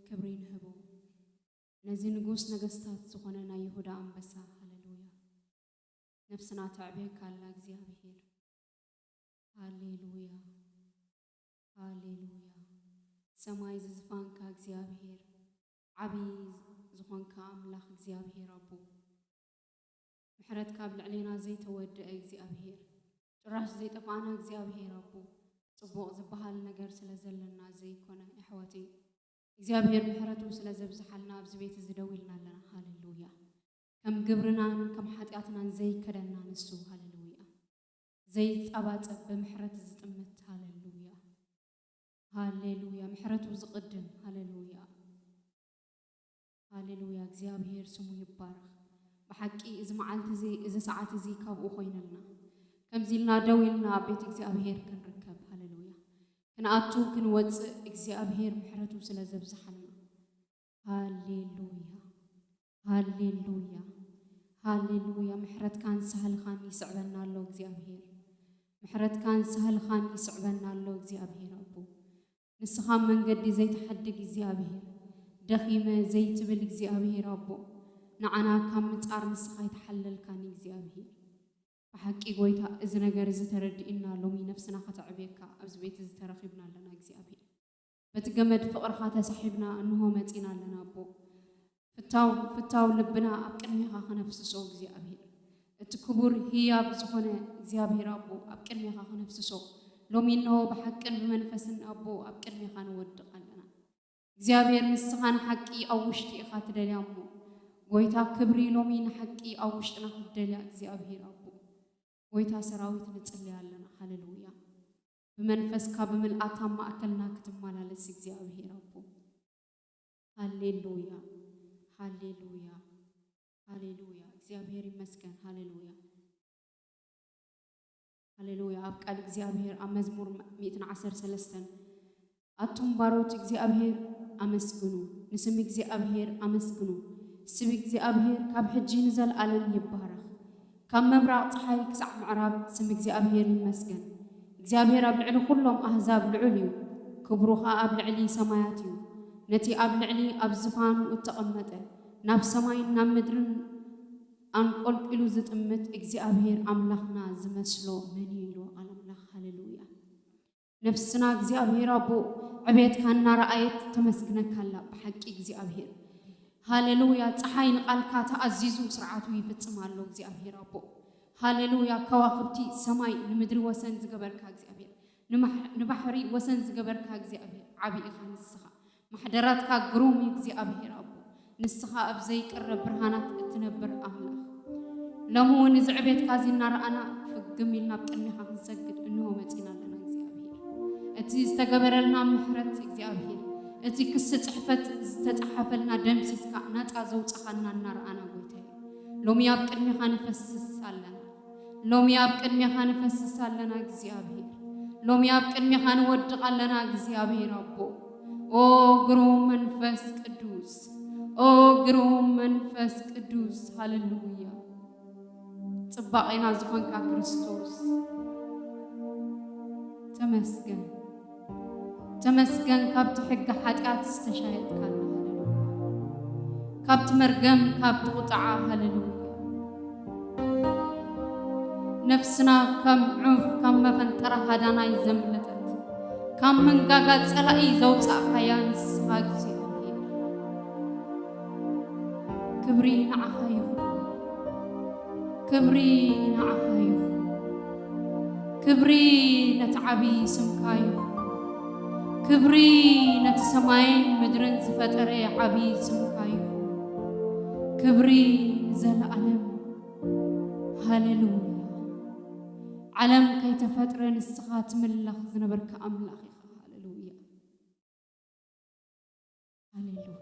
ክብሪ ንህቦ ነዚ ንጉስ ነገስታት ዝኾነ ናይ ይሁዳ ኣንበሳ ሃሌሉያ ነፍስና ተዕብየካ ኣላ እግዚኣብሔር ሃሌሉያ ሃሌሉያ ሰማይ ዝዝፋንካ እግዚኣብሔር ዓብይ ዝኾንካ ኣምላኽ እግዚኣብሔር ኣቦ ምሕረት ካብ ልዕሌና ዘይተወድአ እግዚኣብሔር ጭራሽ ዘይጠፍኣና እግዚኣብሔር ኣቦ ጽቡቕ ዝበሃል ነገር ስለ ዘለና ዘይኮነ ኣሕዋተይ እግዚኣብሔር ምሕረቱ ስለ ዘብዝሓልና ኣብዚ ቤት እዚ ደው ኢልና ኣለና ሃሌሉያ ከም ግብርናን ከም ሓጢኣትናን ዘይከደና ንሱ ሃሌሉያ ዘይጸባጸብ ብምሕረት ዝጥምት ሃሌሉያ ሃሌሉያ ምሕረቱ ዝቕድም ሃሌሉያ ሃሌሉያ እግዚኣብሔር ስሙ ይባረኽ ብሓቂ እዚ መዓልቲ እዚ እዚ ሰዓት እዚ ካብኡ ኮይነልና ከምዚ ኢልና ደው ኢልና ኣብ ቤት እግዚኣብሔር ክንርከብ ሃሌሉያ ክንኣቱ ክንወፅእ እግዚኣብሔር ምሕረቱ ስለ ዘብዝሓልና ሃሌሉያ ሃሌሉያ ሃሌሉያ ምሕረትካን ሳህልኻን ይስዕበና ኣሎ እግዚኣብሔር ምሕረትካን ሳህልኻን ይስዕበና ኣሎ እግዚኣብሔር ኣቦ ንስኻ መንገዲ ዘይተሓድግ እግዚኣብሔር ደኺመ ዘይትብል እግዚኣብሔር ኣቦ ንዓና ካብ ምፃር ንስኻ ይተሓለልካኒ እግዚኣብሔር ብሓቂ ጎይታ እዚ ነገር እዚ ተረዲእና ሎሚ ነፍስና ከተዕብየካ ኣብዚ ቤት እዚ ተረኺብና ኣለና እግዚኣብሔር በቲ ገመድ ፍቕርኻ ተሳሒብና እንሆ መፂና ኣለና ኣቦ ፍታው ፍታው ልብና ኣብ ቅድሜኻ ክነፍስሶ እግዚኣብሔር እቲ ክቡር ህያብ ዝኾነ እግዚኣብሔር ኣቦ ኣብ ቅድሜኻ ክነፍስሶ ሎሚ እንሆ ብሓቅን ብመንፈስን ኣቦ ኣብ ቅድሜኻ ንወድቕ ኣለና እግዚኣብሔር ንስኻ ንሓቂ ኣብ ውሽጢ ኢኻ ትደልያ እሞ ጎይታ ክብሪ ሎሚ ንሓቂ ኣብ ውሽጥና ክትደልያ እግዚኣብሔር ኣቦ ጎይታ ሰራዊት ንጽልያ ኣለና ሃሌሉያ ብመንፈስካ ብምልኣት ኣብ ማእከልና ክትመላለስ እግዚኣብሔር ኣቦ ሃሌሉያ ሃሌሉያ ሃሌሉያ እግዚኣብሔር ይመስገን ሃሌሉያ ሃሌሉያ ኣብ ቃል እግዚኣብሔር ኣብ መዝሙር 113 ኣቱም ባሮት እግዚኣብሔር ኣመስግኑ ንስም እግዚኣብሔር ኣመስግኑ ስም እግዚኣብሔር ካብ ሕጂ ንዘለዓለም ይባረኽ ካብ ምብራቕ ፀሓይ ክሳዕ ምዕራብ ስም እግዚኣብሔር ይመስገን እግዚኣብሔር ኣብ ልዕሊ ኩሎም ኣህዛብ ልዑል እዩ ክብሩ ኸዓ ኣብ ልዕሊ ሰማያት እዩ ነቲ ኣብ ልዕሊ ኣብ ዝፋኑ እተቐመጠ ናብ ሰማይን ናብ ምድርን ኣንቆልቂሉ ዝጥምት እግዚኣብሔር ኣምላኽና ዝመስሎ መን እዩ ኢሉ ቃል ኣምላኽ ሃሌሉያ ነፍስና እግዚኣብሔር ኣቦ ዕቤትካ እናረኣየት ተመስግነካ ኣላ ብሓቂ እግዚኣብሔር ሃሌሉያ ፀሓይ ንቓልካ ተኣዚዙ ስርዓቱ ይፍፅም ኣሎ እግዚኣብሔር ኣቦ ሃሌሉያ ከዋኽብቲ ሰማይ ንምድሪ ወሰን ዝገበርካ እግዚኣብሔር ንባሕሪ ወሰን ዝገበርካ እግዚኣብሔር ዓብይ ኢኻ ንስኻ ማሕደራትካ ግሩም እዩ እግዚኣብሔር ኣቦ ንስኻ ኣብ ዘይቅረብ ብርሃናት እትነብር ኣምላኽ ሎሚ እውን እዚ ዕቤትካ እዚ እናረኣና ፍግም ኢልና ኣብ ቅድሜኻ ክንሰግድ እንሆ መፂና ኣለና እግዚኣብሔር እቲ ዝተገበረልና ምሕረት እግዚኣብሔር እቲ ክሲ ፅሕፈት ዝተፃሓፈልና ደምሲስካ ናፃ ዘውፅኻና እናረኣና ጎይታ ሎሚ ኣብ ቅድሜኻ ንፈስስ ኣለና ሎሚ ኣብ ቅድሜኻ ንፈስስ ኣለና እግዚኣብሔር ሎሚ ኣብ ቅድሜኻ ንወድቕ ኣለና እግዚኣብሔር ኣቦ ኦ ግሩም መንፈስ ቅዱስ ኦ ግሩም መንፈስ ቅዱስ ሃሌሉያ ጽባቐና ዝኾንካ ክርስቶስ ተመስገን ተመስገን ካብቲ ሕጊ ሓጢኣት ዝተሻየጥካና ሃሌሉያ ካብቲ መርገም ካብቲ ቁጥዓ ሃሌሉያ ነፍስና ከም ዑፍ ካብ መፈንጠራ ሃዳናይ ዘምለጠት ካብ መንጋጋ ጸላኢ ዘውፃእካያ ንስኻ እግዚኣብሔር ክብሪ ንዓኻ ይኹን ክብሪ ንዓኻ ይኹን ክብሪ ነቲ ዓብይ ስምካ ይኹን ክብሪ ነቲ ሰማይን ምድርን ዝፈጠረ ዓብይ ስምካ ይኹን ክብሪ ንዘለዓለም ሃሌሉያ ዓለም ከይተፈጥረ ንስኻ ትምለኽ ዝነበርካ ኣምላኽ ኢኻ ሃሌሉያ ሃሌሉያ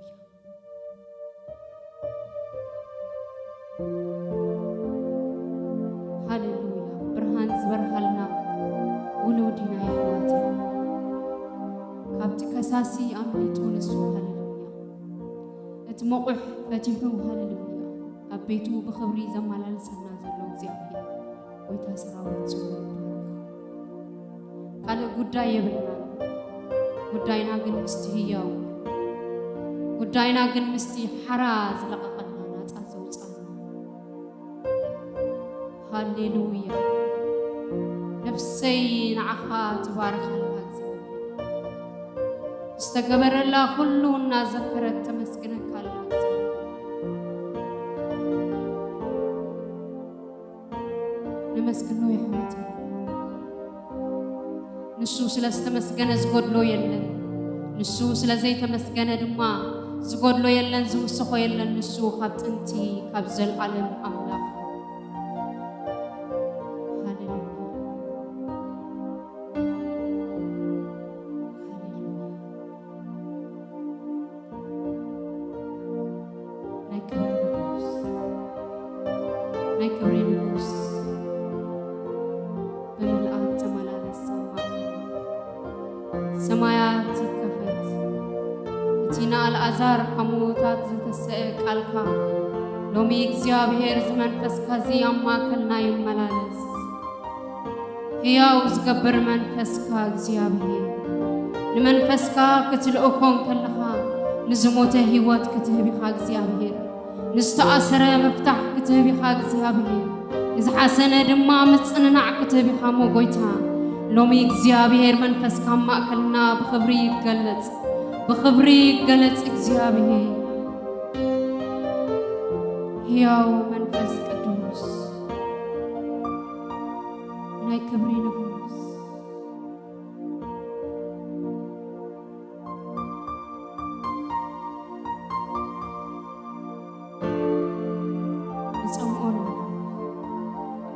ሃሌሉያ ብርሃን ዝበርሃልና ውሉድ ኢና የሕዋተይ ካብቲ ከሳሲ ኣምሊጡ ንሱ ሃሌሉያ እቲ መቑሕ ፈቲሑ ሃሌሉያ ኣብ ቤቱ ብክብሪ ዘመላልሰና ዘሎ እግዚኣብሔር ጎይታ ሰራዊት ስሙ ይባረኽ ካልእ ጉዳይ የብልናን ጉዳይና ግን ምስቲ ህያው ጉዳይና ግን ምስቲ ሓራ ዝለቐቐና ናፃ ዘውፃና ሃሌሉያ ነፍሰይ ንዓኻ ትባረኸላ እግዚአብሔር ዝተገበረላ ኩሉ እናዘከረት ተመስግነካ ኣላ እግዚአብሔር ነመስግኖ የሕዋተይ ንሱ ስለ ዝተመስገነ ዝጎድሎ የለን ንሱ ስለ ዘይተመስገነ ድማ ዝጎድሎ የለን ዝውስኾ የለን ንሱ ካብ ጥንቲ ካብ ዘለዓለም ኣምላኽ ሃሌሉያ ሃሌሉያ ናይ ክብሪ ንጉስ ናይ ክብሪ ንጉስ ብምልኣት ተመላለስ ሰማያት ይከፈት እቲ ንኣልኣዛር ካብ ምዉታት ዝተሰአ ቃልካ ሎሚ እግዚአብሔር ዝመንፈስካ እዚ ኣብ ማእከልና ይመላለስ ህያው ዝገብር መንፈስካ እግዚአብሔር ንመንፈስካ ክትልእኮ ከለኻ ንዝሞተ ህይወት ክትህብ ኢኻ እግዚአብሔር ንዝተኣሰረ መፍታሕ ክትህብ ኢኻ እግዚአብሔር ንዝሓሰነ ድማ ምጽንናዕ ክትህብ ኢኻ ሞ ጎይታ ሎሚ እግዚአብሔር መንፈስካ ኣብ ማእከልና ብክብሪ ይገለጽ ብክብሪ ይገለጽ እግዚአብሔር ህያው መንፈስ ቅዱስ ናይ ክብሪ ንጉስ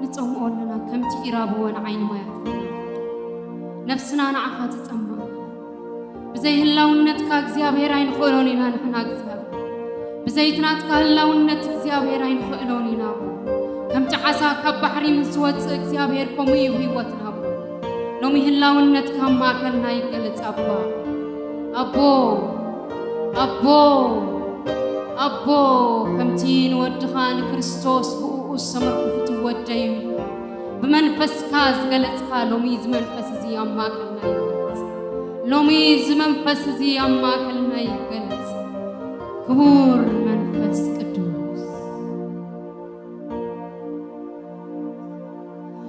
ንፀምኦ ኣለና ከምቲ ኢራብዎን ዓይኒ ማያት ነፍስና ንዓኻ ትፀምአ ብዘይ ህላውነትካ እግዚአብሔር ኣይንኽእሎን ኢና ንሕና እግዚአብሔር ብዘይትናትካ ህላውነት እግዚአብሔር ኣይንኽእሎን ኢና ከምቲ ዓሳ ካብ ባሕሪ ምስ ዝወፅእ እግዚአብሔር ከምኡ እዩ ህይወትና ኣቦ ሎሚ ህላውነትካ ኣብ ማእከልና ይገለጽ ኣቦ ኣቦ ኣቦ ኣቦ ከምቲ ንወድኻ ንክርስቶስ ብእኡ ዝሰመርኩ ትወደዩ ብመንፈስካ ዝገለጽካ ሎሚ እዚ መንፈስ እዚ ኣብ ማእከልና ይገለጽ ሎሚ እዚ መንፈስ እዚ ኣብ ማእከልና ይገለጽ ክቡር መንፈስ ቅዱስ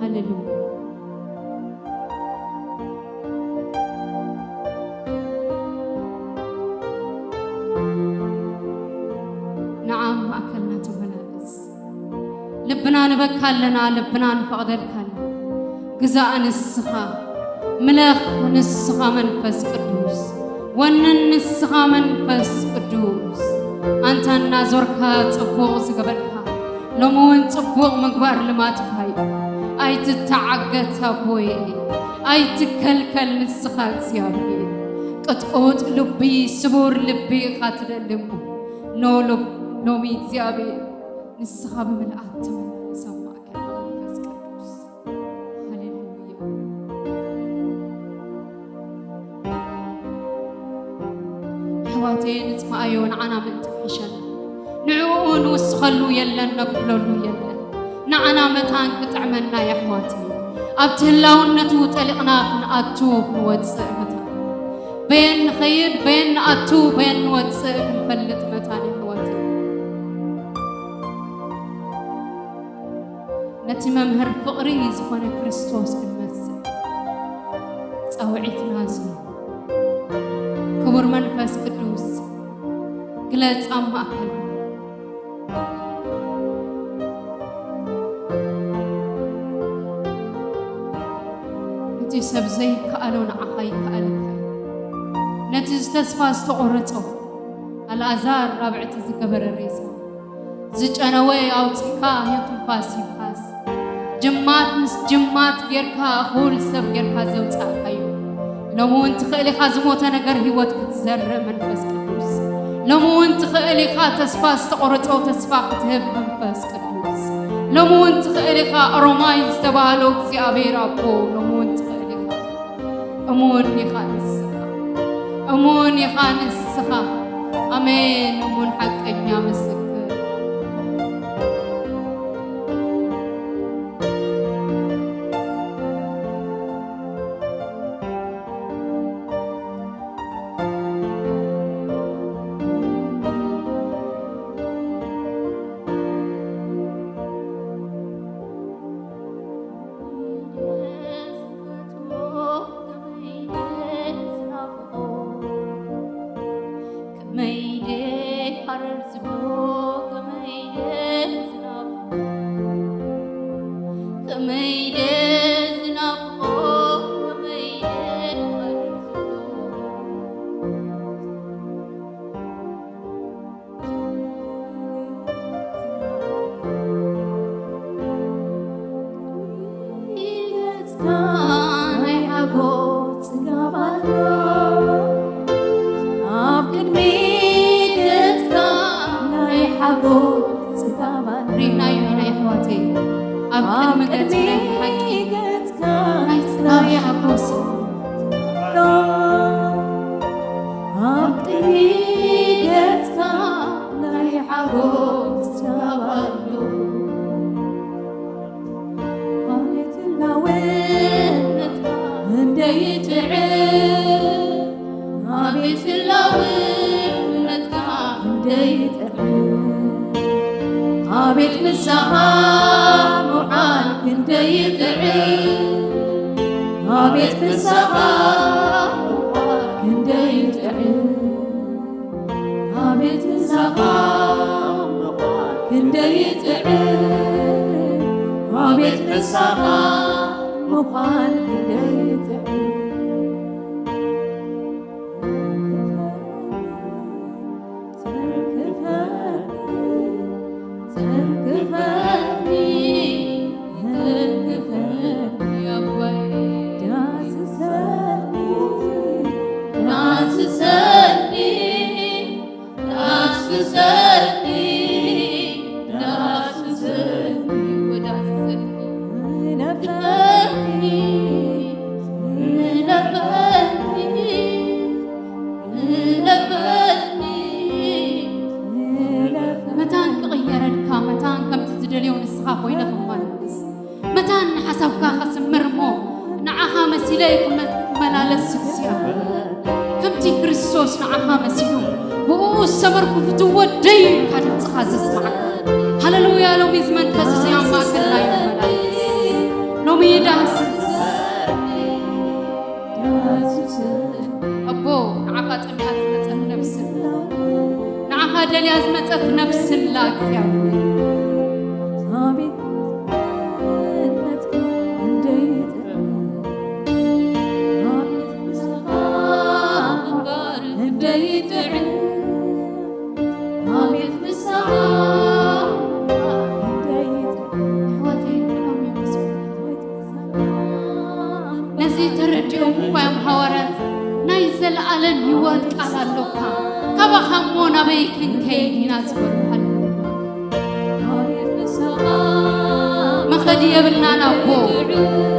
ሃሌሉያ ንዓ ማእከልና ተመላለስ ልብና ንበካ ኣለና ልብና ንፈቕደልካ ኣለና ግዛእ ንስኻ ምለኽ ንስኻ መንፈስ ቅዱስ ወንን ንስኻ መንፈስ ቅዱስ አንተ እናዞርካ ጽቡቕ ዝገበርካ ሎሚ እውን ጽቡቕ ምግባር ልማትካ እዩ ኣይትተዓገት ኣቦየ ኣይትከልከል ንስኻ እግዚአብሔር ቅጥቁጥ ልቢ ስቡር ልቢ ኢኻ ትደሊ እሞ ኖ ሎሚ እግዚአብሔር ንስኻ ብምልኣት ተመላለስ ኣብ ማእከልና መንፈስ ቅዱስ ሃሌሉያ ኣሕዋተይ ንፅማኣዮ ንዓና ምእንቲ ክሕሸና ንዕኡ ንውስኸሉ የለን ነጉለሉ የለን ንዓና መታን ክጥዕመና የኣሕዋተይ ኣብቲ ህላውነቱ ጠሊቕና ክንኣቱ ክንወፅእ መታን በየን ንኸይድ በየን ንኣቱ በየን ንወፅእ ክንፈልጥ መታን የኣሕዋተይ ነቲ መምህር ፍቕሪ ዝኾነ ክርስቶስ ክንመስል ፃውዒትና እዚ ክቡር መንፈስ ቅዱስ ግለጽ ኣብ ማእከልና ነቲ ሰብ ዘይከኣሎ ንዓኻ ይከኣለካ እዩ ነቲ ዝተስፋ ዝተቆረፆ ኣልኣዛር ራብዕቲ ዝገበረ ሬሳ ዝጨነወ ኣውፂእካ የትንፋስ ይብካስ ጅማት ምስ ጅማት ጌርካ እኹል ሰብ ጌርካ ዘውፃእካ እዩ ሎሚ እውን ትኽእል ኢኻ ዝሞተ ነገር ህይወት ክትዘርእ መንፈስ ቅዱስ ሎሚ እውን ትኽእል ኢኻ ተስፋ ዝተቆረፆ ተስፋ ክትህብ መንፈስ ቅዱስ ሎሚ እውን ትኽእል ኢኻ ኦሮማይ ዝተባሃሎ እግዚአብሔር ኣቦ ሎሚ እውን ትኽእል ኢኻ እሙን ኢኻ ንስኻ እሙን ኢኻ ንስኻ ኣሜን እሙን ሓቀኛ ምስክር ሃረር ዝብሎ ከመይ ዝናፍቆ ከመይ ዝናፍቆ ከመይ ሃረር ዝብሎ ገጽካ ናይ ሓጎስ ጽጋብ ኣሎ ኣብ ቅድሚ ገጽካ ናይ ሓጎስ ጽጋብ ኣሎ ርኢናዮ ኢና ኣሕዋተይ ኣብ ኣብ ቅድሚ ቅድሚ ገጽ ናይ ብሓቂ ገጽካ ናይ ጽጋብ ሓጎስ ኣሎ ኣብ ቅድሚ ገጽካ ናይ ሓጎስ ጽጋብ ኣሎ ኣቤት ህላውነትካ እንደይጥዕም ኣቤት ህላውነትካ እንደይጥዕም ኣቤት ምሳኻ ምውዓል ክንደይጥዕም ኣቤት ምሳኻ ምውዓል ክንደይጥዕም ኣቤት ምሳኻ ምውዓል ክንደይጥዕም ኣቤት ምሳኻ ምዃን ክንደይጥዕም ተንክፈኒ ተንክፈኒ ኣባይ ዳስሰኒ ዳስሰኒ ዳስሰኒ ዳስሰኒ ወዳስሰኒ ነፈኒ ለፈኒ ለፈኒ መታን ክቕየረልካ መታን ከምቲ ዝደልዮ ንስኻ ኮይነ ክመላለስ መታን ሓሳብካ ከስምር እሞ ንዓኻ መሲለይ ክመላለስ እግዚኣብሔር ከምቲ ክርስቶስ ንዓኻ መሲሉ ብእኡ ዝሰመርኩ ፍትዎ ደይ ኢልካ ድምፅኻ ዘስማዓካ ሃሌሉያ ሎሚ እዚ መንፈስ እዚ ኣብ ማእከልና ይመላለስ ሎሚ ዳስስ ኣቦ ንዓኻ ፀሚኣ ዝመፀት ነፍስን ንዓኻ ደልያ ዝመፀት ነፍስላ እግዚኣብሔር ኣቤት ነትካ እንደይጥዕም ኣቤት ምሳኻ እንደይጥዕም ኣቤት ምሳኻ እንደይጥዕም ኣሕዋተይ ጥዑም ይመስሉ ነዚ ተረዲኦም እኳ እዮም ሃዋርያት ናይ ዘለኣለም ህይወት ቃል ኣሎካ ካባኻ እሞ ናበይ ክንከይድ ኢና ዝበሉ ኣቤት ምሳኻ መኸዲ የብልናን ኣቦ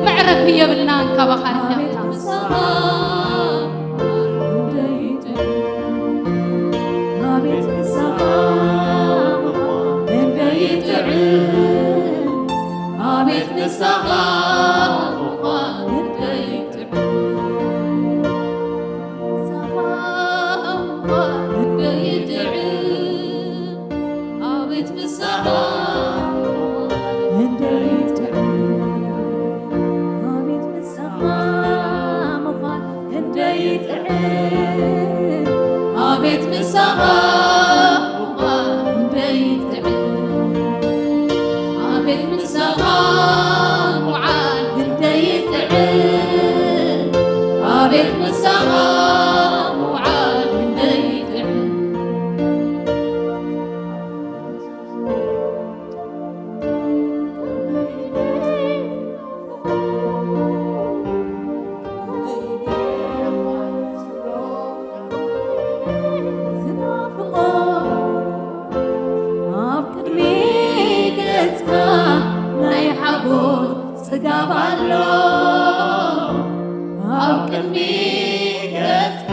መዕረፊ የብልናን ካባኻ ርሒቕና ምሳኻ እንደይጥዕም ኣቤት ምሳኻ እንደይጥዕም ኣቤት ምሳኻ እንደይጥዕም እንደይጥዕም ኣቤት ምሳኻ እንደይጥዕም ኣቤት ምሳኻ ምዃን እንደይጥዕም ኣቤት ምሳኻ ምዃን እንደይጥዕም ኣቤት ምሳኻ ምውዓል እንደይጥዕም ኣቤት ምሳኻ ምውዓል እንደይጥዕም ዝናፍቆ ኣብ ቅድሚ ገጽካ ናይ ሓጎስ ጽጋብ ኣሎ ኣብ ቅድሚ ገጽካ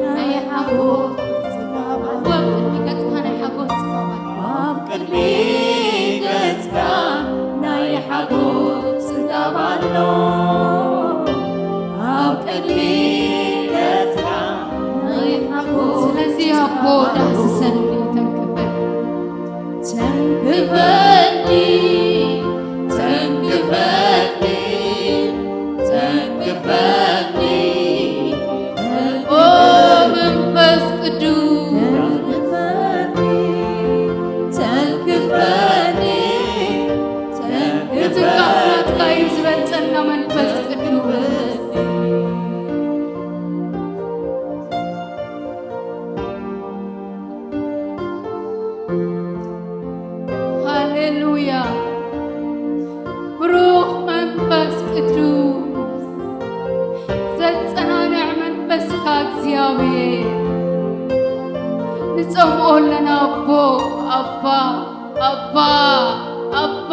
ናይ ሓጎስ ጽጋብ ኣሎ ኣብ ቅድሚ ገጽካ ናይ ሓጎስ ጽጋብ ኣሎ ኣብ ቅድሚ ገጽካ ናይ ሓጎስ ጽጋብ ኣሎ ኣብ ቅድሚ ገጽካ ናይ ሓጎስ ስለዚ ኣቦ ዳህስሰኒ ተንክፈኒ ተንክፈኒ ተንክፈኒ ተንክፈኒ ኦ መንፈስ ቅዱስ ተንክፈኒ እግዚአብሔር ንጸምኦ ኣለና ኣቦ ኣባ ኣባ ኣባ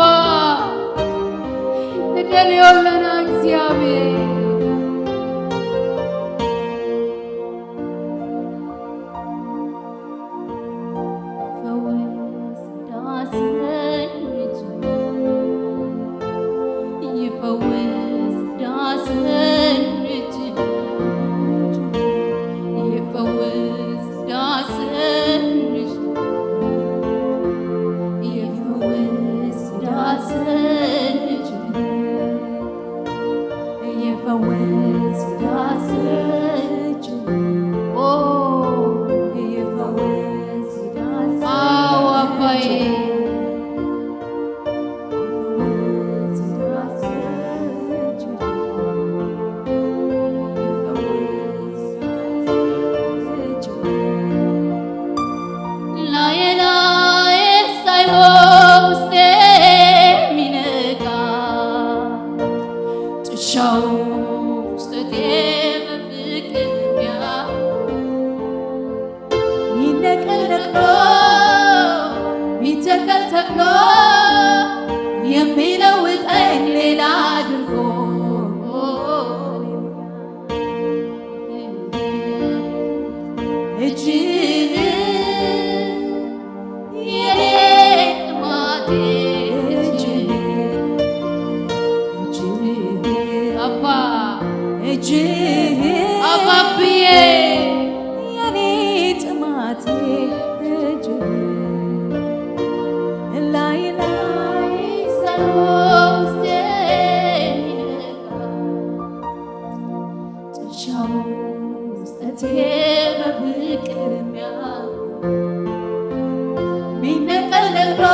ንደልዮ ኣለና እግዚአብሔር ፈውስ ዳስን ይፈውስ ዳስን ይፈውስ ዳስን ይፈውስ ዳስን ይፈውስ ዳስን ኦ ይፈውስ ዳስን አዎ አባዬ ይፈውስ ዳስን ይፈውስ ዳስን ላይ ላይ ሳይሆን ውስጤ የሚነካ ጥሻው ውስጤ በፍቅር ሚነቀል ነቅሎ ሚተከል ተክሎ የሚለውጠኝ ሌላ አድርጎ እጅህ የኔ ጥማቴ እጅህ እጅህ አባ እጅህ አባብዬ የኔ ጥማቴ እጅህ ላይ ላይ ሳይሆን ውስጤ የሚነካ ጥሻው ውስጤ በፍቅር ሚነቀል ነቅሎ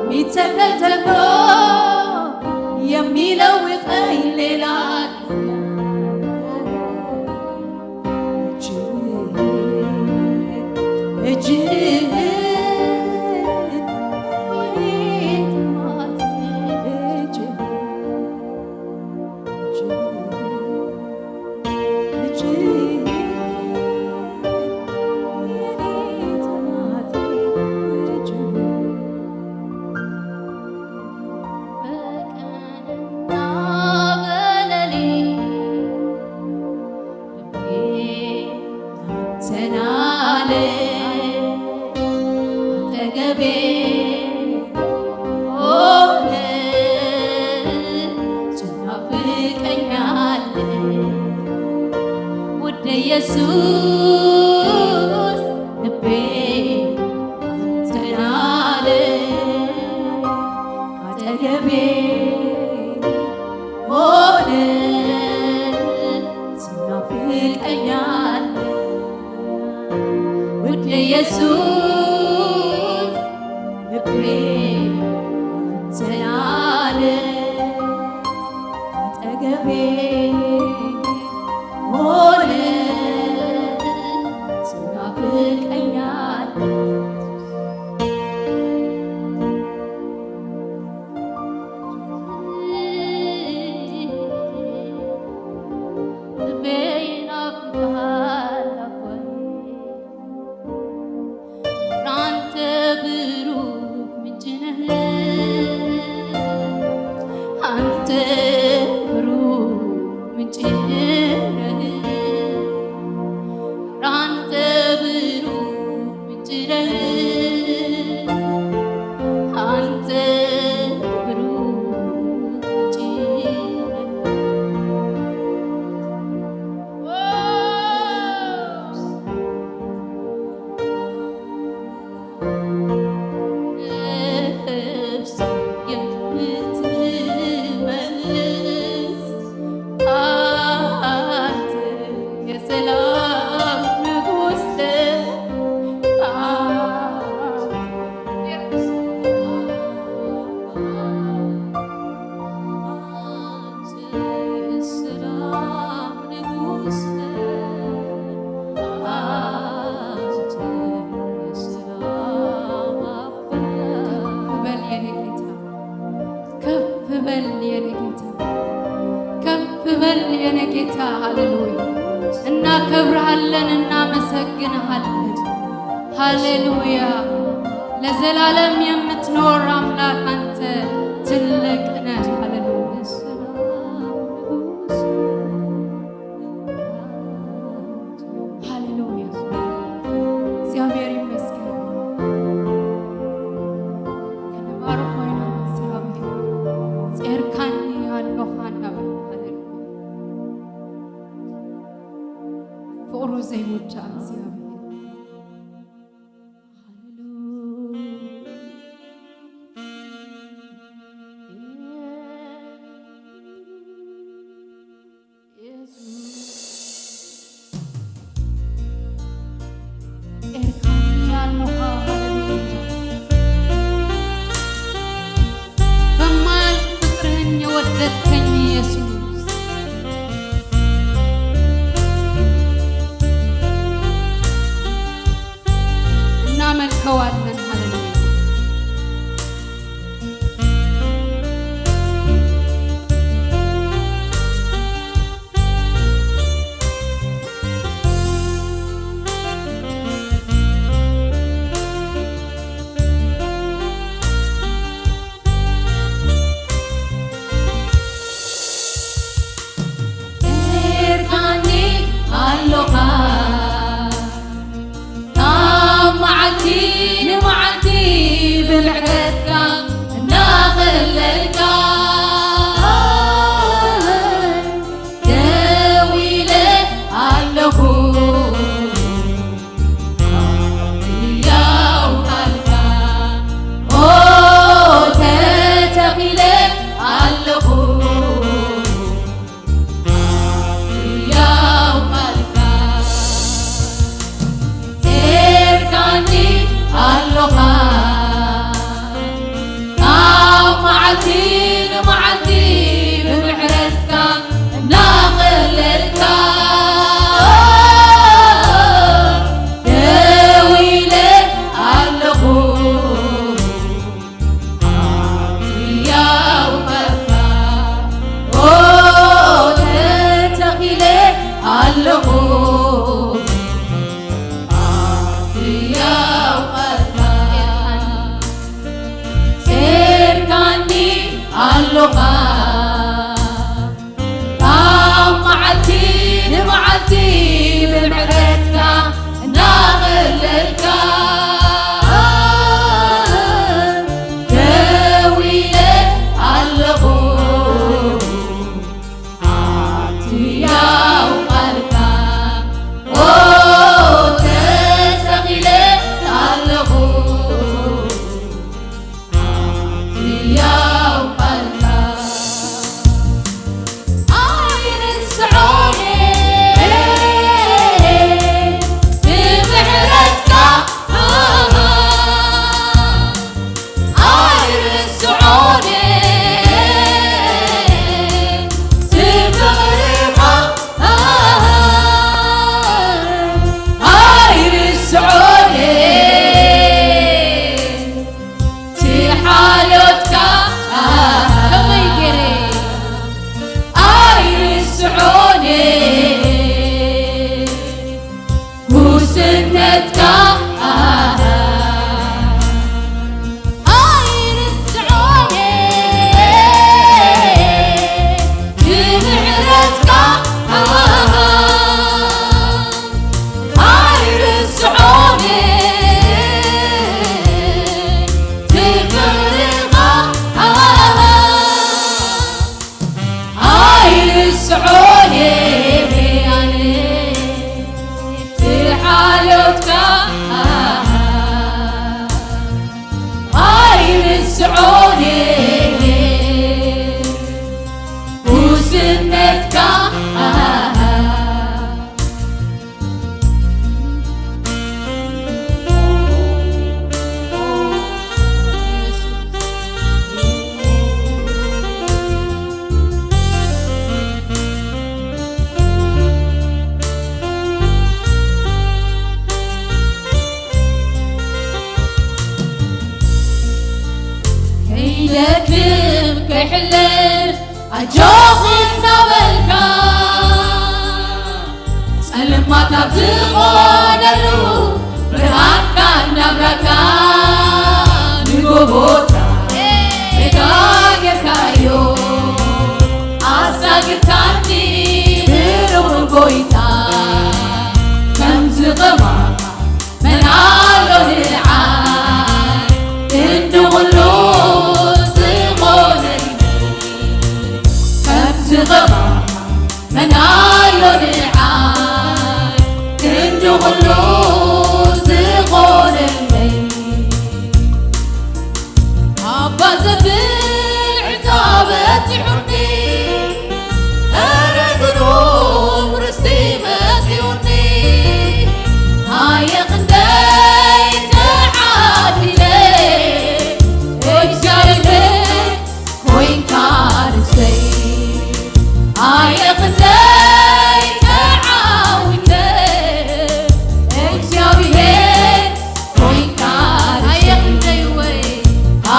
ሚተከል ተክሎ የሚለውጠኝ ሌላ እጅህ የኔ ጥማቴ እጅህ እጅህ የኔ ጥማቴ እጅህ በቀንና በሌሊት ልቤ አንተን አለ አጠገቤ ሆነህ ትናፍቀኛለህ ውድ ኢየሱስ ልቤ አንተን አለ አጠገቤ ሆነህ ትናፍቀኛለህ ውድ ኢየሱስ ልቤ አንተን አለ አጠገቤ ሆነህ ትናፍቀኛለህ ልቤ ይናፍቅሃል አባዬ አንተ ብሩክ ምንጭ ነህ አንተ ብሩክ ምንጭ ነህ አንተ ብሩክ ምንጭ ነህ አንተ ብሩክ ምንጭ ነህ ነፍስ የምትመልስ አንተ የሰላም ንጉሥ አንተ የሰላም ንጉሥ አንተ የሰላም አባት በል የኔ ጌታ ከፍ በል የኔ ጌታ ከፍ በል የኔ ጌታ ሃሌሉያ። እናከብርሃለን፣ እናመሰግንሃለን። ሃሌሉያ። ለዘላለም የምትኖር አምላክ አንተ ትልቅ ነህ። ሃሌሉያ። ሃሌሉያ። እግዚአብሔር ይመስገን። ክንባርኮ ኢና እግዚአብሔር ፄርካኒ ኣለኻ እናበልና ሃሌሉያ። ፍቅሩ ዘይውዳእ እግዚአብሔር ፄርካኒ ኣለኻ ሃሌሉያ። በማያልቅ ፍቅርህን የወደድከኝ ኢየሱስ እናመልከዋለን። ሃሌሉያ። ፄርካኒ ኣለኻ ካብ መዓልቲ ንመዓልቲ ብምሕረትካ እናኸለልካ ደው ኢለ ኣለኹ ህያው ቃልካ ኦ ተተኺለ ኣለኹ ህያው ቃልካ ፄርካኒ ኣለኻ ካብ መዓልቲ ንመዓልቲ ብምሕረትካ እናቐለልካ ደው ኢለ ኣለኹ ህያው ቃልካ ኦ ተተኺለ ኣለኹ ህያው ቃልካ ፄርካኒ ኣለኻ ካብ መዓልቲ ንመዓልቲ ብምሕረትካ እናቐለልካ ደው ኢለ ኣለኹ ህያው ቃልካ ኦ ተተኺለ ኣለኹ ህያው ቃልካ ኣይርስዖን ብምሕረትካ ኣይርስዖን ትፍቕርኻ ኣይርስዖን ትሓልዮትካ ከመይ ገይረ ኣይርስዖን ጉስነትካ ኣይርስዖን ብምሕረትካ ኣይርስዖን ትፍቕርኻ ኣይርስዖን ኣነ ትሓልዮትካ ኣይርስዖን ጉስነትካ ከይደክም ከይሕልፍ ኣጆኺ እናበልካ ጸልም ካብ ዝኾነሉ ብርሃንካ ናብራካ ንጎቦታ ሜዳ ጌርካዮ ኣሳጊርካኒ ብርሁር ጎይታ ከምዚ ኸማኻ መን ኣሎ ንዓይ ክንዲ ኩሉ ዝኾነኒ ከምዚ ኸማኻ መን ኣሎ ንዓይ ክንዲ ኩሉ ዝኾነለይ ኣባ ዘብል ዕታብ በቲሑኒ ኧረ ግሩም ርስቲ መጺኡኒ ኣየ ክንደይ ተዓዲለ እግዚአብሔር ኮይንካ ርስተይ ኣየ ክንደይ ተዓዊተ እግዚአብሔር ኮይንካ ኣየ ክንደይ ወይ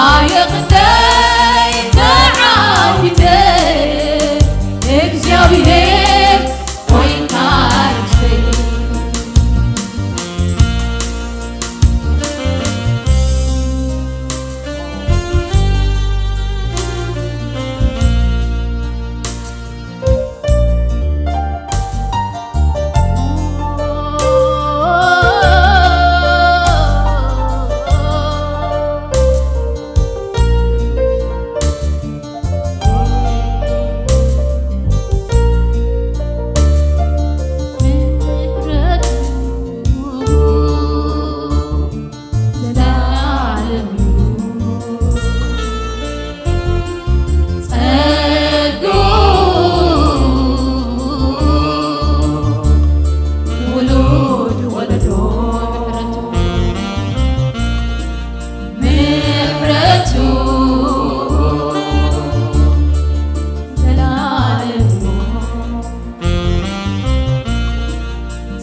ኣየ ክንደይ ተዓዊተ እግዚአብሔር ኮይንካ ርስተይ ምሕረቱ ዘላለም ጸጉ ውሉድ ወለዶ ምሕረቱ ዘላለም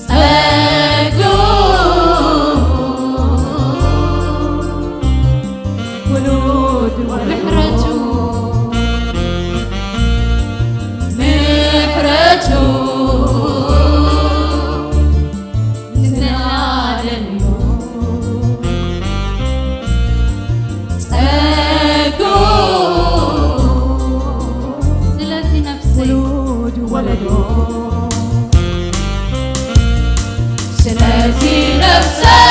ጸጉ ውሉድ ምሕረቱ ምሕረቱ ዘላለም ጸጉ ስለዚ ነፍሰይ ውሉድ ወለዶ ስለዚ ነፍሰይ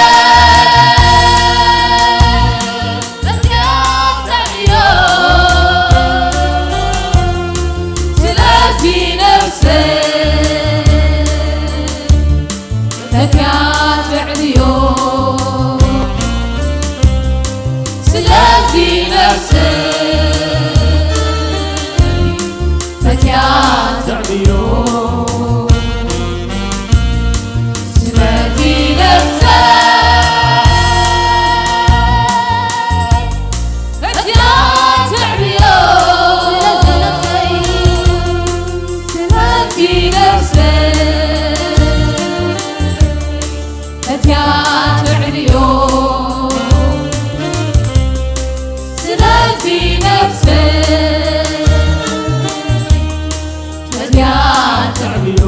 በትያሰዮ ስለዚ ነፍሰይ በትያትዕብዮ ስለዚ ነፍሰይ በትያትዕብዮ ስለዚ ነፍሰይ በትያትዕብዮ ስለዚ ነፍሰይ በትያትዕብዮ ስለዚ ነፍሰይ በትያትዕብዮ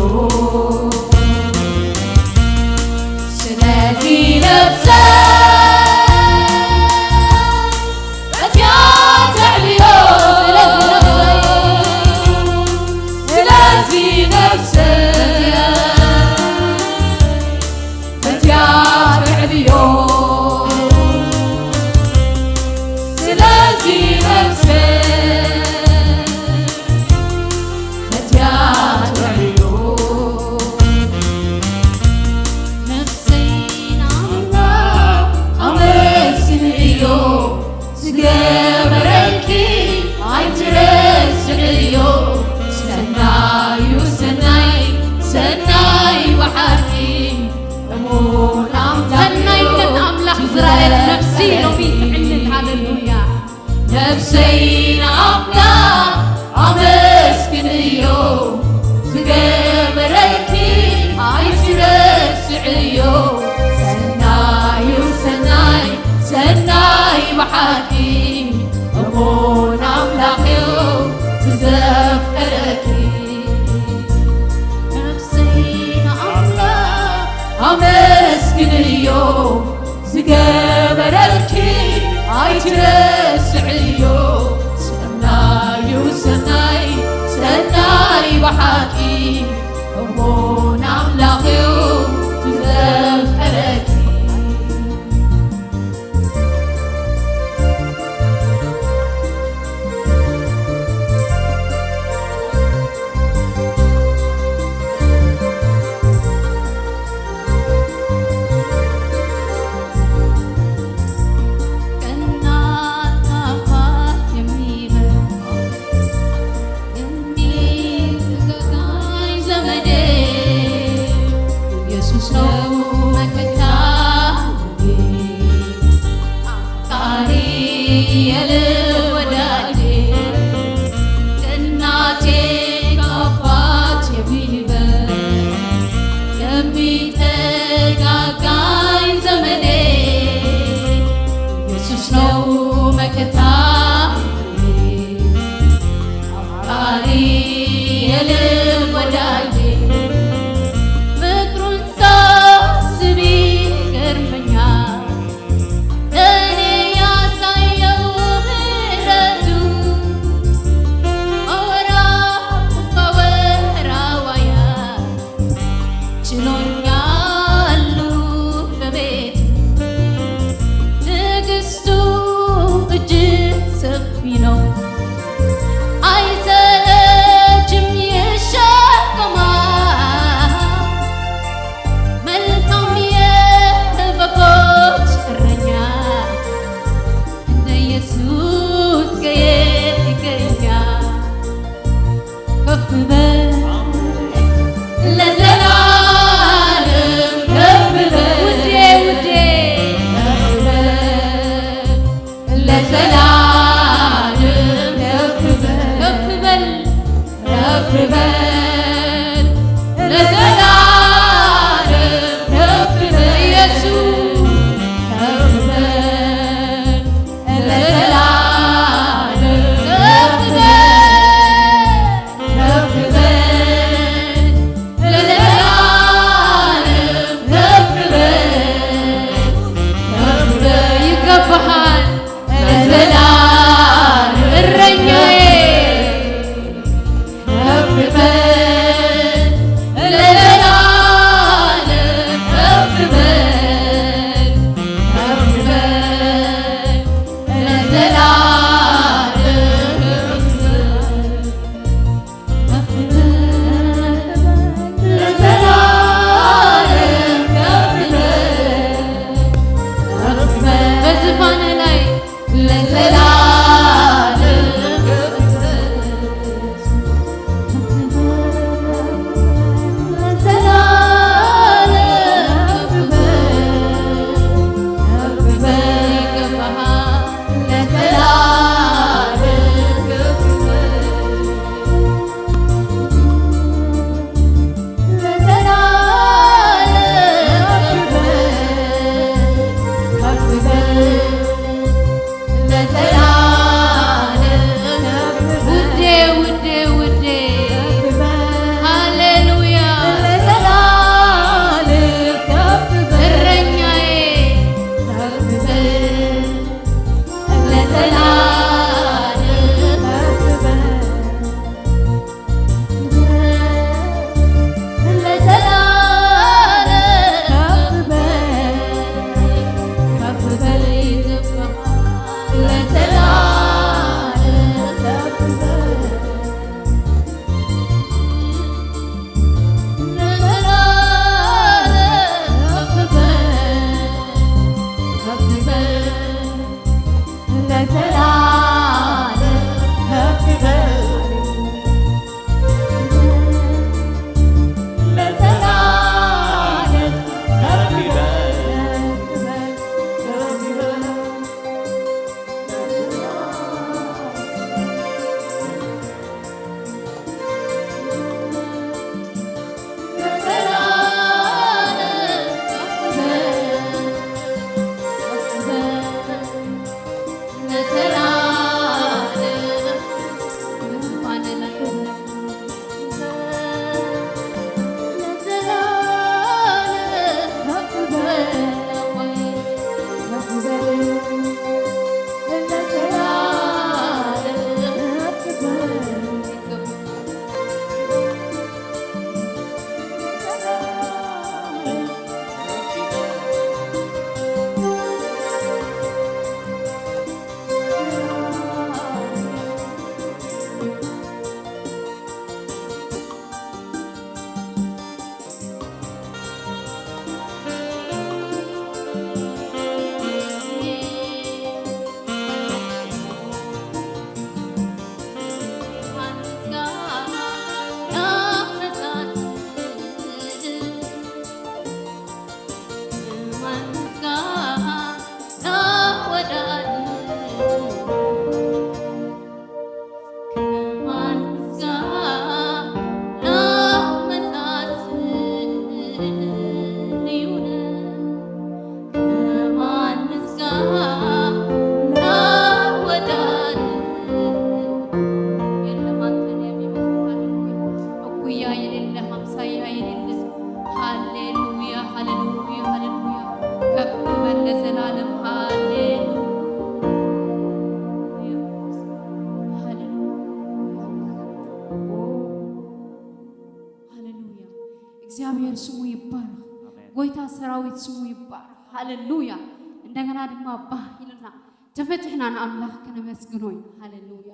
ስለዚ ነፍሰይ በትያትዕብዮ ስለዚ ነፍሰይ በትያትዕብዮ ስለዚ ነፍሰይ በትያትዕብዮ ነፍሰይ ናምላ ዝገበረልኪ ኣይትረስዕዮ። ሰናዩ ሰናይ ሰናይ ብሓቂ፣ እሙን ኣምላኽዩ ዘፍቀረኪ። ከእናት ከአባት የሚበልጥ የሚጠጋጋኝ ዘመዴ፣ ለዘላለም ሃሌሉያ ሃሌሉያ ሃሌሉያ። እግዚአብሔር ስሙ ይባረክ። ጎይታ ሰራዊት ስሙ ይባረክ። ሃሌሉያ። እንደገና ድማ ባህ ኢልና ተፈትሕና ንኣምላኽ ከነመስግኖ ኢና። ሃሌሉያ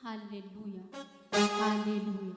ሃሌሉያ ሃሌሉያ።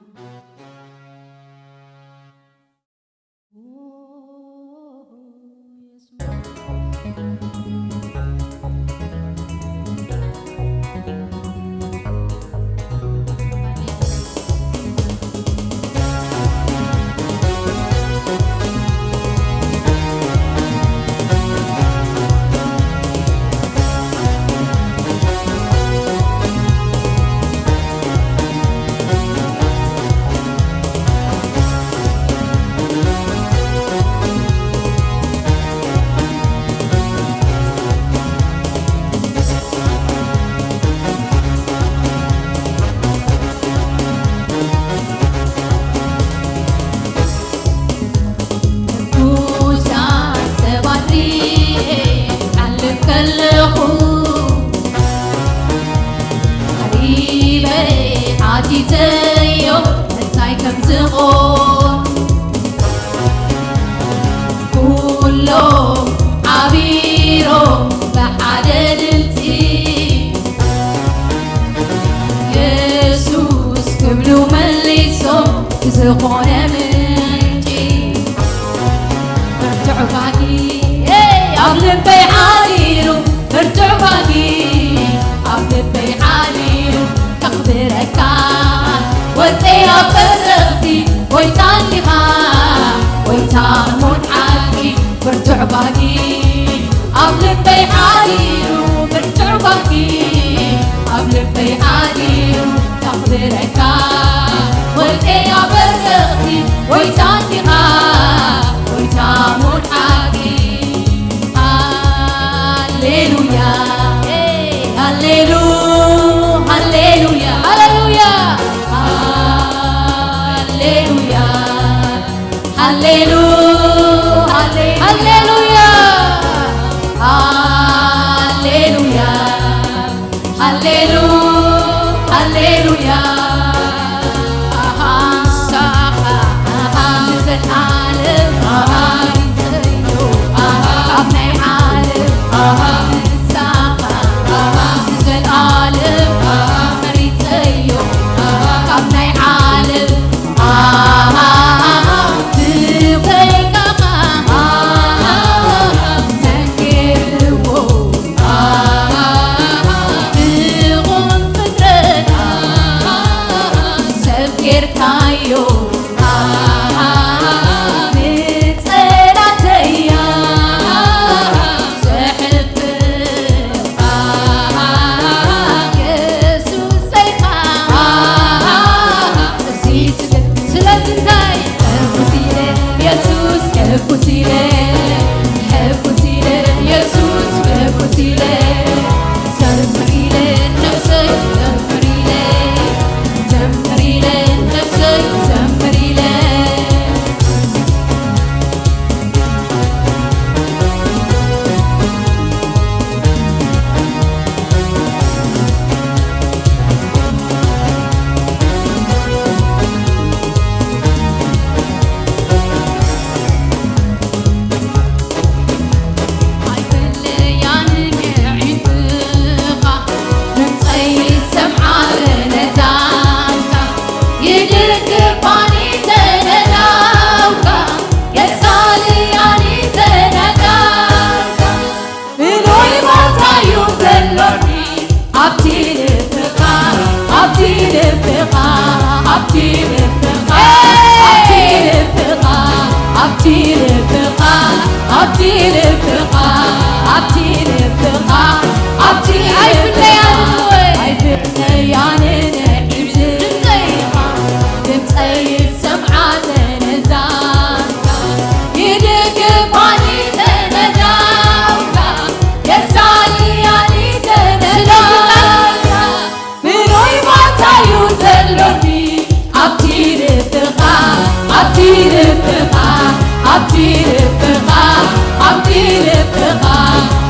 Abdi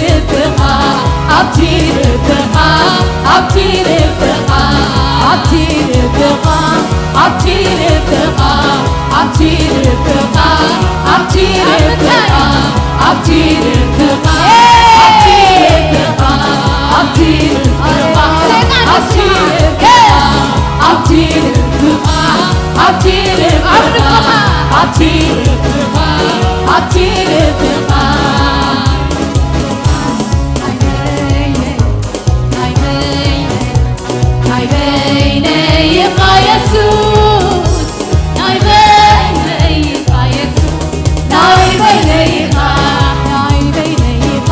ልብኻ፣ ኣብቲ ልብኻ፣ ኣብቲ ልብኻ፣ ኣብቲ ልብኻ፣ ኣብቲ ልብኻ፣ ኣብቲ ልብኻ፣ ኣብቲ ልብኻ፣ ኣብቲ ልብኻ፣ ኣብቲ ልብኻ፣ ኣብቲ ልብኻ፣ ኣብቲ ልብኻ፣ ኣብቲ ልብኻ፣ ኣብቲ ልብኻ፣ ኣብቲ ልብኻ፣ ኣብቲ ልብኻ። ናይ በይነይ ኢኻ የሱስ፣ ናይ በይነይ ኢኻ የሱስ፣ ናይ በይነይ ኢኻ፣ ናይ በይነይ ኢኻ፣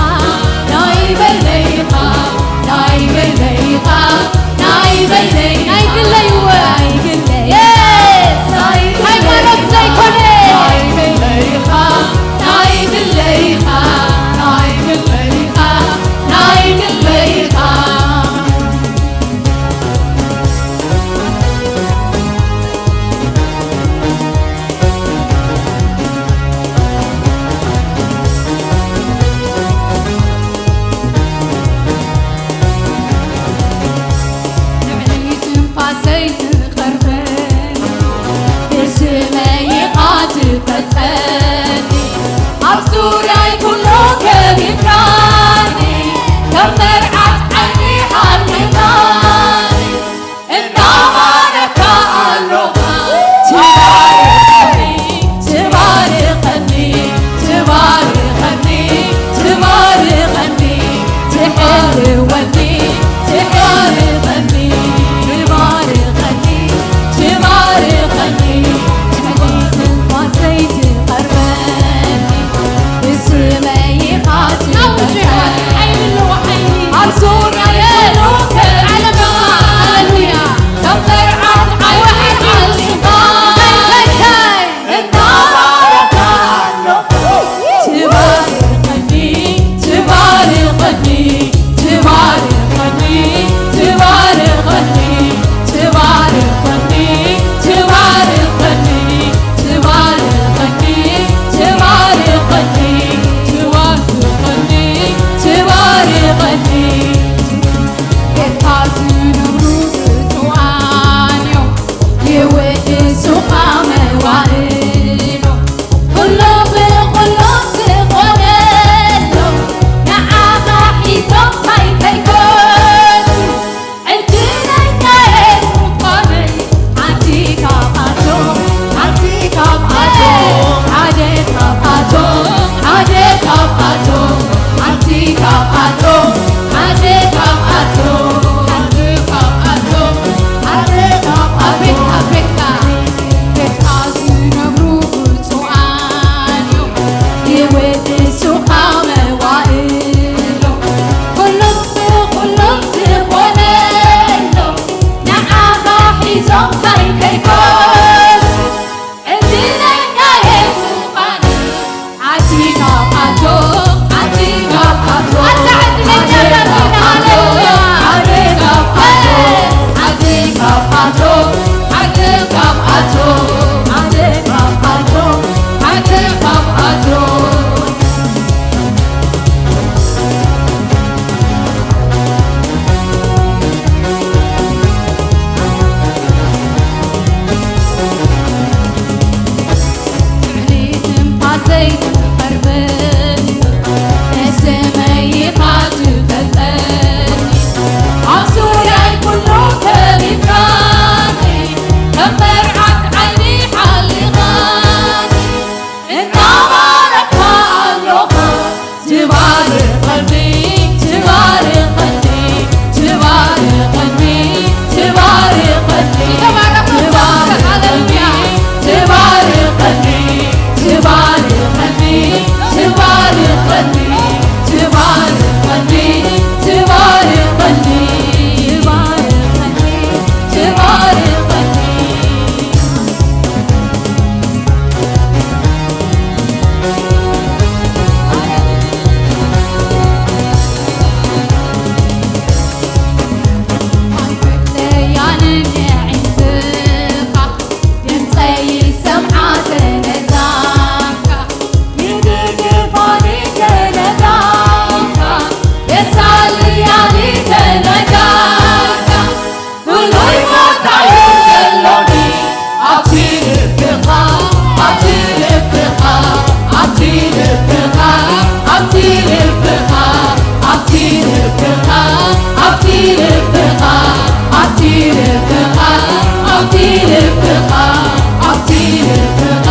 ኣብቲ ልብኻ ኣብቲ ልብኻ ኣብቲ ልብኻ ኣብቲ ልብኻ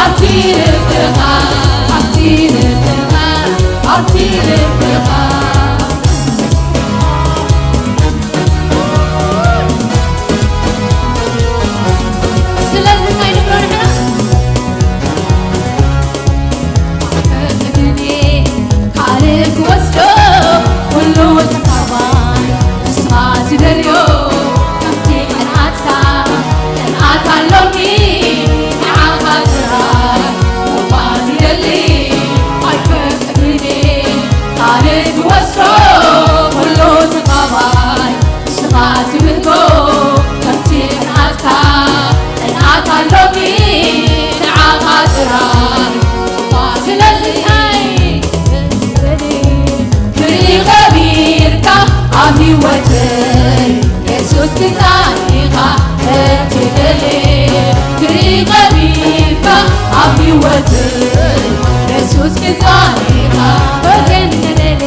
ኣብቲ ልብኻ ኣብቲ ልብኻ ኣብቲ ልብኻ ስለዚ እንታይ ንብሎ ንሕና ፈቅድኒ ካልእ ክወስዶ ኩሉ ተካባይ ንስኻ ትደልዮ ከምቲ ቅንኣትካ ቅንኣት ኣሎኒ ንዓኻ ጥራይ ምዃን ይደሊ ኣይፈቅድኒ ካልእ ክወስዶ ኩሉ ተካባይ ንስኻ ትብህጎ ከምቲ ቅንኣትካ ቅንኣት ኣሎኒ ንዓኻ ጥራይ ስለዚ ክርኢ ኸቢርካ ኣብ ህይወተይ የሱስ ግዛኢኻ እትደሊ ክርኢ ኸቢርካ ኣብ ህይወተይ የሱስ ግዛኢኻ ፈቴንደሊ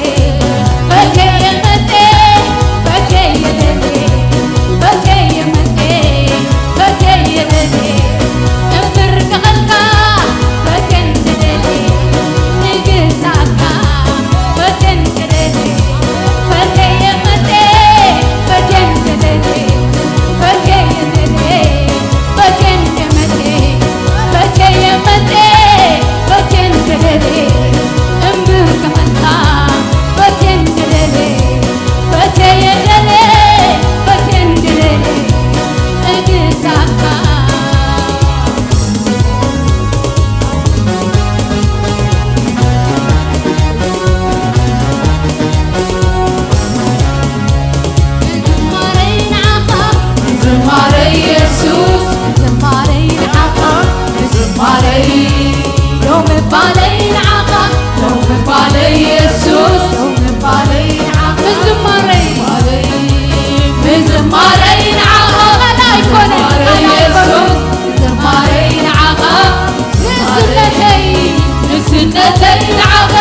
ፈቴየመጤ ፈቴየደሊ ፈቴየመጤ ፈቴየደሊ እምብርከኸልካ ፈቴንደሊ ንግዛእካ ፈቴንደሊ ፈቴየመጤ ፈቴንደሊ ፈቴየደሊ ፈቴንደመጤ ፈቴየመጤ ፈቴንደሊ እምብርከኸልካ ፈቴንደሊ ፈቴየደሊ ፈቴንደሊ እግዛእካ ዝማረይ ንዓኻ ዝማረይ ኢየሱስ ዝማረይ ንዓኻ ዝማረይ ሎሚ ባለይ ንዓኻ ሎሚ ባለይ ኢየሱስ ሎሚ ባለይ ንዓኻ ምዝማረይ ምዝማረይ ንዓኻ ኣይኮነ ኢየሱስ ዝማረይ ንዓኻ ንስነተይ ንስነተይ ንዓኻ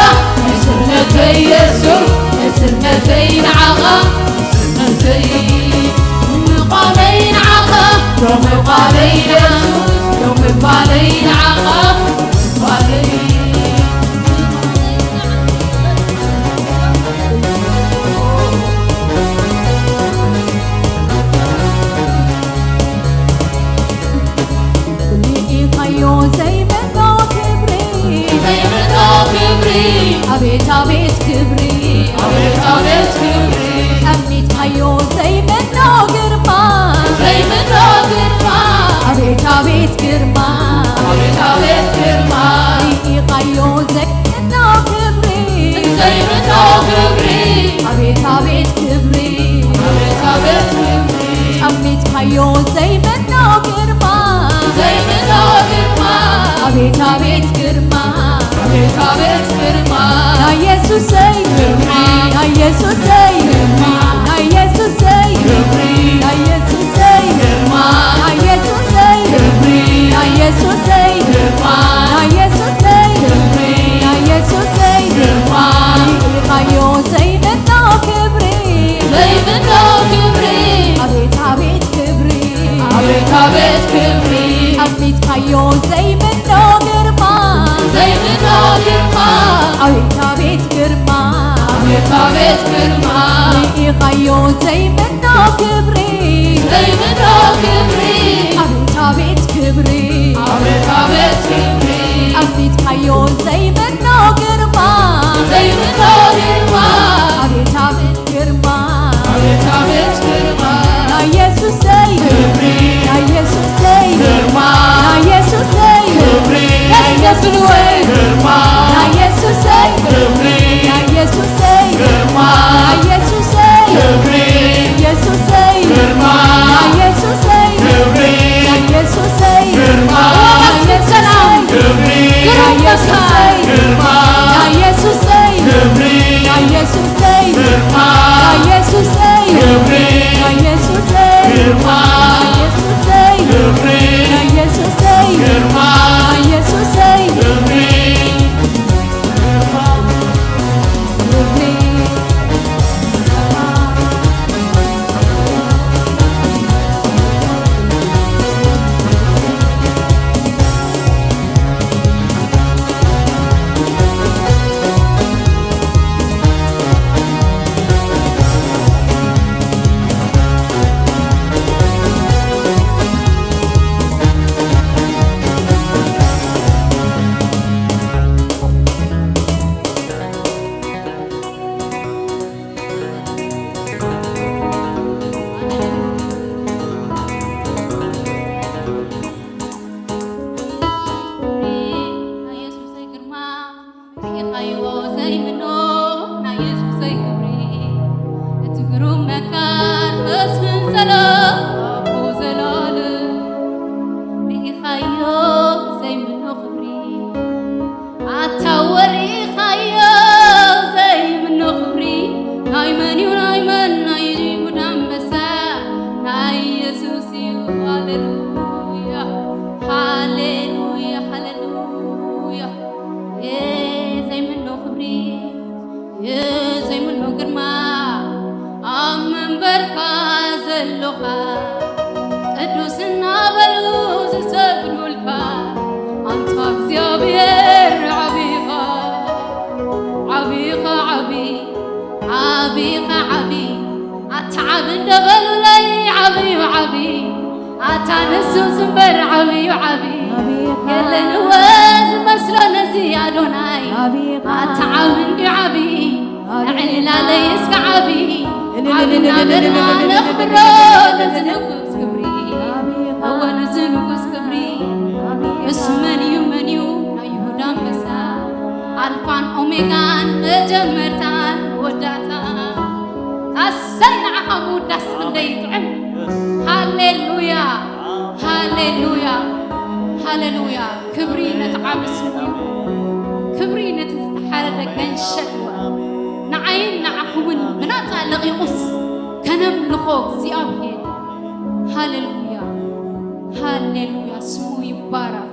ንስነተይ ኢየሱስ ንስነተይ ንዓኻ ንስነተይ ምቋመይ ንዓኻ ምቋመይ ኢየሱስ ምቋመይ ንዓኻ ምቋመይ ርኢኻዮ ዘይመኖ ክብሪ ዘይምኖ ክብሪ ኣቤት ኣቤት ክብሪ ኣቤት ኣቤት ክብሪ ጠሚትካዮ ዘይመኖ ግርማ ዘይምኖ ግርማ ኣቤት ኣቤት ግርማ ኣቤት ኣቤት ግርማ ርኢኻዮ ዘይመኖ ክብሪ ዘይምኖ ክብሪ ኣቤት ኣቤት ክብሪ ኣቤት ኣቤት ክብሪ ጠሚትካዮ ዘይመኖ ግርማ ዘይምኖ ግርማ ኣቤት ኣቤት ግርማ ኣቤት ኣቤት ግርማ ናይ ኢየሱሰይ ክብሪ ናይ ኢየሱሰይ ግርማ ናይ ኢየሱሰይ ክብሪ ናይ ኢየሱሰይ ግርማ ናይ ኢየሱሰይ ክብሪ ናይ ኢየሱሰይ ግርማ ናይ ኢየሱሰይ ክብሪ ናይ ኢየሱሰይ ግርማ ርኢኻዮ ዘይመኖ ክብሪ ዘይምኖ ክብሪ ኣቤት ኣቤት ክብሪ ኣቤት ኣቤት ክብሪ ጠሚትካዮ ዘይመኖ ግርማ ዘይምኖ ግርማ ኣቤት ኣቤት ግርማ ኣቤት ኣቤት ግርማ ርኢኻዮ ዘይመኖ ክብሪ ዘይምኖ ክብሪ ኣቤት ኣቤት ክብሪ ኣቤት ኣቤት ክብሪ ጠሚትካዮ ዘይመኖ ግርማ ዘይምኖ ግርማ ኣቤት ኣቤት ግርማ ኣቤት ኣቤት ግርማ ናይ ኢየሱሰይ ክብሪ ናይ ኢየሱሰይ ግርማ ናይ ኢየሱሰይ ክብሪ ደስ ዘብል ወይ ግርማ ናይ ኢየሱሰይ ክብሪ ናይ ኢየሱሰይ ግርማ ናይ ኢየሱሰይ ክብሪ ኢየሱሰይ ግርማ ናይ ኢየሱሰይ ክብሪ ናይ ኢየሱሰይ ግርማ ናይ ኢየሱሰይ ክብሪ ናይ ኢየሱሰይ ግርማ ናይ ኢየሱሰይ ክብሪ ናይ ኢየሱሰይ ግርማ ናይ ኢየሱሰይ ክብሪ ናይ ኢየሱሰይ ግርማ ናይ ኢየሱሰይ ክብሪ ናይ ኢየሱሰይ ግርማ ናይ ኢየሱሰይ ክብሪ ክብሪ ናይ መን እዩ ናይ መን ናይ ይሁዳ ኣንበሳ ናይ ኢየሱስ እዩ ሃሌሉያ ሃሌሉያ ሃሌሉያ ዘይምኖ ክብሪ ዘይምኖ ግርማ ኣብ መንበርካ ዘለኻ ቅዱስ እናበሉ ዝሰግዱልካ ኣንታ እግዚአብሔር ዓቢኻ ዓቢኻ ዓቢ ዓቢኻ ዓቢ ኣታ ዓቢ እንደበሉለይ ዓብዩ ዓቢ ኣታ ንሱ ዝንበር ዓብዩ ዓቢ የለን ወ ዝመስሎ ነዚ ኣዶናይ ኣታ ዓቢ እንዲ ዓቢ ዕልላለይ እስከ ዓቢ ዓብና በልና ነኽብሮ ነዚ ንጉስ ክብሪ እወ ነዚ ንጉስ ክብሪ እሱ መን እዩ መን እዩ ናይ ይሁዳ ኣንበሳ ኣልፋን ኦሜጋን መጀመርታን መወዳእታን ኣሰይ ንዓኻ ምውዳስ ክንደይ ይጥዕም ሃሌሉያ ሃሌሉያ ሃሌሉያ ክብሪ ነቲ ዓቢ ስሙ ክብሪ ነቲ ዝተሓረደ ገንሸል ንዓይን ንዓኹምን ብናፃ ለቒቑስ ከነምልኾ እግዚአብሔር ሃሌሉያ ሃሌሉያ ስሙ ይባረኽ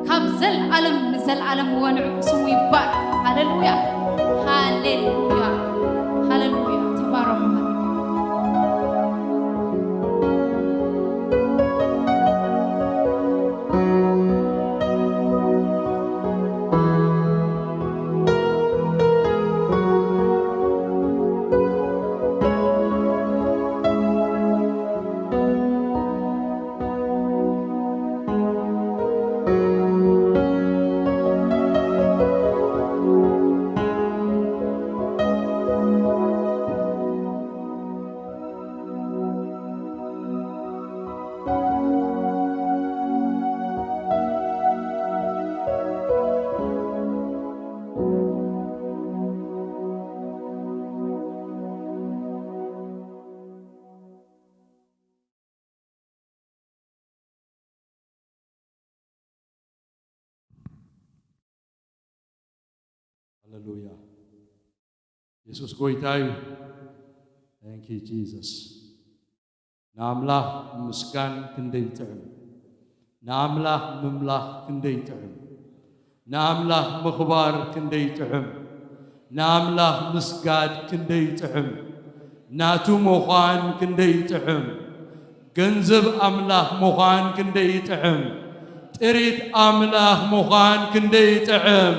ካብ ዘለዓለም ንዘለዓለም ወንዑ ስሙ ይባረኽ ሃሌሉያ ሃሌሉያ ሃሌሉያ ተባረኹ። ሃሌሉያ ኢየሱስ ጎይታ እዩ። Thank you, Jesus. ንኣምላኽ ምስጋን ክንደይ ይጥዕም፣ ንኣምላኽ ምምላኽ ክንደይ ይጥዕም፣ ንኣምላኽ ምኽባር ክንደይ ይጥዕም፣ ንኣምላኽ ምስጋድ ክንደይ ይጥዕም፣ ናቱ ምዃን ክንደይ ይጥዕም፣ ገንዘብ ኣምላኽ ምዃን ክንደይ ይጥዕም፣ ጥሪት ኣምላኽ ምዃን ክንደይ ይጥዕም፣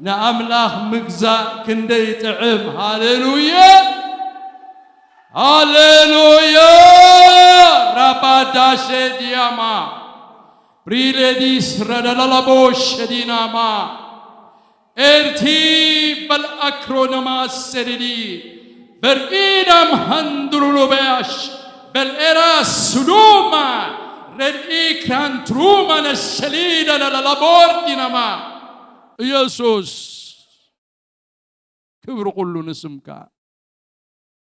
ንኣምላኽ ምግዛእ ክንደይ ይጥዕም። ሃሌሉያ ሃሌሉያ ራባዳሼ ዲያማ ብሪሌዲስ ረደለለቦሽ ዲናማ ኤርቲ በልአክሮነማ ሰሪዲ በርኢዳም ሃንዱሩሉበያሽ በልኤራ ሱዱማ ረድኢ ክራንትሩማ ነሸሊዳ ለለቦርዲናማ ኢየሱስ ክብሪ ኩሉ ንስምካ።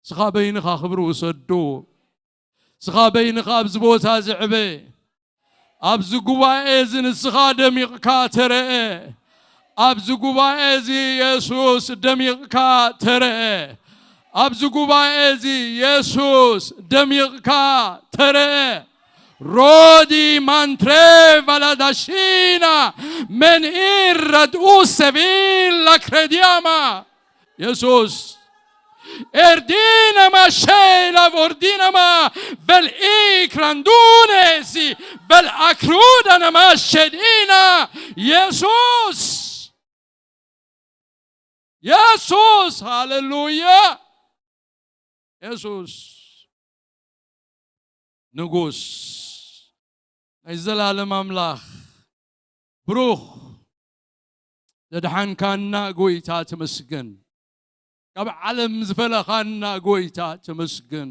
ስኻ በይንኻ ክብሪ ውሰዶ። ስኻ በይንኻ ኣብዚ ቦታ ዝዕበ፣ ኣብዚ ጉባኤ እዚ ንስኻ ደሚቕካ ተረአ። ኣብዚ ጉባኤ እዚ ኢየሱስ ደሚቕካ ተረአ። ኣብዚ ጉባኤ እዚ ኢየሱስ ደሚቕካ ተረአ። ሮዲ ማንትሬ ቫላዳሺና መን ኢረድ ኡሰቪላ ክሬዲያማ ኢየሱስ Erdinama shela vordinama vel ikrandunesi vel akrudanama shedina ኢየሱስ ኢየሱስ ሃሌሉያ ኢየሱስ ንጉስ ናይ ዘላለም ኣምላኽ ብሩኽ ዘድሓንካና ጎይታ ተመስገን። ካብ ዓለም ዝፈለኻና ጎይታ ተመስገን።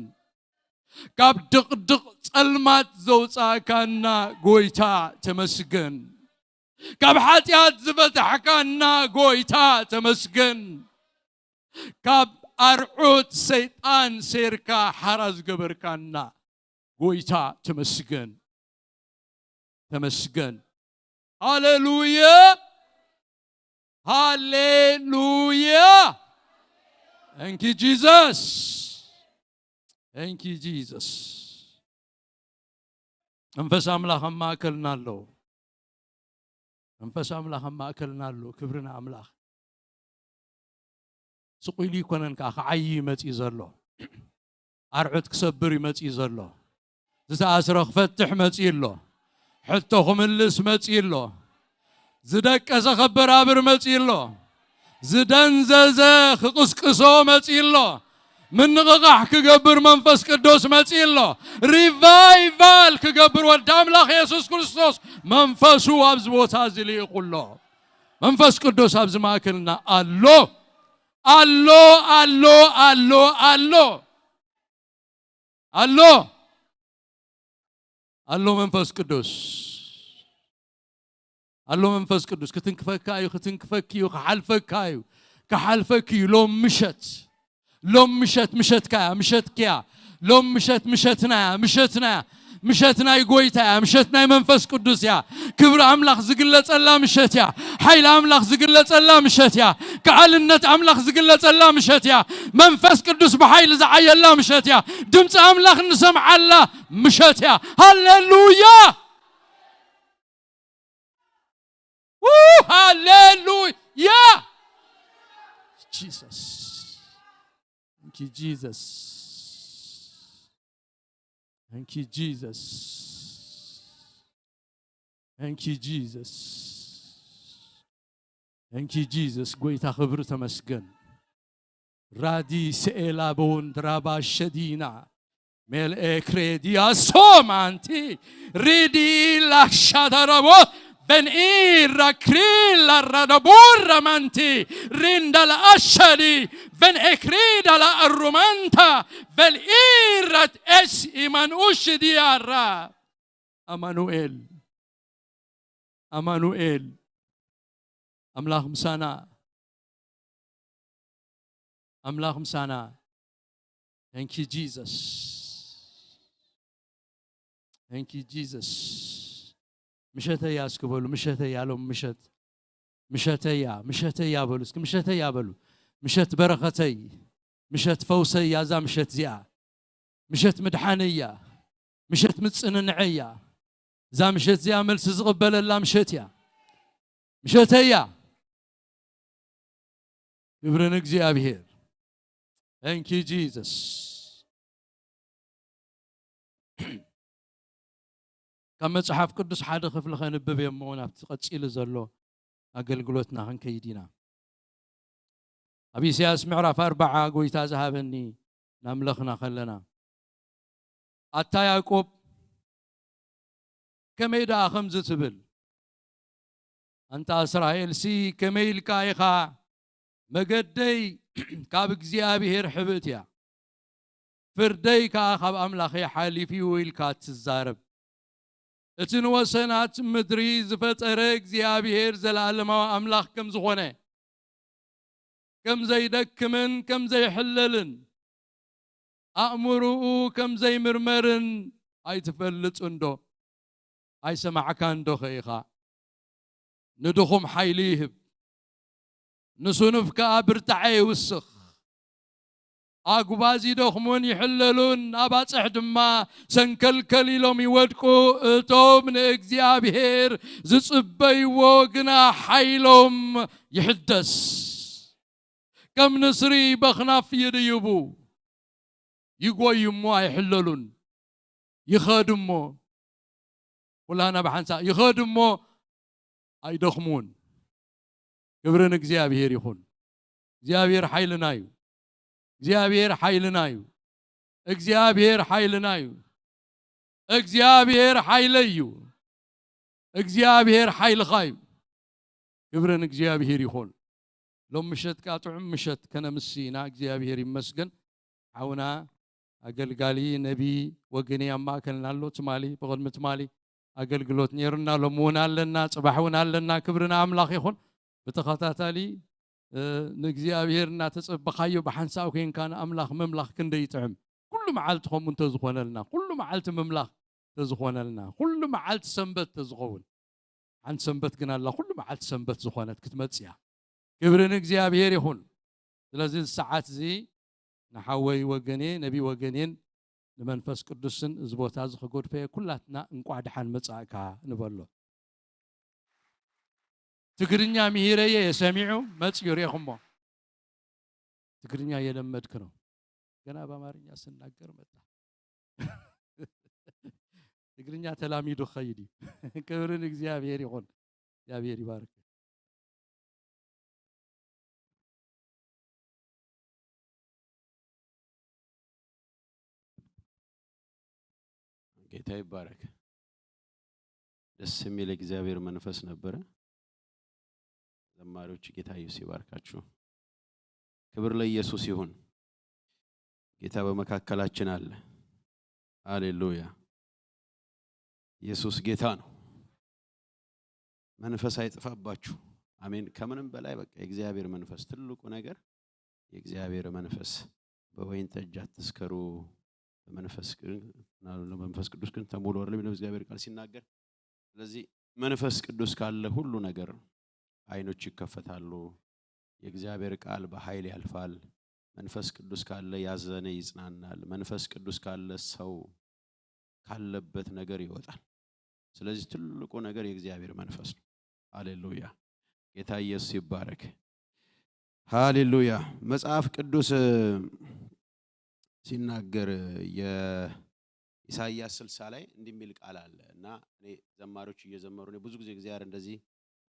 ካብ ድቕድቕ ጸልማት ዘውፃእካና ጎይታ ተመስገን። ካብ ሓጢኣት ዝበታሕካና ጎይታ ተመስገን። ካብ ኣርዑት ሰይጣን ሴርካ ሓራ ዝገበርካና ጎይታ ተመስገን፣ ተመስገን። ሃሌሉያ ሃሌሉያ። Thank you Jesus. Thank you Jesus. መንፈስ ኣምላኽ ኣብ ማእከልና ኣሎ። መንፈስ ኣምላኽ ኣብ ማእከልና ኣሎ። ክብሪ ንኣምላኽ። ስቕ ኢሉ ይኮነን ከዓ ክዓይ መፂኡ ዘሎ። ኣርዑት ክሰብር እዩ መፂኡ ዘሎ። ዝተኣስረ ክፈትሕ መፂኡ ኣሎ። ሕቶ ክምልስ መፂኡ ኣሎ። ዝደቀሰ ከበራብር መፂኡ ኣሎ። ዝደንዘዘ ክቕስቅሶ መፂኡ ኣሎ። ምንቕቓሕ ክገብር መንፈስ ቅዱስ መፂኡ ኣሎ። Revival ክገብር ወዲ ኣምላኽ የሱስ ክርስቶስ መንፈሱ ኣብዚ ቦታ እዚ ልኢኹ ኣሎ። መንፈስ ቅዱስ ኣብዚ ማእከልና ኣሎ፣ ኣሎ፣ ኣሎ፣ ኣሎ፣ ኣሎ፣ ኣሎ፣ ኣሎ። መንፈስ ቅዱስ ኣሎ። መንፈስ ቅዱስ ክትንክፈካ እዩ፣ ክትንክፈክ እዩ፣ ክሓልፈካ እዩ፣ ክሓልፈክ እዩ። ሎም ምሸት፣ ሎም ምሸት ምሸትካ እያ፣ ምሸትክ እያ። ሎም ምሸት ምሸትና እያ፣ ምሸትና እያ። ምሸት ናይ ጎይታ እያ። ምሸት ናይ መንፈስ ቅዱስ እያ። ክብሪ ኣምላኽ ዝግለጸላ ምሸት እያ። ሓይሊ ኣምላኽ ዝግለጸላ ምሸት እያ። ከኣልነት ኣምላኽ ዝግለጸላ ምሸት እያ። መንፈስ ቅዱስ ብሓይሊ ዝዓየላ ምሸት እያ። ድምፂ ኣምላኽ እንሰምዓላ ምሸት እያ። ሃሌሉያ፣ ሃሌሉያ። Jesus. Thank you Jesus. Thank you Jesus. Thank you Jesus. Thank you Jesus. ጎይታ ክብሪ ተመስገን። ራዲ ስኤላ ቦንድራባ ሸዲና ሜልኤ ክሬዲያ ሶማንቲ ሪዲ ላሻዳራቦ ቨንኢራ ክሪላ ራዳቡራ ማንቲ ሪንዳላ ኣሸዲ ቨንኤክሪዳ ላ ኣሩማንታ ቨልኢራት ኤስ ኢማንኡሽ ዲያራ። ኣማኑኤል፣ ኣማኑኤል፣ ኣምላኽ ምሳና፣ ኣምላኽ ምሳና። Thank you Jesus. Thank you Jesus. ምሸተያ እስኪ በሉ። ምሸተያ፣ ሎም ምሸት ምሸተያ፣ ምሸተያ በሉ እስኪ። ምሸተያ በሉ። ምሸት በረኸተይ፣ ምሸት ፈውሰያ። እዛ ምሸት እዚኣ ምሸት ምድሓነያ፣ ምሸት ምፅንንዐያ። እዛ ምሸት እዚኣ መልሲ ዝቕበለላ ምሸት እያ። ምሸተያ። ክብሪ ንእግዚኣብሔር። Thank you Jesus. ካብ መጽሓፍ ቅዱስ ሓደ ክፍሊ ከንብብ እየ እሞ ናብቲ ቀጺሉ ዘሎ ኣገልግሎትና ክንከይድ ኢና። ኣብ ኢሳያስ ምዕራፍ 40 ጎይታ ዝሃበኒ ናምለኽና ከለና፣ ኣታ ያዕቆብ ከመይ ደኣ ከምዚ ትብል? ኣንታ እስራኤልሲ ከመይ ኢልካ ኢኻ መገደይ ካብ እግዚኣብሔር ሕብእት እያ፣ ፍርደይ ከኣ ካብ ኣምላኸይ ሓሊፉ እዩ ኢልካ እትዛረብ? እቲ ንወሰናት ምድሪ ዝፈጠረ እግዚኣብሔር ዘለኣለማዊ ኣምላኽ ከም ዝኾነ፣ ከም ዘይደክምን ከም ዘይሕለልን፣ ኣእምሮኡ ከም ዘይምርመርን ኣይትፈልጥንዶ? ኣይሰማዕካንዶ ኸ ኢኻ? ንድኹም ሓይሊ ይህብ፣ ንስኑፍ ከኣ ብርታዐ ይውስኽ። ኣጕባዝ ይደኽሙን ይሕለሉን፣ ኣባጽሕ ድማ ሰንከልከል ኢሎም ይወድቁ። እቶም ንእግዚኣብሔር ዝጽበይዎ ግና ሓይሎም ይሕደስ፣ ከም ንስሪ በኽናፍ ይድይቡ፣ ይጎዩ እሞ ኣይሕለሉን፣ ይኸዱ እሞ፣ ኩላና ብሓንሳእ፣ ይኸዱ እሞ ኣይደኽሙን። ክብሪ ንእግዚኣብሔር ይኹን። እግዚኣብሔር ሓይልና እዩ። እግዚኣብሔር ሓይልና እዩ። እግዚኣብሔር ሓይልና እዩ። እግዚኣብሔር ሓይለይ እዩ። እግዚኣብሔር ሓይልኻ እዩ። ክብሪ ንእግዚኣብሔር ይኹን። ሎም ምሸት ከዓ ጥዑም ምሸት ከነምሲ ኢና። እግዚኣብሔር ይመስገን። ሓውና ኣገልጋሊ ነቢ ወገኔ ኣብ ማእከልና ኣሎ። ትማሊ ብቕድሚ ትማሊ ኣገልግሎት ነይሩና፣ ሎም እውን ኣለና፣ ፅባሕ እውን ኣለና። ክብሪ ንኣምላኽ ይኹን። ብተኸታታሊ ንእግዚኣብሔር እናተጸበኻዮ ብሓንሳእ ኮንካ ንኣምላኽ ምምላኽ ክንደይ ይጥዕም። ኩሉ መዓልቲ ከምኡ እንተዝኾነልና፣ ኩሉ መዓልቲ ምምላኽ እንተዝኾነልና፣ ኩሉ መዓልቲ ሰንበት እንተዝኸውን። ሓንቲ ሰንበት ግን ኣላ ኩሉ መዓልቲ ሰንበት ዝኾነት፣ ክትመጽእ እያ። ክብሪ ንእግዚኣብሔር ይኹን። ስለዚ ሰዓት እዚ ንሓወይ ወገኔ ነቢ ወገኔን ንመንፈስ ቅዱስን እዚ ቦታ እዚ ክጎድፈ ኩላትና እንቋዕ ድሓን መጻእካ ንበሎ። ትግርኛ ምሂረየ የሰሚዑ መጽዩ ሪኢኹሞ። ትግርኛ የለመድክ ነው። ገና በአማርኛ ስናገር መጣ። ትግርኛ ተላሚዱ ኸይድ እዩ። ክብርን እግዚአብሔር ይኹን። እግዚአብሔር ይባርክ። ጌታ ይባረክ። ደስ የሚል የእግዚአብሔር መንፈስ ነበረ። ዘማሪዎች ጌታ ኢየሱስ ይባርካችሁ። ክብር ለኢየሱስ ይሁን። ጌታ በመካከላችን አለ። ሃሌሉያ። ኢየሱስ ጌታ ነው። መንፈስ አይጥፋባችሁ። አሜን። ከምንም በላይ በቃ የእግዚአብሔር መንፈስ ትልቁ ነገር የእግዚአብሔር መንፈስ። በወይን ጠጅ አትስከሩ፣ በመንፈስ በመንፈስ ቅዱስ ግን ተሞሉ አይደል የሚለው እግዚአብሔር ቃል ሲናገር። ስለዚህ መንፈስ ቅዱስ ካለ ሁሉ ነገር አይኖች ይከፈታሉ። የእግዚአብሔር ቃል በኃይል ያልፋል። መንፈስ ቅዱስ ካለ ያዘነ ይጽናናል። መንፈስ ቅዱስ ካለ ሰው ካለበት ነገር ይወጣል። ስለዚህ ትልቁ ነገር የእግዚአብሔር መንፈስ ነው። ሃሌሉያ። ጌታ ኢየሱስ ይባረክ። ሃሌሉያ። መጽሐፍ ቅዱስ ሲናገር የኢሳይያስ 60 ላይ እንዲህ የሚል ቃል አለ እና እኔ ዘማሪዎች እየዘመሩ እኔ ብዙ ጊዜ እግዚአብሔር እንደዚህ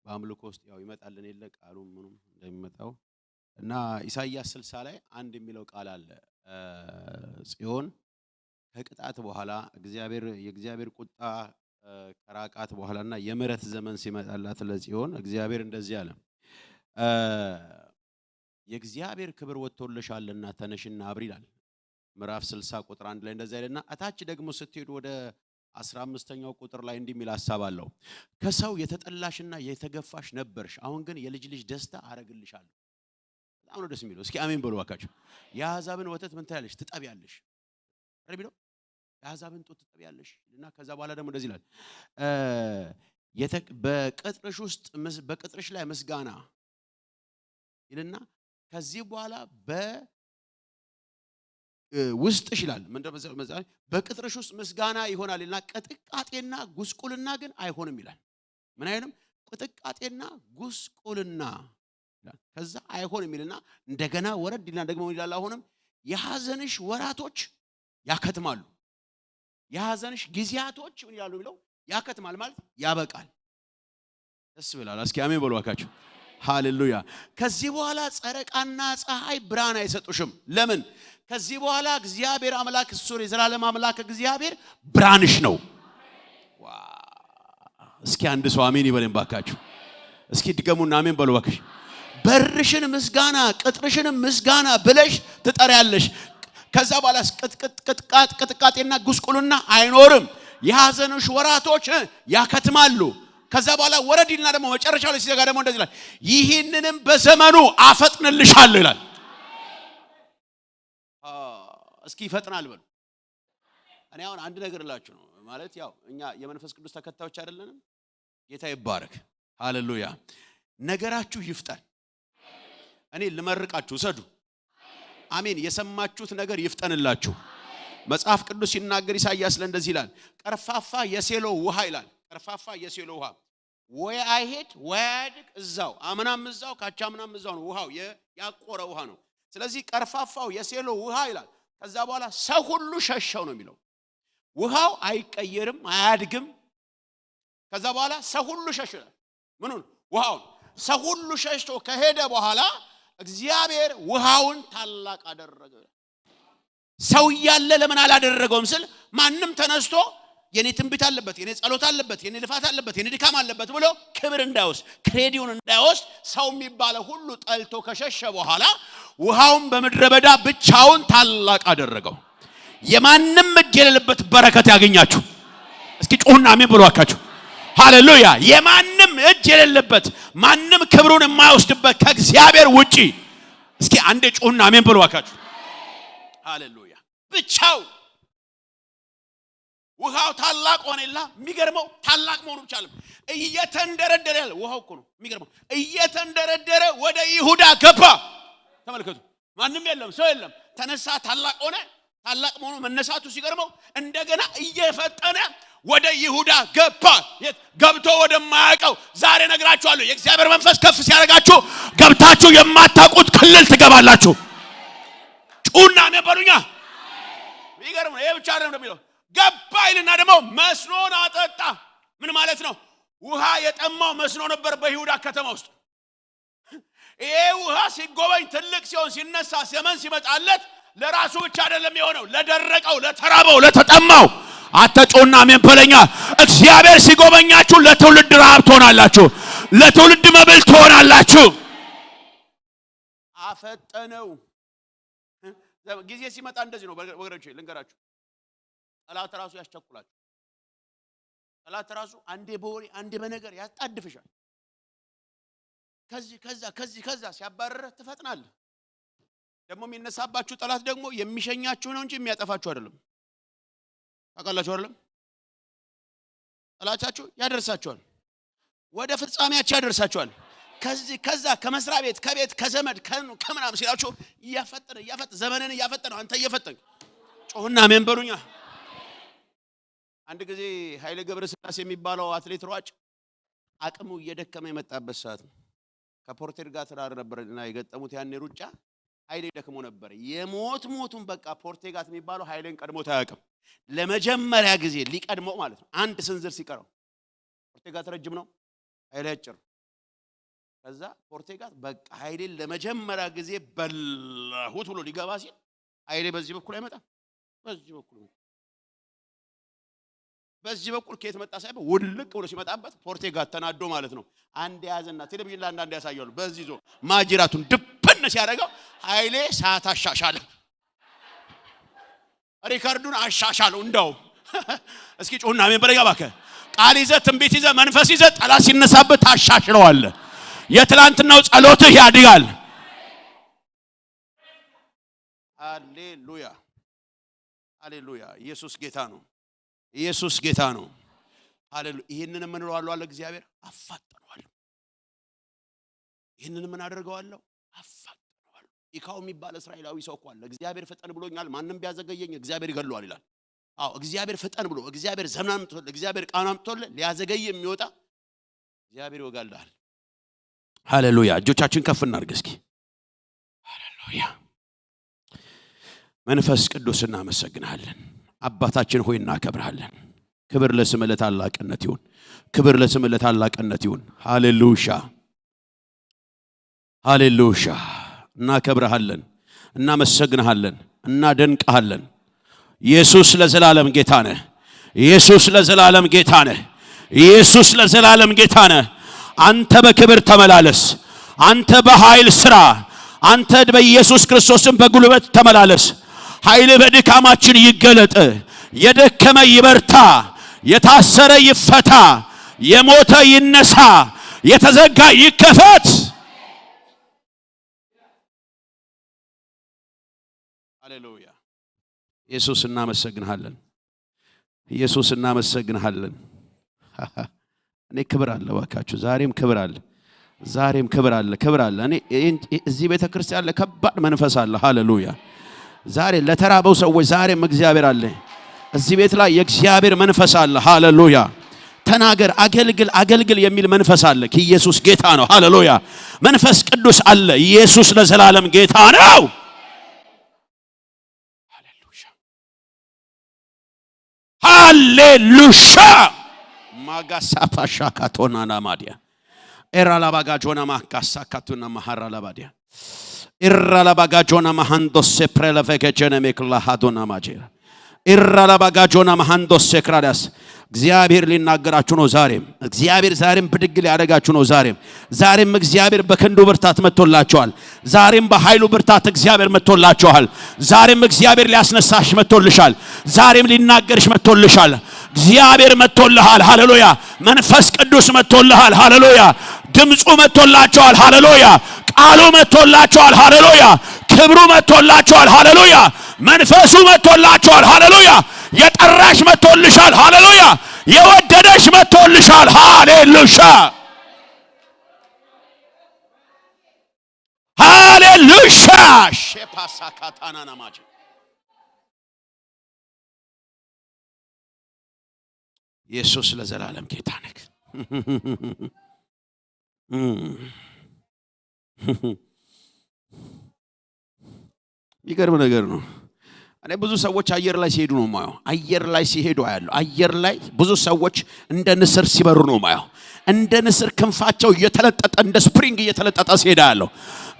በአምልኮ ውስጥ ያው ይመጣልን የለ ቃሉ ምኑም እንደሚመጣው እና ኢሳይያስ 60 ላይ አንድ የሚለው ቃል አለ። ጽዮን ከቅጣት በኋላ እግዚአብሔር የእግዚአብሔር ቁጣ ከራቃት በኋላና የምሕረት ዘመን ሲመጣላት ለጽዮን እግዚአብሔር እንደዚህ አለ፣ የእግዚአብሔር ክብር ወጥቶልሻልና ተነሽና አብሪ ይላል። ምዕራፍ 60 ቁጥር 1 ላይ እንደዚህ አይልና እታች ደግሞ ስትሄዱ ወደ 15ኛው ቁጥር ላይ እንዲህ የሚል ሐሳብ አለው። ከሰው የተጠላሽና የተገፋሽ ነበርሽ፣ አሁን ግን የልጅ ልጅ ደስታ አረግልሻለሁ። በጣም ነው ደስ የሚለው። እስኪ አሜን በሉ እባካችሁ። የአሕዛብን ወተት ምን ታያለሽ? ትጠቢያለሽ አይደል የሚለው? የአሕዛብን ጡት ትጠቢያለሽ እና ከዛ በኋላ ደግሞ እንደዚህ ይላል፣ በቅጥርሽ ውስጥ በቅጥርሽ ላይ ምስጋና ይልና ከዚህ በኋላ በውስጥሽ ይላል ምንድነው መጽሐፍ በቅጥርሽ ውስጥ ምስጋና ይሆናል ይልና ቅጥቃጤና ጉስቁልና ግን አይሆንም ይላል። ምን አይሆንም? ቅጥቃጤና ጉስቁልና ይላል። ከዛ አይሆንም ይልና እንደገና ወረድ ይልና ደግሞ ምን ይላል? አሁንም የሐዘንሽ ወራቶች ያከትማሉ። የሐዘንሽ ጊዜያቶች ምን ይላሉ የሚለው ያከትማል ማለት ያበቃል። ደስ ብላል። እስኪ አሜን በሉ እባካችሁ። ሃሌሉያ። ከዚህ በኋላ ጨረቃና ፀሐይ ብርሃን አይሰጡሽም። ለምን? ከዚህ በኋላ እግዚአብሔር አምላክ እሱ የዘላለም አምላክ እግዚአብሔር ብርሃንሽ ነው። እስኪ አንድ ሰው አሜን ይበለን ባካችሁ። እስኪ ድገሙና አሜን በሉ ባክሽ። በርሽን ምስጋና ቅጥርሽንም ምስጋና ብለሽ ትጠሪያለሽ። ከዛ በኋላ ቅጥቃጤና ጉስቁልና አይኖርም። የሐዘንሽ ወራቶች ያከትማሉ። ከዛ በኋላ ወረድ ይልና ደግሞ መጨረሻው ላይ ሲዘጋ ደግሞ እንደዚህ ይላል፣ ይህንንም በዘመኑ አፈጥንልሻለሁ ይላል። እስኪ ይፈጥናል በሉ። እኔ አሁን አንድ ነገር እላችሁ ነው ማለት ያው እኛ የመንፈስ ቅዱስ ተከታዮች አይደለንም? ጌታ ይባረክ። ሃሌሉያ። ነገራችሁ ይፍጠን። እኔ ልመርቃችሁ እሰዱ። አሜን። የሰማችሁት ነገር ይፍጠንላችሁ። መጽሐፍ ቅዱስ ሲናገር ኢሳይያስ ለእንደዚህ ይላል፣ ቀርፋፋ የሴሎ ውሃ ይላል። ቀርፋፋ የሴሎ ውሃ ወይ አይሄድ ወይ አያድግ፣ እዛው አምናም እዛው ካቻምናም እዛው ነው። ውሃው ያቆረ ውሃ ነው። ስለዚህ ቀርፋፋው የሴሎ ውሃ ይላል። ከዛ በኋላ ሰው ሁሉ ሸሸው ነው የሚለው። ውሃው አይቀየርም፣ አያድግም። ከዛ በኋላ ሰው ሁሉ ሸሸው ይላል። ምኑን? ውሃውን። ሰው ሁሉ ሸሽቶ ከሄደ በኋላ እግዚአብሔር ውሃውን ታላቅ አደረገ። ሰው እያለ ለምን አላደረገውም ስል ማንም ተነስቶ የኔ ትንቢት አለበት፣ የኔ ጸሎት አለበት፣ የኔ ልፋት አለበት፣ የኔ ድካም አለበት ብሎ ክብር እንዳይወስድ፣ credit ኡን እንዳይወስድ ሰው የሚባለው ሁሉ ጠልቶ ከሸሸ በኋላ ውሃውን በምድረ በዳ ብቻውን ታላቅ አደረገው። የማንም እጅ የሌለበት በረከት ያገኛችሁ። እስኪ ጩሁና አሜን ብሎ አካችሁ። ሃሌሉያ። የማንም እጅ የሌለበት ማንም ክብሩን የማይወስድበት ከእግዚአብሔር ውጪ። እስኪ አንዴ ጩሁና አሜን ብሎ አካችሁ። ሃሌሉያ። ብቻው ውሃው ታላቅ ሆነላ። የሚገርመው ታላቅ መሆኑ ብቻ አይደለም፣ እየተንደረደረ ያለ ውሃው እኮ ነው። የሚገርመው እየተንደረደረ ወደ ይሁዳ ገባ። ተመልከቱ፣ ማንም የለም፣ ሰው የለም። ተነሳ፣ ታላቅ ሆነ። ታላቅ መሆኑ መነሳቱ ሲገርመው እንደገና እየፈጠነ ወደ ይሁዳ ገባ። የት ገብቶ ወደማያውቀው። ዛሬ ነግራችኋለሁ፣ የእግዚአብሔር መንፈስ ከፍ ሲያደርጋችሁ ገብታችሁ የማታውቁት ክልል ትገባላችሁ። ጩና አሜን በሉኛ። ይገርም ነው። ይሄ ብቻ አይደለም እንደሚለው ገባ ይልና ደግሞ መስኖን አጠጣ። ምን ማለት ነው? ውሃ የጠማው መስኖ ነበር በይሁዳ ከተማ ውስጥ። ይሄ ውሃ ሲጎበኝ፣ ትልቅ ሲሆን፣ ሲነሳ፣ ዘመን ሲመጣለት ለራሱ ብቻ አይደለም የሆነው፣ ለደረቀው፣ ለተራበው፣ ለተጠማው። አተጮና አሜን በለኛ። እግዚአብሔር ሲጎበኛችሁ ለትውልድ ረሃብ ትሆናላችሁ፣ ለትውልድ መብል ትሆናላችሁ። አፈጠነው። ጊዜ ሲመጣ እንደዚህ ነው ወገኖቼ፣ ልንገራችሁ። ጠላት ራሱ ያስቸኩላችሁ። ጠላት ራሱ አንዴ በወሬ አንዴ በነገር ያጣድፍሻል። ከዚህ ከዛ ከዚህ ከዛ ሲያባረርህ ትፈጥናለህ። ደግሞ የሚነሳባችሁ ጠላት ደግሞ የሚሸኛችሁ ነው እንጂ የሚያጠፋችሁ አይደለም። ታውቃላችሁ አይደለም? ጠላቻችሁ ያደርሳችኋል፣ ወደ ፍጻሜያችሁ ያደርሳችኋል። ከዚህ ከዛ ከመስሪያ ቤት፣ ከቤት፣ ከዘመድ፣ ከምናምን ሲላችሁ እያፈጠነ እያፈጠነ፣ ዘመንን እያፈጠነ፣ አንተ እየፈጠንክ ጮህና አሜን በሉኛ። አንድ ጊዜ ኃይሌ ገብረስላሴ የሚባለው አትሌት ሯጭ አቅሙ እየደከመ የመጣበት ሰዓት ነው። ከፖርቴጋት ጋር ነበርና የገጠሙት ያኔ ሩጫ ኃይሌ ደክሞ ነበር። የሞት ሞቱን በቃ ፖርቴጋት የሚባለው ኃይሌን ቀድሞት አያውቅም። ለመጀመሪያ ጊዜ ሊቀድመው ማለት ነው። አንድ ስንዝር ሲቀረው፣ ፖርቴጋት ረጅም ነው፣ ኃይሌ አጭር። ከዛ ፖርቴጋት በቃ ኃይሌን ለመጀመሪያ ጊዜ በላሁት ብሎ ሊገባ ሲል ኃይሌ በዚህ በኩል አይመጣም፣ በዚህ በኩል መጣ። በዚህ በኩል ከየት መጣ ሳይባል ውልቅ ብሎ ሲመጣበት ፖርቴጋት ተናዶ ማለት ነው። አንድ የያዘና ቴሌቪዥን ላይ አንዳንድ ያሳያሉ። በዚህ ይዞ ማጅራቱን ድብን ሲያደርገው ኃይሌ ሰዓት አሻሻለ፣ ሪከርዱን አሻሻለው። እንደው እስኪ ጩህና አሜን በለኛ እባክህ። ቃል ይዘህ፣ ትንቢት ይዘህ፣ መንፈስ ይዘህ ጠላት ሲነሳብህ ታሻሽለዋለህ። የትላንትናው ጸሎትህ ያድጋል። ሃሌሉያ ሃሌሉያ! ኢየሱስ ጌታ ነው። ኢየሱስ ጌታ ነው። ሃሌሉያ! ይህንን ምን እለዋለሁ አለ እግዚአብሔር፣ አፋጥነዋለሁ። ይህንን ምን አደርገዋለሁ? አፋጥነዋለሁ። ኢካው የሚባል እስራኤላዊ ሰው እኮ አለ። እግዚአብሔር ፍጠን ብሎኛል፣ ማንም ቢያዘገየኝ እግዚአብሔር ይገለዋል ይላል። አዎ፣ እግዚአብሔር ፍጠን ብሎ፣ እግዚአብሔር ዘመን አምጥቶልህ፣ እግዚአብሔር ቃል አምጥቶልህ ሊያዘገይ የሚወጣ እግዚአብሔር ይወጋልሃል። ሃሌሉያ! እጆቻችን ከፍ እናድርግ እስኪ። ሃሌሉያ! መንፈስ ቅዱስ እናመሰግንሃለን። አባታችን ሆይ እናከብርሃለን። ክብር ለስምህ ለታላቅነት ይሁን። ክብር ለስምህ ለታላቅነት ይሁን። ሃሌሉያ ሃሌሉያ! እናከብርሃለን፣ እናመሰግንሃለን፣ እናደንቅሃለን። ኢየሱስ ለዘላለም ጌታ ነህ። ኢየሱስ ለዘላለም ጌታ ነህ። ኢየሱስ ለዘላለም ጌታ ነህ። አንተ በክብር ተመላለስ። አንተ በኃይል ስራ። አንተ በኢየሱስ ክርስቶስም በጉልበት ተመላለስ። ኃይል በድካማችን ይገለጥ። የደከመ ይበርታ፣ የታሰረ ይፈታ፣ የሞተ ይነሳ፣ የተዘጋ ይከፈት። ሃሌሉያ! ኢየሱስ እናመሰግንሃለን። ኢየሱስ እናመሰግንሃለን። እኔ ክብር አለ እባካችሁ፣ ዛሬም ክብር አለ፣ ዛሬም ክብር አለ፣ ክብር አለ። እኔ እዚህ ቤተ ክርስቲያን ለከባድ መንፈስ አለ። ሃሌሉያ! ዛሬ ለተራበው ሰዎች ዛሬም እግዚአብሔር አለ። እዚህ ቤት ላይ የእግዚአብሔር መንፈስ አለ። ሃሌሉያ! ተናገር፣ አገልግል፣ አገልግል የሚል መንፈስ አለ። ኢየሱስ ጌታ ነው። ሃሌሉያ! መንፈስ ቅዱስ አለ። ኢየሱስ ለዘላለም ጌታ ነው። ሃሌሉያ! ማጋሳፋሻካቶናና ማዲያ ኤራላባጋጆና ማካሳካቱና ማሃራላባዲያ ኢራላባጋጆና ማሃንዶሴ ፕሬለቬገጀነ ሜክላሃዶና ማጄራ ኢራላባጋጆና ማሃንዶሴ ክራዳስ። እግዚአብሔር ሊናገራችሁ ነው ዛሬም። እግዚአብሔር ዛሬም ብድግ ሊያደርጋችሁ ነው ዛሬም። ዛሬም እግዚአብሔር በክንዱ ብርታት መጥቶላችኋል። ዛሬም በኃይሉ ብርታት እግዚአብሔር መጥቶላችኋል። ዛሬም እግዚአብሔር ሊያስነሳሽ መጥቶልሻል። ዛሬም ሊናገርሽ መጥቶልሻል። እግዚአብሔር መጥቶልሃል። ሃሌሉያ! መንፈስ ቅዱስ መጥቶልሃል። ሃሌሉያ! ድምፁ መጥቶላችኋል። ሃሌሉያ! ቃሉ መጥቶላችኋል። ሃሌሉያ! ክብሩ መጥቶላችኋል። ሃሌሉያ! መንፈሱ መጥቶላችኋል። ሃሌሉያ! የጠራሽ መጥቶልሻል። ሃሌሉያ! የወደደሽ መጥቶልሻል። ሃሌሉያ ሃሌሉያ! ራፓሳካታናናማች ኢየሱስ ለዘላለም ጌታ ነህ። የሚገርም ነገር ነው። እኔ ብዙ ሰዎች አየር ላይ ሲሄዱ ነው የማየው። አየር ላይ ሲሄዱ አያለሁ። አየር ላይ ብዙ ሰዎች እንደ ንስር ሲበሩ ነው የማየው። እንደ ንስር ክንፋቸው እየተለጠጠ፣ እንደ spring እየተለጠጠ ሲሄድ አያለሁ።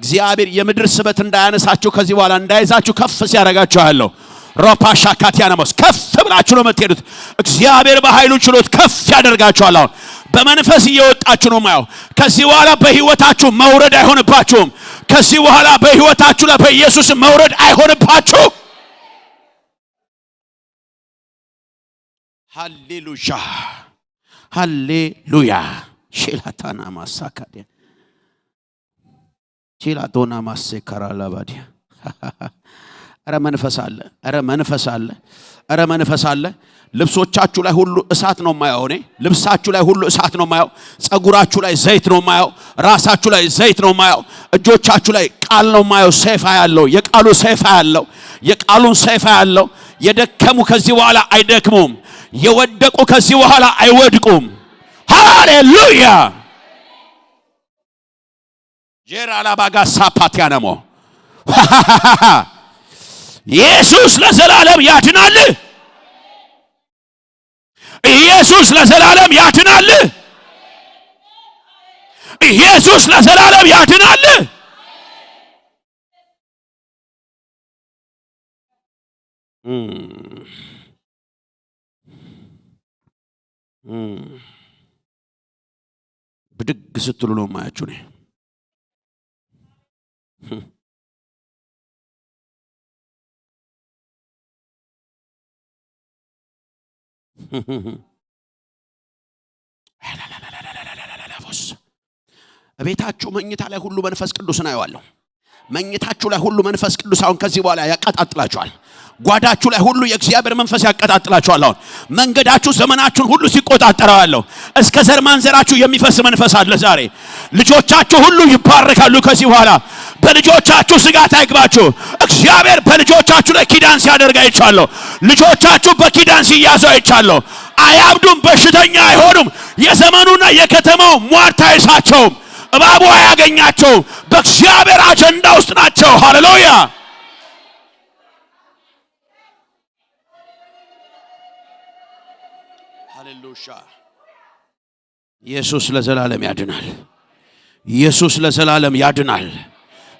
እግዚአብሔር የምድር ስበት እንዳያነሳችሁ፣ ከዚህ በኋላ እንዳይዛችሁ ከፍ ሲያደርጋችሁ አያለሁ። ሮፓሻ ካቲያናሞስ፣ ከፍ ብላችሁ ነው የምትሄዱት። እግዚአብሔር በኃይሉ ችሎት ከፍ ያደርጋችኋል። አሁን በመንፈስ እየወጣችሁ ነው የማየው። ከዚህ በኋላ በህይወታችሁ መውረድ አይሆንባችሁም። ከዚህ በኋላ በህይወታችሁ ላይ በኢየሱስ መውረድ አይሆንባችሁ። ሃሌሉያ፣ ሃሌሉያ። ሼላታና ማሳካዲያ ሼላቶና ማሴካራላባዲያ። ኧረ መንፈስ አለ። ኧረ መንፈስ አለ። ኧረ መንፈስ አለ። ልብሶቻችሁ ላይ ሁሉ እሳት ነው የማየው እኔ። ልብሳችሁ ላይ ሁሉ እሳት ነው የማየው። ጸጉራችሁ ላይ ዘይት ነው የማየው። ራሳችሁ ላይ ዘይት ነው የማየው። እጆቻችሁ ላይ ቃል ነው የማየው። ሰይፍ ያለው፣ የቃሉ ሰይፍ ያለው፣ የቃሉን ሰይፍ ያለው። የደከሙ ከዚህ በኋላ አይደክሙም። የወደቁ ከዚህ በኋላ አይወድቁም። ሃሌሉያ። ጄራላባጋ ሳፓቲያነሞ፣ ኢየሱስ ለዘላለም ያድናል። ኢየሱስ ለዘላለም ያድናል። ኢየሱስ ለዘላለም ያድናል። ብድግ ስትሉ ነው የማያችሁ እኔ። ቤታችሁ መኝታ ላይ ሁሉ መንፈስ ቅዱስን አየዋለሁ። መኝታችሁ ላይ ሁሉ መንፈስ ቅዱስ አሁን ከዚህ በኋላ ያቀጣጥላችኋል። ጓዳችሁ ላይ ሁሉ የእግዚአብሔር መንፈስ ያቀጣጥላችኋል። አሁን መንገዳችሁ ዘመናችሁን ሁሉ ሲቆጣጠረው ያለው እስከ ዘር ማንዘራችሁ የሚፈስ መንፈስ አለ። ዛሬ ልጆቻችሁ ሁሉ ይባረካሉ። ከዚህ በኋላ በልጆቻችሁ ስጋት አይግባችሁ። እግዚአብሔር በልጆቻችሁ ላይ ኪዳን ሲያደርግ አይቻለሁ። ልጆቻችሁ በኪዳን ሲያዙ አይቻለሁ። አያብዱም፣ በሽተኛ አይሆኑም። የዘመኑና የከተማው ሟርት አይሳቸውም። እባቡ አያገኛቸውም። በእግዚአብሔር አጀንዳ ውስጥ ናቸው። ሃሌሉያ። ሃሌሉያ። ኢየሱስ ለዘላለም ያድናል። ኢየሱስ ለዘላለም ያድናል።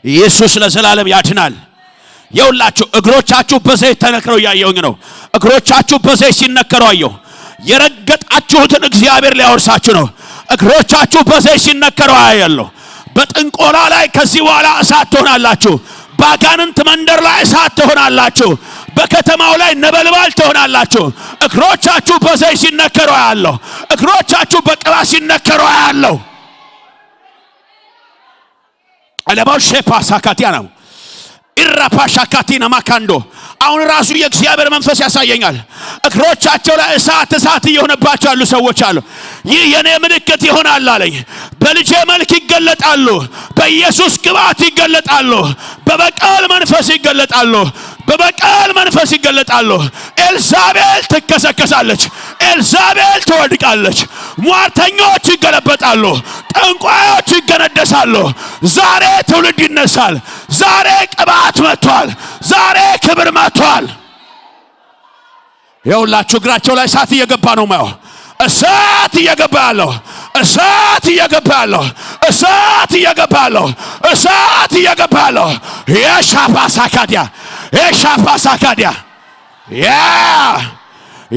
ኢየሱስ ለዘላለም ያድናል። የውላችሁ እግሮቻችሁ በዘይት ተነክረው እያየሁኝ ነው። እግሮቻችሁ በዘይት ሲነከሩ አየሁ። የረገጣችሁትን እግዚአብሔር ሊያወርሳችሁ ነው። እግሮቻችሁ በዘይት ሲነከሩ አያለሁ። በጥንቆላ ላይ ከዚህ በኋላ እሳት ትሆናላችሁ። በአጋንንት መንደር ላይ እሳት ትሆናላችሁ። በከተማው ላይ ነበልባል ትሆናላችሁ። እግሮቻችሁ በዘይት ሲነከሩ አያለሁ። እግሮቻችሁ በቅባት ሲነከሩ አያለሁ። አለባው ሼፓ ሳካቲያ ነው፣ ኢራፓሻካቲና ማካንዶ። አሁን ራሱ የእግዚአብሔር መንፈስ ያሳየኛል። እግሮቻቸው ላይ እሳት እሳት እየሆነባቸው ያሉ ሰዎች አሉ። ይህ የኔ ምልክት ይሆናል አለኝ። በልጄ መልክ ይገለጣሉ። በኢየሱስ ቅባት ይገለጣሉ። በበቀል መንፈስ ይገለጣሉ። በበቀል መንፈስ ይገለጣሉ። ኤልዛቤል ትከሰከሳለች። ኤልዛቤል ትወድቃለች። ሟርተኞች ይገለበጣሉ። ጠንቋዮች ይገነደሳሉ። ዛሬ ትውልድ ይነሳል። ዛሬ ቅባት መጥቷል። ዛሬ ክብር መጥቷል። የሁላችሁ እግራቸው ላይ እሳት እየገባ ነው ማየው። እሳት እየገባ ያለው፣ እሳት እየገባ ያለው፣ እሳት እየገባ ያለው፣ እሳት እየገባ ያለው። የሻፓ ሳካዲያ፣ የሻፓ ሳካዲያ።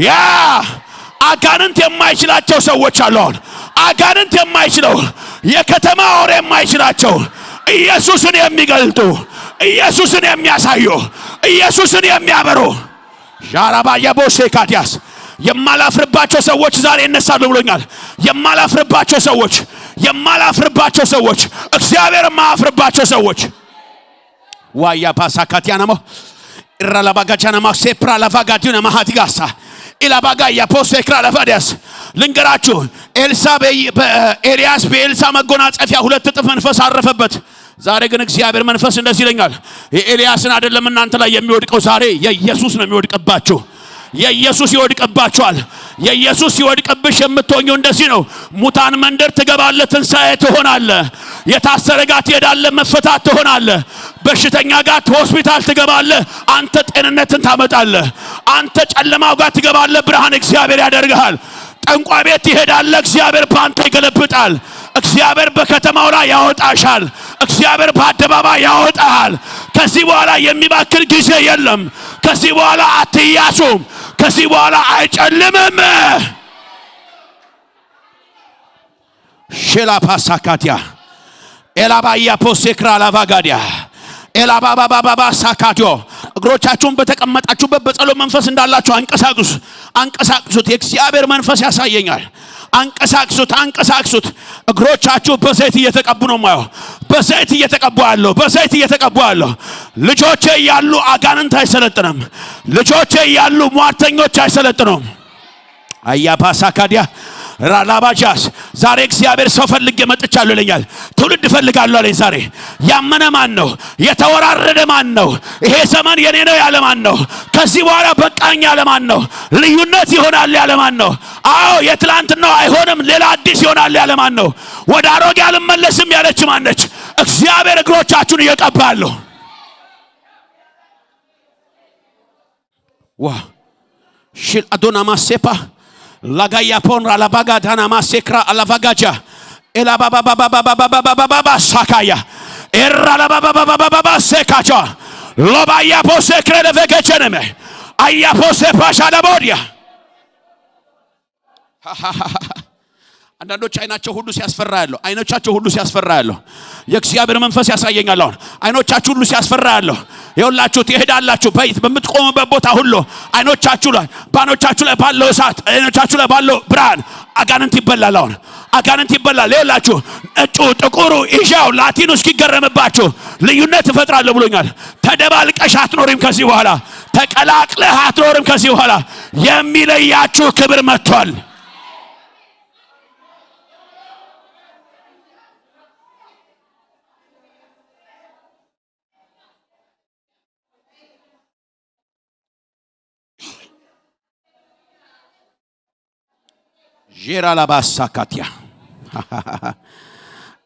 ያ አጋንንት የማይችላቸው ሰዎች አሉ። አሁን አጋንንት የማይችለው፣ የከተማ ወሬ የማይችላቸው፣ ኢየሱስን የሚገልጡ፣ ኢየሱስን የሚያሳዩ፣ ኢየሱስን የሚያበሩ፣ ዣራባ የቦሴ ካዲያስ። የማላፍርባቸው ሰዎች ዛሬ ይነሳሉ ብሎኛል። የማላፍርባቸው ሰዎች፣ የማላፍርባቸው ሰዎች፣ እግዚአብሔር የማያፍርባቸው ሰዎች። ዋያ ፓሳካቲያናሞ ኢራላባጋቻናማ ሴፕራ ላቫጋዲና ማሃቲጋሳ ኢላባጋ ያፖሴ ክራላቫዲያስ። ልንገራችሁ፣ ኤልሳ፣ ኤልያስ በኤልሳ መጎናጸፊያ 2 እጥፍ መንፈስ አረፈበት። ዛሬ ግን እግዚአብሔር መንፈስ እንደዚህ ይለኛል፣ የኤልያስን አይደለም እናንተ ላይ የሚወድቀው፣ ዛሬ የኢየሱስ ነው የሚወድቅባችሁ። የኢየሱስ ይወድቅባችኋል። የኢየሱስ ሲወድቅብሽ የምትሆኚው እንደዚህ ነው። ሙታን መንደር ትገባለህ፣ ትንሣኤ ትሆናለህ። የታሰረ ጋር ትሄዳለህ፣ መፈታት ትሆናለህ። በሽተኛ ጋር ሆስፒታል ትገባለህ፣ አንተ ጤንነትን ታመጣለህ። አንተ ጨለማው ጋር ትገባለህ፣ ብርሃን እግዚአብሔር ያደርግሃል። ጠንቋይ ቤት ትሄዳለህ፣ እግዚአብሔር በአንተ ይገለብጣል። እግዚአብሔር በከተማው ላይ ያወጣሻል። እግዚአብሔር በአደባባይ ያወጣሃል። ከዚህ በኋላ የሚባክን ጊዜ የለም። ከዚህ በኋላ አትያሱም። ከዚህ በኋላ አይጨልምም። ሼላ ፓሳካቲያ ኤላባያ ፖሴክራ ላቫጋዲያ ኤላባባባባ ሳካዲዮ እግሮቻችሁን በተቀመጣችሁበት በጸሎት መንፈስ እንዳላችሁ አንቀሳቅሱ፣ አንቀሳቅሱት። የእግዚአብሔር መንፈስ ያሳየኛል። አንቀሳቅሱት፣ አንቀሳቅሱት። እግሮቻችሁ በዘይት እየተቀቡ ነው የማየው። በዘይት እየተቀቡ ያለው፣ በዘይት እየተቀቡ ያለው። ልጆቼ እያሉ አጋንንት አይሰለጥንም። ልጆቼ እያሉ ሟርተኞች አይሰለጥኑም። አያፓሳካዲያ ራላባጃስ ዛሬ እግዚአብሔር ሰው ፈልጌ መጥቻለሁ ይለኛል። ትውልድ እፈልጋለሁ አለኝ። ዛሬ ያመነ ማን ነው? የተወራረደ ማን ነው? ይሄ ዘመን የኔ ነው ያለ ማን ነው? ከዚህ በኋላ በቃኝ ያለ ማን ነው? ልዩነት ይሆናል ያለ ማን ነው? አዎ የትላንትናው አይሆንም ሌላ አዲስ ይሆናል ያለ ማን ነው? ወደ አሮጌ አልመለስም ያለች ማን ነች? እግዚአብሔር እግሮቻችሁን እየቀባለሁ ዋ ሽል አዶና ማሴፓ ላጋያ ፖንራ ላባጋ ዳና ማሴክራ አላቫጋጃ ኤላባባባባባባባባባ ሳካያ ኤራ ላባባባባባባ ሴካቻ ሎባያ ፖሴክረ ለቨገቸነመ አያ ፖሴ ፓሻ ለቦዲያ። አንዳንዶች አይናቸው ሁሉ ሲያስፈራ ያለው፣ አይኖቻቸው ሁሉ ሲያስፈራ ያለው የእግዚአብሔር መንፈስ ያሳየኛል። አሁን አይኖቻችሁ ሁሉ ሲያስፈራ ያለው ይኸውላችሁ፣ ትሄዳላችሁ። በምትቆሙበት ቦታ ሁሉ አይኖቻችሁ ላይ፣ በአይኖቻችሁ ላይ ባለው እሳት፣ አይኖቻችሁ ላይ ባለው ብርሃን አጋንንት ይበላል። አሁን አጋንንት ይበላል። ይኸውላችሁ ነጩ፣ ጥቁሩ፣ ኤዥያው፣ ላቲኑ እስኪገረምባችሁ ልዩነት እፈጥራለሁ ብሎኛል። ተደባልቀሽ አትኖሪም ከዚህ በኋላ፣ ተቀላቅለህ አትኖርም ከዚህ በኋላ። የሚለያችሁ ክብር መጥቷል። ዤራ ላባሳካቲያ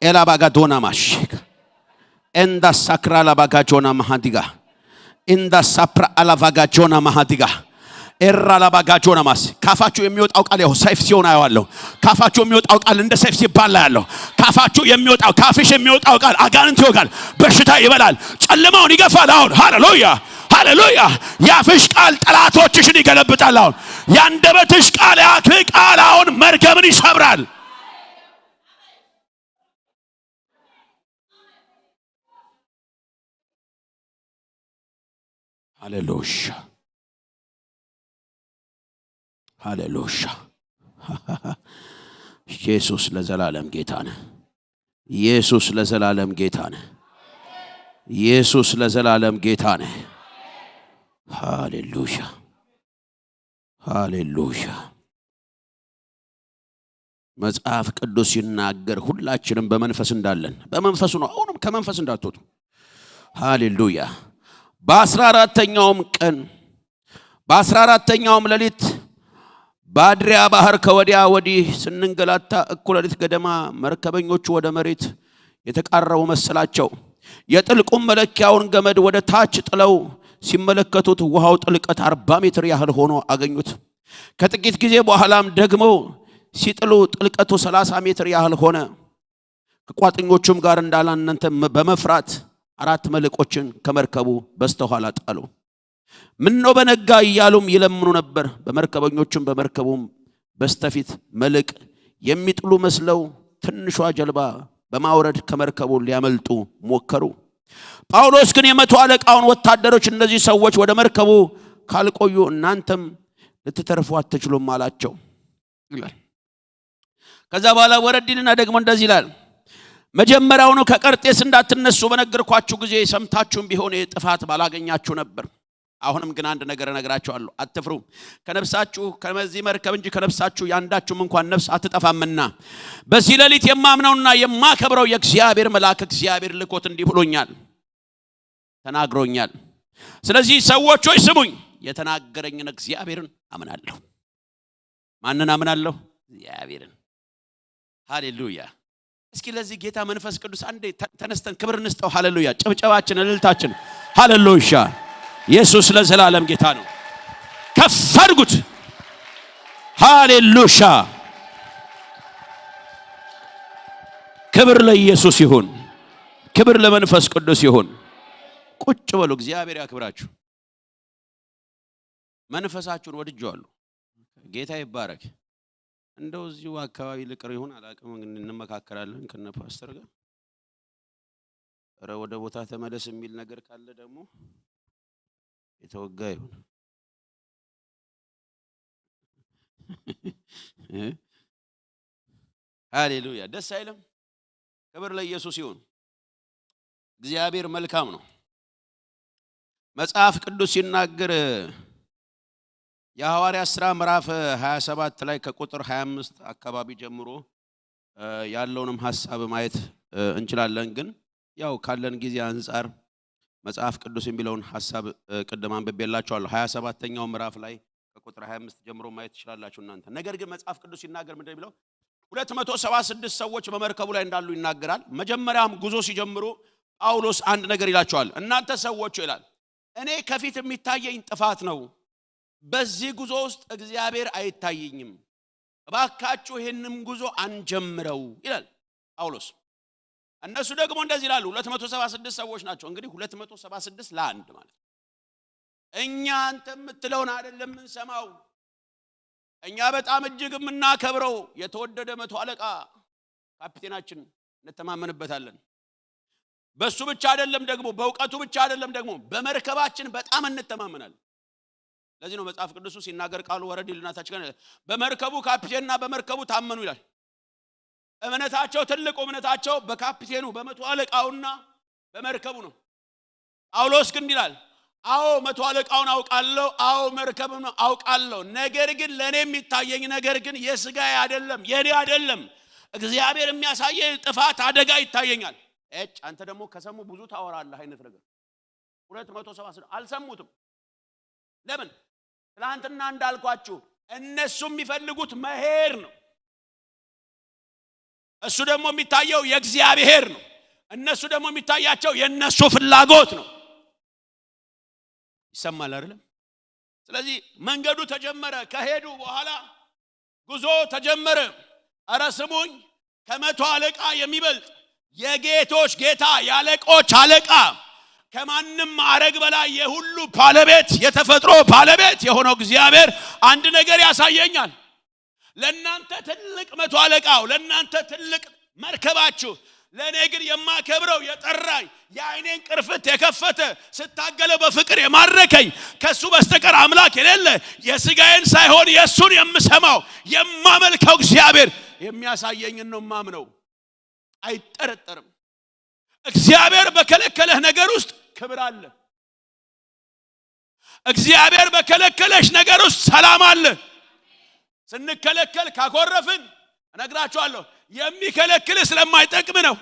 ኤላባጋዶና ማሽክ እንዳ ሳክራ ላባጋጆና ማሃዲጋ እንዳ ሳፕራ አላቫጋጆና ማሃዲጋ ኤራ ላባጋጆና ማስ። ካፋችሁ የሚወጣው ቃል ያው ሰይፍ ሲሆን አየዋለሁ። ካፋችሁ የሚወጣው ቃል እንደ ሰይፍ ሲባላ ያለው፣ ካፋችሁ የሚወጣው፣ ካፍሽ የሚወጣው ቃል አጋንንት ይወጋል፣ በሽታ ይበላል፣ ጨለማውን ይገፋል። አሁን ሃሌሉያ፣ ሃሌሉያ! ያፍሽ ቃል ጠላቶችሽን ይገለብጣል። አሁን ያንደበትሽ ቃል፣ ያፍህ ቃል አሁን መርገምን ይሰብራል። ሃሌሉያ፣ ሃሌሉያ! ኢየሱስ ለዘላለም ጌታ ነው። ኢየሱስ ለዘላለም ጌታ ነው። ኢየሱስ ለዘላለም ጌታ ነው። ሃሌሉያ፣ ሃሌሉያ! መጽሐፍ ቅዱስ ሲናገር ሁላችንም በመንፈስ እንዳለን በመንፈሱ ነው። አሁንም ከመንፈስ እንዳትወጡ። ሃሌሉያ! በ14ኛውም ቀን በ14ኛውም ሌሊት በአድሪያ ባህር ከወዲያ ወዲህ ስንንገላታ እኩለ ሌሊት ገደማ መርከበኞቹ ወደ መሬት የተቃረቡ መሰላቸው። የጥልቁም መለኪያውን ገመድ ወደ ታች ጥለው ሲመለከቱት ውሃው ጥልቀት 40 ሜትር ያህል ሆኖ አገኙት። ከጥቂት ጊዜ በኋላም ደግሞ ሲጥሉ ጥልቀቱ 30 ሜትር ያህል ሆነ። ከቋጥኞቹም ጋር እንዳላነንተ በመፍራት አራት መልሕቆችን ከመርከቡ በስተኋላ ጣሉ። ምነው በነጋ እያሉም ይለምኑ ነበር። በመርከበኞቹም በመርከቡም በስተፊት መልሕቅ የሚጥሉ መስለው ትንሿ ጀልባ በማውረድ ከመርከቡ ሊያመልጡ ሞከሩ። ጳውሎስ ግን የመቶ አለቃውን ወታደሮች እነዚህ ሰዎች ወደ መርከቡ ካልቆዩ እናንተም ልትተርፉ አትችሉም አላቸው ይላል። ከዛ በኋላ ወረድ ይልና ደግሞ እንደዚህ ይላል። መጀመሪያውኑ ከቀርጤስ እንዳትነሱ በነገርኳችሁ ጊዜ ሰምታችሁም ቢሆን ጥፋት ባላገኛችሁ ነበር። አሁንም ግን አንድ ነገር እነግራችኋለሁ፣ አትፍሩ። ከነፍሳችሁ ከዚህ መርከብ እንጂ ከነፍሳችሁ ያንዳችሁም እንኳን ነፍስ አትጠፋምና። በዚህ ሌሊት የማምነውና የማከብረው የእግዚአብሔር መልአክ እግዚአብሔር ልኮት እንዲህ ብሎኛል፣ ተናግሮኛል። ስለዚህ ሰዎች ሆይ ስሙኝ፣ የተናገረኝን እግዚአብሔርን አምናለሁ። ማንን አምናለሁ? እግዚአብሔርን። ሃሌሉያ። እስኪ ለዚህ ጌታ መንፈስ ቅዱስ አንዴ ተነስተን ክብር እንስጠው። ሃሌሉያ። ጭብጨባችን፣ እልልታችን። ሃሌሉያ። ኢየሱስ ለዘላለም ጌታ ነው። ከፍ አድርጉት። ሃሌሉያ። ክብር ለኢየሱስ ይሁን። ክብር ለመንፈስ ቅዱስ ይሁን። ቁጭ በሉ። እግዚአብሔር ያክብራችሁ። መንፈሳችሁን ወድጄዋለሁ። ጌታ ይባረክ። እንደው እዚሁ አካባቢ ልቅር ይሁን አላውቅም፣ እንመካከራለን ከነ ፓስተር ጋር። ኧረ ወደ ቦታ ተመለስ የሚል ነገር ካለ ደግሞ የተወጋ ይሁን። ሃሌሉያ። ደስ አይልም? ክብር ለኢየሱስ ይሁን። እግዚአብሔር መልካም ነው። መጽሐፍ ቅዱስ ሲናገር የሐዋርያት ሥራ ምዕራፍ 27 ላይ ከቁጥር 25 አካባቢ ጀምሮ ያለውንም ሐሳብ ማየት እንችላለን። ግን ያው ካለን ጊዜ አንጻር መጽሐፍ ቅዱስ የሚለውን ሐሳብ ቅድም አንብቤላችኋለሁ። 27ኛው ምዕራፍ ላይ ከቁጥር 25 ጀምሮ ማየት ትችላላችሁ እናንተ። ነገር ግን መጽሐፍ ቅዱስ ሲናገር ምንድን ነው የሚለው? 276 ሰዎች በመርከቡ ላይ እንዳሉ ይናገራል። መጀመሪያም ጉዞ ሲጀምሩ ጳውሎስ አንድ ነገር ይላቸዋል። እናንተ ሰዎች ይላል፣ እኔ ከፊት የሚታየኝ ጥፋት ነው። በዚህ ጉዞ ውስጥ እግዚአብሔር አይታየኝም። እባካችሁ ይህንም ጉዞ አንጀምረው ይላል ጳውሎስ። እነሱ ደግሞ እንደዚህ ይላሉ። 276 ሰዎች ናቸው። እንግዲህ 276 ለአንድ ማለት ነው። እኛ አንተ የምትለውን አይደለም የምንሰማው። እኛ በጣም እጅግ የምናከብረው የተወደደ መቶ አለቃ ካፒቴናችን እንተማመንበታለን። በሱ ብቻ አይደለም ደግሞ በእውቀቱ ብቻ አይደለም ደግሞ በመርከባችን በጣም እንተማመናለን። ለዚህ ነው መጽሐፍ ቅዱሱ ሲናገር ቃሉ ወረድ ይልና ታች ጋር በመርከቡ ካፒቴንና በመርከቡ ታመኑ ይላል። እምነታቸው ትልቁ እምነታቸው በካፒቴኑ በመቶ አለቃውና በመርከቡ ነው። ጳውሎስ ግን ይላል አዎ መቶ አለቃውን አውቃለሁ፣ አዎ መርከቡን አውቃለሁ፣ ነገር ግን ለኔ የሚታየኝ ነገር ግን የስጋዬ አይደለም፣ የኔ አይደለም። እግዚአብሔር የሚያሳየኝ ጥፋት አደጋ ይታየኛል። እጭ አንተ ደግሞ ከሰሙ ብዙ ታወራለህ አይነት ነገር። 276 አልሰሙትም። ለምን? ትላንትና እንዳልኳችሁ እነሱ የሚፈልጉት መሄድ ነው። እሱ ደግሞ የሚታየው የእግዚአብሔር ነው። እነሱ ደግሞ የሚታያቸው የእነሱ ፍላጎት ነው። ይሰማል አይደለም? ስለዚህ መንገዱ ተጀመረ። ከሄዱ በኋላ ጉዞ ተጀመረ። ኧረ ስሙኝ፣ ከመቶ አለቃ የሚበልጥ የጌቶች ጌታ የአለቆች አለቃ ከማንም ማዕረግ በላይ የሁሉ ባለቤት የተፈጥሮ ባለቤት የሆነው እግዚአብሔር አንድ ነገር ያሳየኛል። ለእናንተ ትልቅ መቶ አለቃው፣ ለእናንተ ትልቅ መርከባችሁ፣ ለእኔ ግን የማከብረው የጠራኝ የአይኔን ቅርፍት የከፈተ ስታገለው በፍቅር የማረከኝ ከሱ በስተቀር አምላክ የሌለ የስጋዬን ሳይሆን የእሱን የምሰማው የማመልከው እግዚአብሔር የሚያሳየኝን ነው የማምነው። አይጠረጠርም። እግዚአብሔር በከለከለህ ነገር ውስጥ ክብር አለ። እግዚአብሔር በከለከለሽ ነገር ውስጥ ሰላም አለ። ስንከለከል ካኮረፍን እነግራችኋለሁ የሚከለክል ስለማይጠቅም ነው።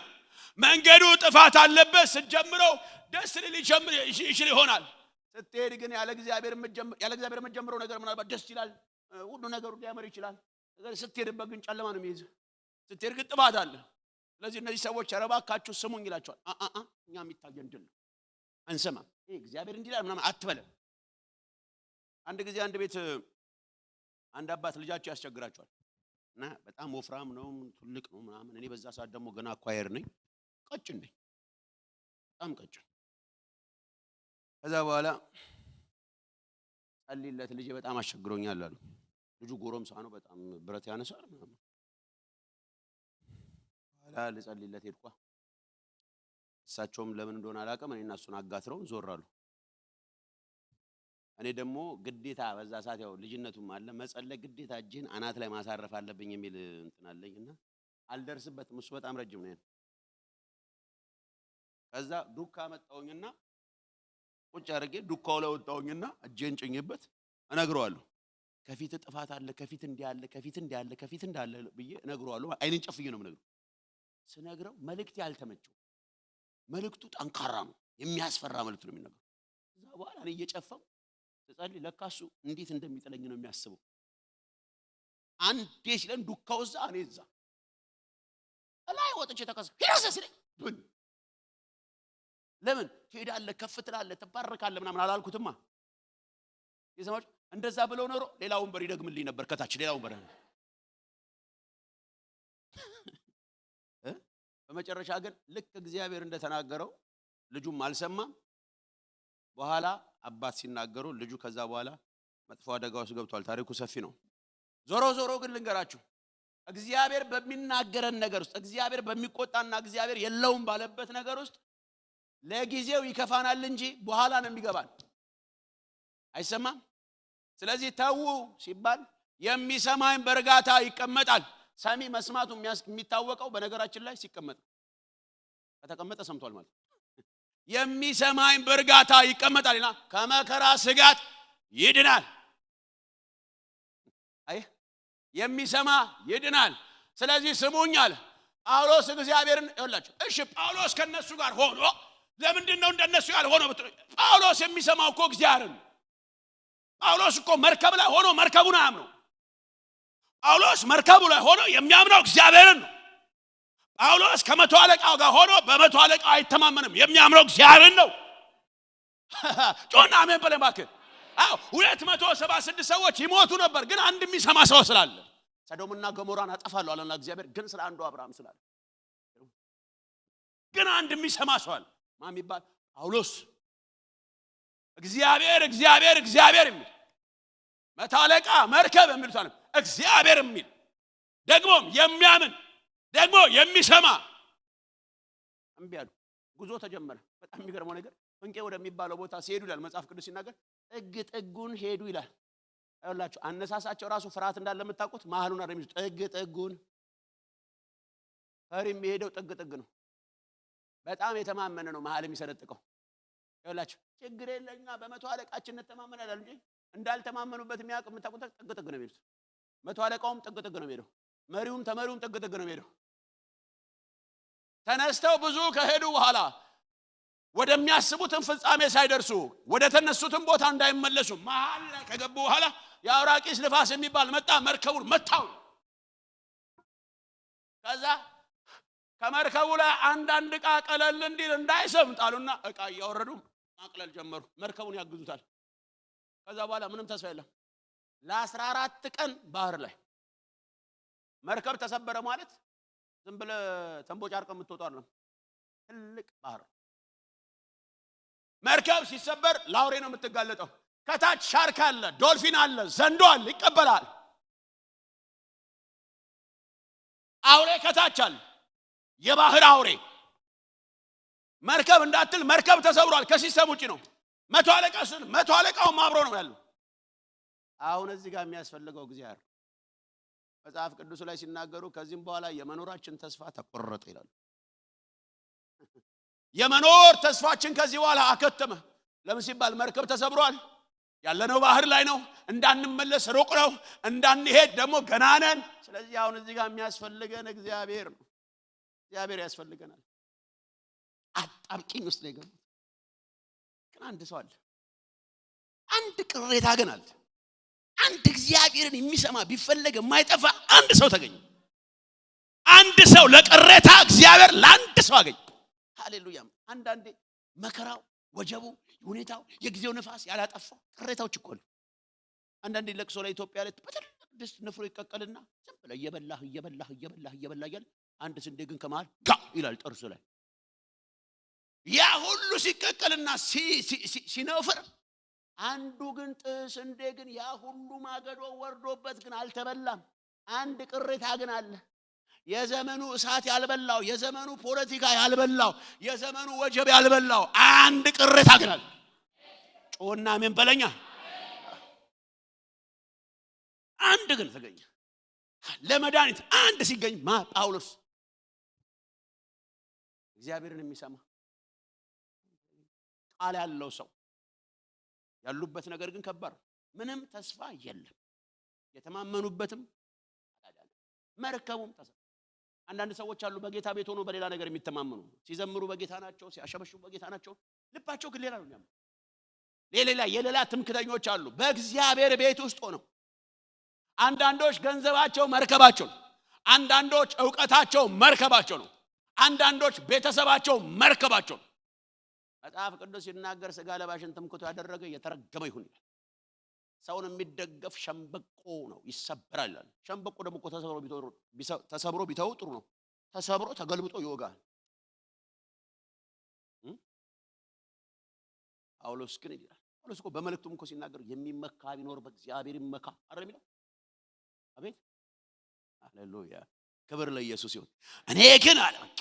መንገዱ ጥፋት አለበት። ስትጀምረው ደስ ሊል ይችል ይሆናል። ስትሄድ ግን ያለ እግዚአብሔር የምትጀምረው ነገር ምናልባት ደስ ይላል፣ ሁሉ ነገሩ ሊያምር ይችላል። ስትሄድበት ግን ጨለማ ነው የሚይዝህ። ስትሄድ ግን ጥፋት አለ። ስለዚህ እነዚህ ሰዎች ኧረ እባካችሁ ስሙኝ ይላቸዋል። እኛ የሚታየን ድል ነው፣ አንሰማም። ይሄ እግዚአብሔር እንዲህ ይላል ምናምን አትበለም። አንድ ጊዜ አንድ ቤት አንድ አባት ልጃቸው ያስቸግራቸዋል እና በጣም ወፍራም ነው፣ ትልቅ ነው ምናምን። እኔ በዛ ሰዓት ደግሞ ገና choir ነኝ፣ ቀጭን ነኝ፣ በጣም ቀጭን። ከዛ በኋላ ጸልይለት ልጄ በጣም አስቸግሮኛል አሉ። ልጁ ጎረምሳ ነው፣ በጣም ብረት ያነሳል ምናምን። በኋላ ልጸልይለት ሄድኳ። እሳቸውም ለምን እንደሆነ አላውቅም፣ እኔና እሱን አጋትረውን ዞር አሉ። እኔ ደግሞ ግዴታ በዛ ሰዓት ያው ልጅነቱም አለ መጸለይ ግዴታ እጅህን አናት ላይ ማሳረፍ አለብኝ የሚል እንትን አለኝና አልደርስበትም። እሱ በጣም ረጅም ነው። ከዛ ዱካ መጣውኝና ቁጭ አድርጌ ዱካው ላይ ወጣሁኝና እጄን ጭኜበት እነግረዋለሁ። ከፊት ጥፋት አለ፣ ከፊት እንዲህ አለ፣ ከፊት እንዲህ አለ፣ ከፊት እንዳለ ብዬ እነግረዋለሁ። አይኔን ጨፍዬ ነው የምነግረው። ስነግረው መልእክቴ አልተመቸው። መልእክቱ ጠንካራ ነው፣ የሚያስፈራ መልእክት ነው የሚነግረው። ከዛ በኋላ እኔ እየጨፈው ስጸልይ ለካ እሱ እንዴት እንደሚጥለኝ ነው የሚያስበው። አንዴ ሲለን ዱካው እዛ እኔ እዛ እላይ ወጥቼ ተከስ ሂደስ ሲለኝ ብን ለምን ትሄዳለህ፣ ከፍ ትላለህ፣ ትባረካለህ ምናምን አላልኩትማ። የሰማችሁ እንደዛ ብለው ኖሮ ሌላ ወንበር ይደግምልኝ ነበር ከታች ሌላ ወንበር። በመጨረሻ ግን ልክ እግዚአብሔር እንደተናገረው ልጁም አልሰማም። በኋላ አባት ሲናገሩ ልጁ ከዛ በኋላ መጥፎ አደጋ ውስጥ ገብቷል። ታሪኩ ሰፊ ነው። ዞሮ ዞሮ ግን ልንገራችሁ፣ እግዚአብሔር በሚናገረን ነገር ውስጥ፣ እግዚአብሔር በሚቆጣና እግዚአብሔር የለውም ባለበት ነገር ውስጥ ለጊዜው ይከፋናል እንጂ በኋላ ነው የሚገባን። አይሰማም? ስለዚህ ተዉ ሲባል የሚሰማኝ በእርጋታ ይቀመጣል። ሰሚ መስማቱ የሚታወቀው በነገራችን ላይ ሲቀመጥ፣ ከተቀመጠ ሰምቷል ማለት። የሚሰማኝ በእርጋታ ይቀመጣል ይላል፣ ከመከራ ስጋት ይድናል። አይ የሚሰማ ይድናል። ስለዚህ ስሙኝ አለ ጳውሎስ እግዚአብሔርን። ይኸውላችሁ፣ እሺ ጳውሎስ ከነሱ ጋር ሆኖ ለምንድን ነው እንደነሱ ያልሆነው ብትሉ፣ ጳውሎስ የሚሰማው እኮ እግዚአብሔርን። ጳውሎስ እኮ መርከብ ላይ ሆኖ መርከቡን አያምነው። ጳውሎስ መርከቡ ላይ ሆኖ የሚያምነው እግዚአብሔርን ነው። ጳውሎስ ከመቶ አለቃው ጋር ሆኖ በመቶ አለቃው አይተማመንም። የሚያምነው እግዚአብሔርን ነው። ጮና አሜን በለኝ እባክህ። አዎ 276 ሰዎች ይሞቱ ነበር፣ ግን አንድ የሚሰማ ሰው ስላለ። ሰዶምና ገሞራን አጠፋለሁ አለና እግዚአብሔር፣ ግን ስለ አንዱ አብርሃም ስላለ ግን አንድ የሚሰማ ሰው አለ። ማን የሚባል? ጳውሎስ። እግዚአብሔር እግዚአብሔር እግዚአብሔር የሚል፣ መቶ አለቃ መርከብ የሚሉት አለ፣ እግዚአብሔር የሚል፣ ደግሞም የሚያምን፣ ደግሞ የሚሰማ። እምቢ አሉ። ጉዞ ተጀመረ። በጣም የሚገርመው ነገር ፍንቄ ወደሚባለው ቦታ ሲሄዱ ይላል መጽሐፍ ቅዱስ ሲናገር ጥግ ጥጉን ሄዱ ይላል። አይወላችሁ አነሳሳቸው ራሱ ፍርሃት እንዳለ የምታውቁት መሀሉን አይደለም የሚይዙት፣ ጥግ ጥጉን። ፈሪ የሚሄደው ጥግ ጥግ ነው። በጣም የተማመነ ነው መሀል የሚሰነጥቀው። ይኸውላችሁ ችግር የለኛ በመቶ አለቃችን እንተማመናለን እንጂ እንዳልተማመኑበት የሚያውቅ የምታውቁት ጥግ ጥግ ነው የሚሄዱት። መቶ አለቃውም ጥግ ጥግ ነው የሚሄደው። መሪውም ተመሪውም ጥግ ጥግ ነው የሚሄደው። ተነስተው ብዙ ከሄዱ በኋላ ወደሚያስቡትም ፍጻሜ ሳይደርሱ ወደ ተነሱትም ቦታ እንዳይመለሱ መሀል ላይ ከገቡ በኋላ የአውራቂስ ንፋስ የሚባል መጣ፣ መርከቡን መታው። ከዛ ከመርከቡ ላይ አንዳንድ ዕቃ ቀለል እንዲል እንዳይሰምጥ አሉና ዕቃ እያወረዱ ማቅለል ጀመሩ። መርከቡን ያግዙታል። ከዛ በኋላ ምንም ተስፋ የለም። ለ14 ቀን ባህር ላይ መርከብ ተሰበረ ማለት ዝም ብለህ ተንቦጫርቀህ የምትወጣው አይደለም። ትልቅ ባህር መርከብ ሲሰበር ለአውሬ ነው የምትጋለጠው። ከታች ሻርክ አለ፣ ዶልፊን አለ፣ ዘንዶ አለ፣ ይቀበላል። አውሬ ከታች አለ፣ የባህር አውሬ። መርከብ እንዳትል መርከብ ተሰብሯል፣ ከ system ውጪ ነው። መቶ አለቃ ስል መቶ አለቃውም አብሮ ነው ያለው። አሁን እዚህ ጋር የሚያስፈልገው እግዚአብሔር። መጽሐፍ ቅዱስ ላይ ሲናገሩ ከዚህም በኋላ የመኖራችን ተስፋ ተቆረጠ ይላሉ። የመኖር ተስፋችን ከዚህ በኋላ አከተመ። ለምን ሲባል መርከብ ተሰብሯል። ያለነው ባህር ላይ ነው። እንዳንመለስ ሩቅ ነው። እንዳንሄድ ደግሞ ገና ነን። ስለዚህ አሁን እዚህ ጋር የሚያስፈልገን እግዚአብሔር ነው። እግዚአብሔር ያስፈልገናል። አጣብቂኝ ውስጥ ነው የገቡት። ግን አንድ ሰው አለ። አንድ ቅሬታ ግን አለ። አንድ እግዚአብሔርን የሚሰማ ቢፈለግ የማይጠፋ አንድ ሰው ተገኘ። አንድ ሰው ለቅሬታ እግዚአብሔር ለአንድ ሰው አገኘ። ሃሌሉያ። አንዳንዴ መከራው፣ ወጀቡ፣ ሁኔታው፣ የጊዜው ንፋስ ያላጠፋው ቅሬታዎች እኮ ነው። አንዳንዴ ለቅሶ ላይ ኢትዮጵያ ላይ በትልቅ ድስት ንፍሮ ይቀቀልና ዝም ብለህ እየበላህ እየበላህ እየበላህ እየበላህ እያለ አንድ ስንዴ ግን ከመሃል ጋ ይላል ጥርሱ ላይ። ያ ሁሉ ሲቀቀልና ሲነፍር አንዱ ግን ስንዴ ግን ያ ሁሉ ማገዶ ወርዶበት ግን አልተበላም። አንድ ቅሬታ ግን አለ። የዘመኑ እሳት ያልበላው፣ የዘመኑ ፖለቲካ ያልበላው፣ የዘመኑ ወጀብ ያልበላው አንድ ቅሬታ ግን አለ። ጮና አሜን በለኛ። አንድ ግን ተገኘ። ለመድኃኒት አንድ ሲገኝ ማ ጳውሎስ እግዚአብሔርን የሚሰማ ቃል ያለው ሰው ያሉበት ነገር ግን ከባድ ነው። ምንም ተስፋ የለም። የተማመኑበትም አላዳነም። መርከቡም ተሰ አንዳንድ ሰዎች አሉ በጌታ ቤት ሆኖ በሌላ ነገር የሚተማመኑ፣ ሲዘምሩ በጌታ ናቸው፣ ሲያሸበሽቡ በጌታ ናቸው። ልባቸው ግን ሌላ ነው የሚያምነው። ሌላ የሌላ ትምክተኞች አሉ በእግዚአብሔር ቤት ውስጥ ሆነው። አንዳንዶች ገንዘባቸው መርከባቸው ነው። አንዳንዶች እውቀታቸው መርከባቸው ነው። አንዳንዶች ቤተሰባቸው መርከባቸው ነው። መጽሐፍ ቅዱስ ሲናገር ስጋ ለባሽን ትምክቱ ያደረገ የተረገመ ይሁን ይላል። ሰውን የሚደገፍ ሸምበቆ ነው፣ ይሰበራል ይላል። ሸምበቆ ደግሞ እኮ ተሰብሮ ቢተው ጥሩ ነው። ተሰብሮ ተገልብጦ ይወጋል። ጳውሎስ ግን ይላል፣ ጳውሎስ እኮ በመልእክቱም እኮ ሲናገር የሚመካ ቢኖር በእግዚአብሔር ይመካ አይደል የሚለው? አቤት ሃሌሉያ፣ ክብር ለኢየሱስ ይሁን። እኔ ግን አለ በቃ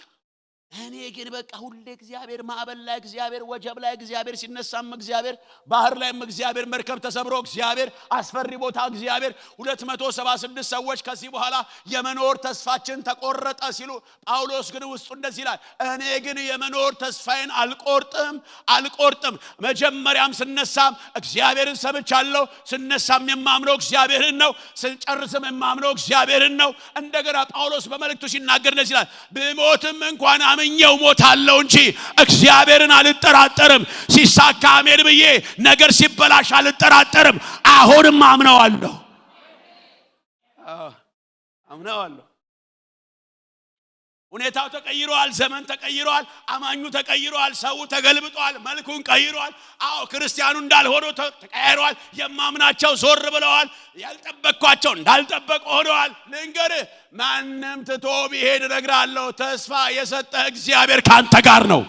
እኔ ግን በቃ ሁሌ እግዚአብሔር ማዕበል ላይ፣ እግዚአብሔር ወጀብ ላይ፣ እግዚአብሔር ሲነሳም እግዚአብሔር ባህር ላይም እግዚአብሔር መርከብ ተሰብሮ እግዚአብሔር አስፈሪ ቦታ እግዚአብሔር 276 ሰዎች ከዚህ በኋላ የመኖር ተስፋችን ተቆረጠ ሲሉ ጳውሎስ ግን ውስጡ እንደዚህ ይላል፣ እኔ ግን የመኖር ተስፋዬን አልቆርጥም አልቆርጥም። መጀመሪያም ስነሳም እግዚአብሔርን ሰምቻለሁ። ስነሳም የማምነው እግዚአብሔርን ነው። ስንጨርስም የማምነው እግዚአብሔርን ነው። እንደገና ጳውሎስ በመልእክቱ ሲናገር እንደዚህ ይላል፣ ብሞትም እንኳን አምኜው ሞታለሁ እንጂ እግዚአብሔርን አልጠራጠርም። ሲሳካ አሜን ብዬ ነገር ሲበላሽ አልጠራጠርም። አሁንም አምነዋለሁ፣ አምነዋለሁ። ሁኔታው ተቀይሯል። ዘመን ተቀይሯል። አማኙ ተቀይሯል። ሰው ተገልብጧል። መልኩን ቀይሯል። አዎ ክርስቲያኑ እንዳልሆነ ተቀይሯል። የማምናቸው ዞር ብለዋል። ያልጠበቅኳቸው እንዳልጠበቁ ሆነዋል። ልንገርህ፣ ማንም ትቶ ቢሄድ እነግርሃለሁ፣ ተስፋ የሰጠ እግዚአብሔር ካንተ ጋር ነው።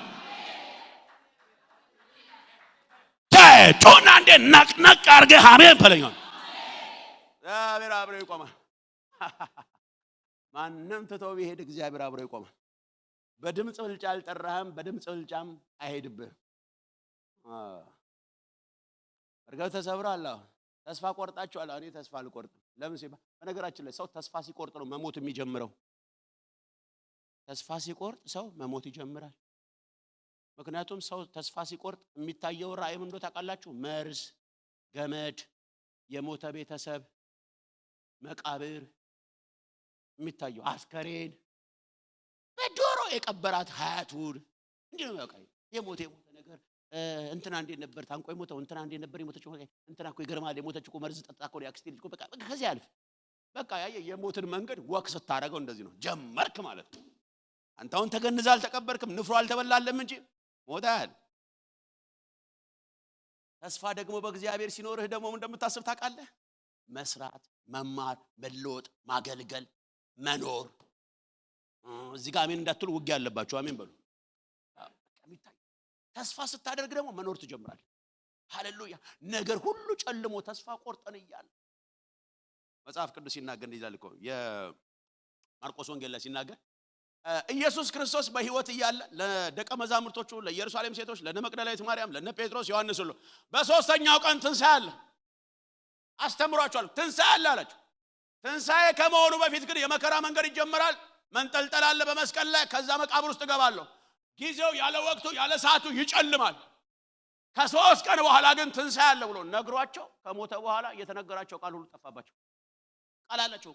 ጮና እንዴ ነቅነቅ አድርገህ አሜን በለኝ። እግዚአብሔር አብሮ ይቆማል። ማንም ትቶ ቢሄድ እግዚአብሔር አብሮ ይቆማል። በድምፅ ብልጫ አልጠራህም፣ በድምፅ ብልጫም አይሄድብህም። መርከብ ተሰብሯል። አሁን ተስፋ ቆርጣችኋል። እኔ ተስፋ አልቆርጥም። ለምን ሲባል በነገራችን ላይ ሰው ተስፋ ሲቆርጥ ነው መሞት የሚጀምረው። ተስፋ ሲቆርጥ ሰው መሞት ይጀምራል። ምክንያቱም ሰው ተስፋ ሲቆርጥ የሚታየው ራእይ ምን እንደሆነ ታውቃላችሁ? መርዝ፣ ገመድ፣ የሞተ ቤተሰብ፣ መቃብር የሚታየው አስከሬን፣ በዶሮ የቀበራት ሀያቱን እንዲህ ነው። በቃ የሞተ የሞተ ነገር እንትና እንዴት ነበር ታንቆ የሞተው፣ እንትና እንዴት ነበር የሞተችው፣ እንትና እኮ ይገርማል የሞተች እኮ መርዝ ጠጣ እኮ ያክስቴ ልጅ እኮ በቃ ከዚህ አልፍ በቃ ያየ የሞትን መንገድ walk ስታደርገው እንደዚህ ነው ጀመርክ ማለት ነው። አንተ አሁን ተገንዘህ አልተቀበርክም፣ ንፍሮ አልተበላለም እንጂ ሞተሃል። ተስፋ ደግሞ በእግዚአብሔር ሲኖርህ ደግሞ ምን እንደምታስብ ታውቃለህ? መስራት፣ መማር፣ መለወጥ፣ ማገልገል፣ መኖር። እዚህ ጋር አሜን እንዳትሉ ውጊያ አለባችሁ። አሜን በሉ። ተስፋ ስታደርግ ደግሞ መኖር ትጀምራለህ። ሃሌሉያ። ነገር ሁሉ ጨልሞ ተስፋ ቆርጠን እያለ መጽሐፍ ቅዱስ ሲናገር እንዲህ ይላል እኮ የማርቆስ ወንጌል ላይ ሲናገር ኢየሱስ ክርስቶስ በሕይወት እያለ ለደቀ መዛሙርቶቹ፣ ለኢየሩሳሌም ሴቶች፣ ለነ መቅደላዊት ማርያም፣ ለነ ጴጥሮስ፣ ዮሐንስ ሁሉ በሶስተኛው ቀን ትንሣኤ አለ አስተምሯቸዋል። ትንሣኤ አለ አላቸው። ትንሣኤ ከመሆኑ በፊት ግን የመከራ መንገድ ይጀምራል። መንጠልጠል አለ በመስቀል ላይ። ከዛ መቃብር ውስጥ እገባለሁ። ጊዜው ያለ ወቅቱ ያለ ሰዓቱ ይጨልማል። ከሶስት ቀን በኋላ ግን ትንሣኤ አለ ብሎ ነግሯቸው ከሞተ በኋላ የተነገራቸው ቃል ሁሉ ጠፋባቸው። ቃል አላቸው።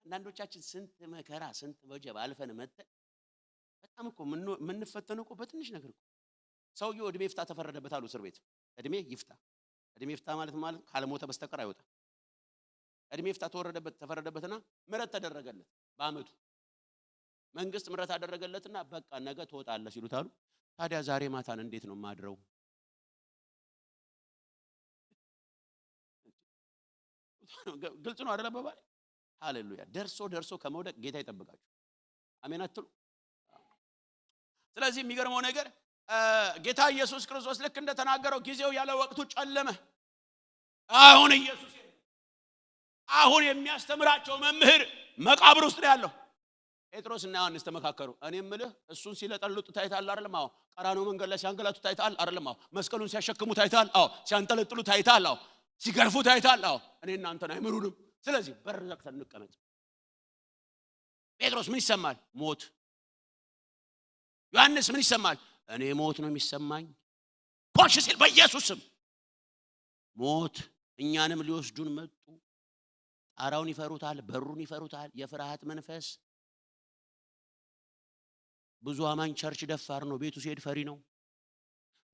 አንዳንዶቻችን ስንት መከራ ስንት ወጀብ አልፈን መተን በጣም እኮ የምንፈተነው እኮ በትንሽ ነገር እኮ። ሰውየው እድሜ ይፍታ ተፈረደበት አሉ እስር ቤት። እድሜ ይፍታ፣ እድሜ ይፍታ ማለት ማለት ካልሞተ በስተቀር አይወጣም። እድሜ ይፍታ ተወረደበት ተፈረደበትና ምህረት ተደረገለት። በአመቱ መንግስት ምህረት አደረገለትና በቃ ነገ ትወጣለህ ሲሉት አሉ ታዲያ ዛሬ ማታን እንዴት ነው ማድረው? ግልጽ ነው አይደል አባባሌ? ሃሌሉያ። ደርሶ ደርሶ ከመውደቅ ጌታ ይጠብቃችሁ። አሜን አትሉ? ስለዚህ የሚገርመው ነገር ጌታ ኢየሱስ ክርስቶስ ልክ እንደተናገረው ጊዜው ያለ ወቅቱ ጨለመ። አሁን ኢየሱስ አሁን የሚያስተምራቸው መምህር መቃብር ውስጥ ነው ያለው። ጴጥሮስና ዮሐንስ ተመካከሩ። እኔ የምልህ እሱን ሲለጠልጡ ታይተሃል አይደለም? አዎ። ቀራንዮ መንገድ ላይ ሲያንገላቱ ታይተሃል አይደለም? አዎ። መስቀሉን ሲያሸክሙ ታይተሃል? አዎ። ሲያንጠለጥሉ ታይተሃል? አዎ። ሲገርፉ ታይተሃል? አዎ። እኔ እናንተን አይምሩንም። ስለዚህ በር ዘግተን እንቀመጥ። ጴጥሮስ ምን ይሰማል? ሞት። ዮሐንስ ምን ይሰማል? እኔ ሞት ነው የሚሰማኝ። ኮሽ ሲል በኢየሱስ ስም ሞት እኛንም ሊወስዱን መጡ። ጣራውን ይፈሩታል፣ በሩን ይፈሩታል። የፍርሃት መንፈስ። ብዙ አማኝ church ደፋር ነው፣ ቤቱ ሲሄድ ፈሪ ነው።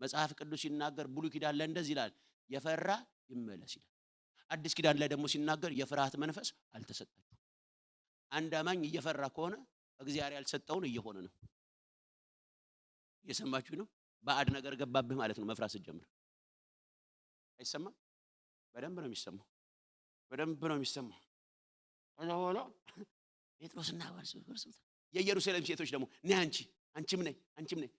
መጽሐፍ ቅዱስ ሲናገር ብሉይ ኪዳን ላይ እንደዚህ ይላል፣ የፈራ ይመለስ ይላል። አዲስ ኪዳን ላይ ደግሞ ሲናገር የፍርሃት መንፈስ አልተሰጣችሁም። አንድ አማኝ እየፈራ ከሆነ እግዚአብሔር ያልሰጠውን እየሆነ ነው። እየሰማችሁ ነው? ባዕድ ነገር ገባብህ ማለት ነው። መፍራት ስትጀምር አይሰማም? በደንብ ነው የሚሰማው። በደንብ ነው የሚሰማው። ከዛ በኋላ ጴጥሮስና እርሱ የኢየሩሳሌም ሴቶች ደግሞ ነይ አንቺ፣ አንቺም ነይ፣ አንቺም ነይ፣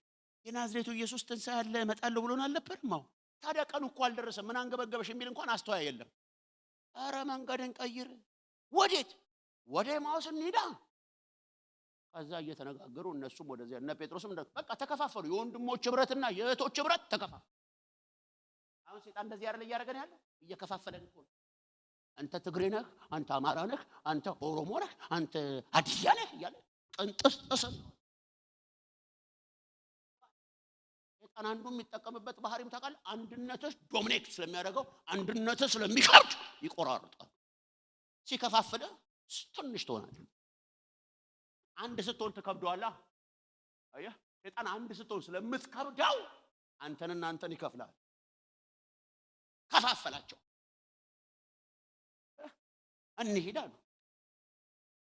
የናዝሬቱ ኢየሱስ ትንሣኤ አለ እመጣለሁ ብሎን አልነበርም? አዎ። ታዲያ ቀኑ እኮ አልደረሰም፣ ምን አንገበገበሽ የሚል እንኳን አስተዋይ የለም። ኧረ መንገድን ቀይር። ወዴት? ወደ ኤማሁስ እንሂዳ። ከዛ እየተነጋገሩ እነሱም ወደዚያ እነ ጴጥሮስም በቃ ተከፋፈሉ። የወንድሞች ህብረትና የእህቶች ህብረት ተከፋፈሉ። አሁን ሰይጣን እንደዚህ አይደል እያደረገን ያለው? እየከፋፈለን እኮ ነው። አንተ ትግሬ ነህ፣ አንተ አማራ ነህ፣ አንተ ኦሮሞ ነህ፣ አንተ ሀዲያ ነህ እያለ ቅንጥስጥስ። ሰይጣን አንዱ የሚጠቀምበት ባህሪም ታውቃለህ፣ አንድነትህ dominate ስለሚያደርገው፣ አንድነትህ ስለሚከብድ ይቆራርጣል። ሲከፋፍልህ ትንሽ ትሆናለህ። አንድ ስትሆን ትከብደዋለህ። አየህ፣ ሰይጣን አንድ ስትሆን ስለምትከብደው አንተንና አንተን ይከፍላል። ከፋፈላቸው። እንሂድ አሉ።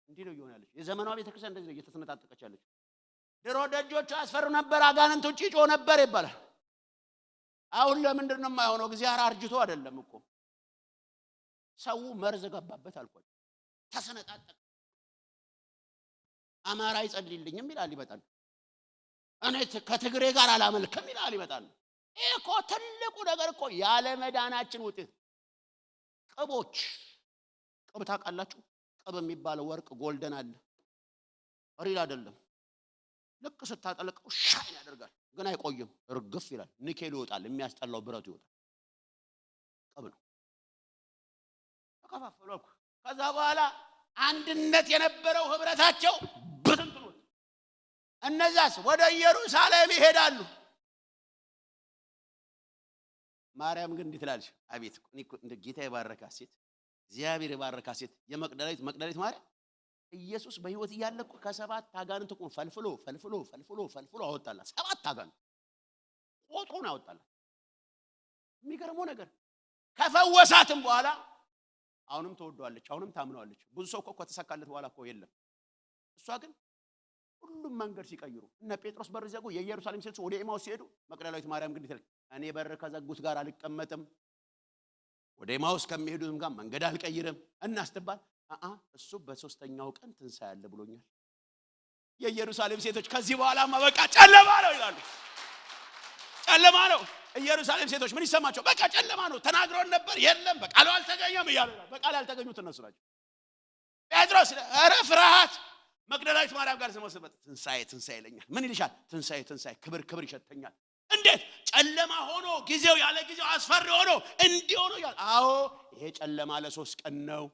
እንዲህ ነው እየሆነ ያለችው። የዘመኗ ቤተክርስቲያን እንደዚህ ነው እየተሰነጣጠቀች ያለችው። ድሮ ደጆቹ ያስፈሩ ነበር፣ አጋንንት ውጭ ይጮህ ነበር ይባላል። አሁን ለምንድን ነው የማይሆነው? እግዚአብሔር አርጅቶ አይደለም እኮ፣ ሰው መርዝ ገባበት አልኳቸው። ተሰነጣጠቀ። አማራ አይጸልይልኝም ይላል፣ ይመጣል። እኔ ከትግሬ ጋር አላመልክም ይላል፣ ይመጣል። ይህ እኮ ትልቁ ነገር እኮ ያለ መዳናችን ውጤት። ቅቦች፣ ቅብ ታውቃላችሁ? ቅብ የሚባለው ወርቅ golden አለ፣ real አይደለም። ልክ ስታጠልቀው shine ያደርጋል፣ ግን አይቆይም፣ እርግፍ ይላል። ኒኬሉ ይወጣል፣ የሚያስጠላው ብረቱ ይወጣል። ቅብ ነው። ተከፋፈሉ አልኩ። ከዛ በኋላ አንድነት የነበረው ህብረታቸው ብትንትኖት። እነዛስ ወደ ኢየሩሳሌም ይሄዳሉ። ማርያም ግን እንዲህ ትላለች፣ አቤት እኔ እኮ እንደ ጌታ የባረካት ሴት፣ እግዚአብሔር የባረካት ሴት የመቅደላዊት መቅደላዊት ማርያም፣ ኢየሱስ በህይወት እያለ እኮ ከሰባት አጋንንት እኮ ፈልፍሎ ፈልፍሎ ፈልፍሎ ፈልፍሎ አወጣላት። ሰባት አጋንንት ቆጥሮን አወጣላት። የሚገርመው ነገር ከፈወሳትም በኋላ አሁንም ትወደዋለች፣ አሁንም ታምነዋለች። ብዙ ሰው እኮ ከተሳካለት በኋላ እኮ የለም። እሷ ግን ሁሉም መንገድ ሲቀይሩ፣ እነ ጴጥሮስ በር ሲዘጉ፣ የኢየሩሳሌም ሴቶች ወደ ኤማሁስ ሲሄዱ፣ መቅደላዊት ማርያም ግን ትላለች፣ እኔ በር ከዘጉት ጋር አልቀመጥም፣ ወደ ኤማሁስ ከሚሄዱትም ጋር መንገድ አልቀይርም። እናስትባል አአ እሱ በሶስተኛው ቀን ትንሣኤ አለ ብሎኛል። የኢየሩሳሌም ሴቶች ከዚህ በኋላማ በቃ ጨለማ ነው ይላሉ። ጨለማ ነው። ኢየሩሳሌም ሴቶች ምን ይሰማቸው? በቃ ጨለማ ነው፣ ተናግሮን ነበር፣ የለም በቃሉ አልተገኘም እያሉ ይላሉ። በቃሉ ያልተገኙት እነሱ ናቸው። ጴጥሮስ ኧረ ፍርሃት። መቅደላዊት ማርያም ጋር ስመስበት ትንሣኤ ትንሣኤ ይለኛል። ምን ይልሻል? ትንሣኤ ትንሣኤ፣ ክብር ክብር ይሸተኛል። እንዴት ጨለማ ሆኖ፣ ጊዜው ያለ ጊዜው አስፈሪ ሆኖ እንዲህ ሆኖ እያለ፣ አዎ ይሄ ጨለማ ለ3 ቀን ነው።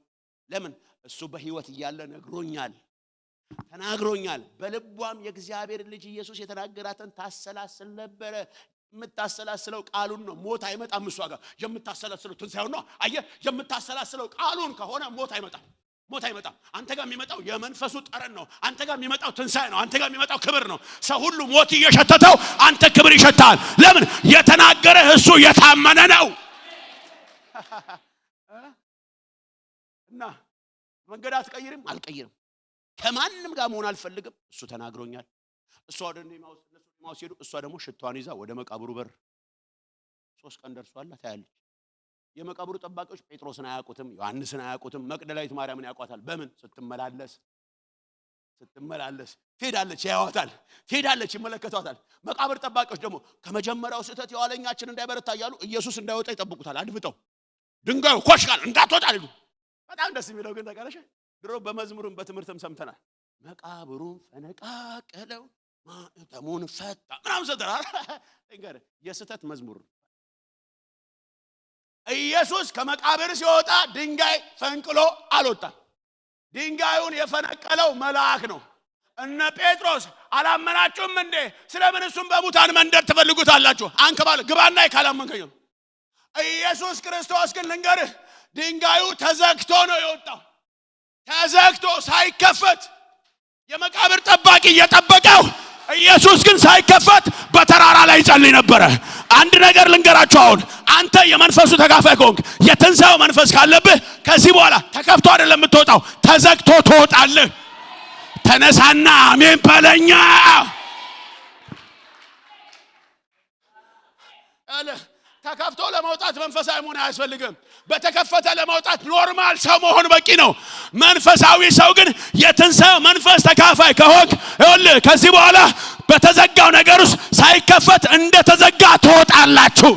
ለምን? እሱ በህይወት እያለ ነግሮኛል፣ ተናግሮኛል። በልቧም የእግዚአብሔር ልጅ ኢየሱስ የተናገራትን ታሰላስል ነበረ። የምታሰላስለው ቃሉን ነው። ሞት አይመጣም እሷ ጋር። የምታሰላስለው ትንሣኤውን ነው። አየህ፣ የምታሰላስለው ቃሉን ከሆነ ሞት አይመጣም። ሞት አይመጣም። አንተ ጋር የሚመጣው የመንፈሱ ጠረን ነው። አንተ ጋር የሚመጣው ትንሣኤ ነው። አንተ ጋር የሚመጣው ክብር ነው። ሰው ሁሉ ሞት እየሸተተው አንተ ክብር ይሸታል። ለምን? የተናገረህ እሱ የታመነ ነው። እና መንገድ አትቀይርም? አልቀይርም። ከማንም ጋር መሆን አልፈልግም። እሱ ተናግሮኛል። እሷ ወደ ኤማሁስ፣ እነሱ ወደ ኤማሁስ ሲሄዱ እሷ ደግሞ ሽቷን ይዛ ወደ መቃብሩ በር፣ 3 ቀን ደርሷል፣ ታያለች። የመቃብሩ ጠባቂዎች ጴጥሮስን አያውቁትም፣ ዮሐንስን አያውቁትም፣ መቅደላዊት ማርያምን ያውቋታል። በምን? ስትመላለስ ስትመላለስ ትሄዳለች፣ ያዩዋታል፣ ትሄዳለች፣ ይመለከቷታል። መቃብር ጠባቂዎች ደግሞ ከመጀመሪያው ስህተት የኋለኛችን እንዳይበረታ እያሉ ኢየሱስ እንዳይወጣ ይጠብቁታል። አድፍጠው ድንጋዩ ኮሽ ካለ እንዳትወጣ ይሉ። በጣም ደስ የሚለው ግን ታውቃለሽ፣ ድሮ በመዝሙርም በትምህርትም ሰምተናል። መቃብሩን ፈነቃቀለው፣ ማኅተሙን ፈታ ምናምን ሰምተናል። ልንገርህ፣ የስህተት መዝሙር ነው። ኢየሱስ ከመቃብር ሲወጣ ድንጋይ ፈንቅሎ አልወጣም። ድንጋዩን የፈነቀለው መልአክ ነው። እነ ጴጥሮስ አላመናችሁም እንዴ? ስለምን እሱን በሙታን መንደር ትፈልጉታላችሁ? አንከባል ግባና ካላመንከኝ። ኢየሱስ ክርስቶስ ግን ልንገርህ፣ ድንጋዩ ተዘግቶ ነው የወጣው። ተዘግቶ ሳይከፈት የመቃብር ጠባቂ እየጠበቀው፣ ኢየሱስ ግን ሳይከፈት በተራራ ላይ ይጸልይ ነበረ። አንድ ነገር ልንገራችሁ፣ አሁን አንተ የመንፈሱ ተካፋይ ከሆንክ፣ የትንሣኤው መንፈስ ካለብህ፣ ከዚህ በኋላ ተከፍቶ አይደለም የምትወጣው፣ ተዘግቶ ትወጣለህ። ተነሳና አሜን በለኛ። አለ ተከፍቶ ለመውጣት መንፈሳዊ መሆን አያስፈልግም። በተከፈተ ለመውጣት normal ሰው መሆን በቂ ነው። መንፈሳዊ ሰው ግን የትንሣኤው መንፈስ ተካፋይ ከሆንክ፣ ይኸውልህ ከዚህ በኋላ በተዘጋው ነገር ውስጥ ሳይከፈት እንደተዘጋ ትወጣላችሁ።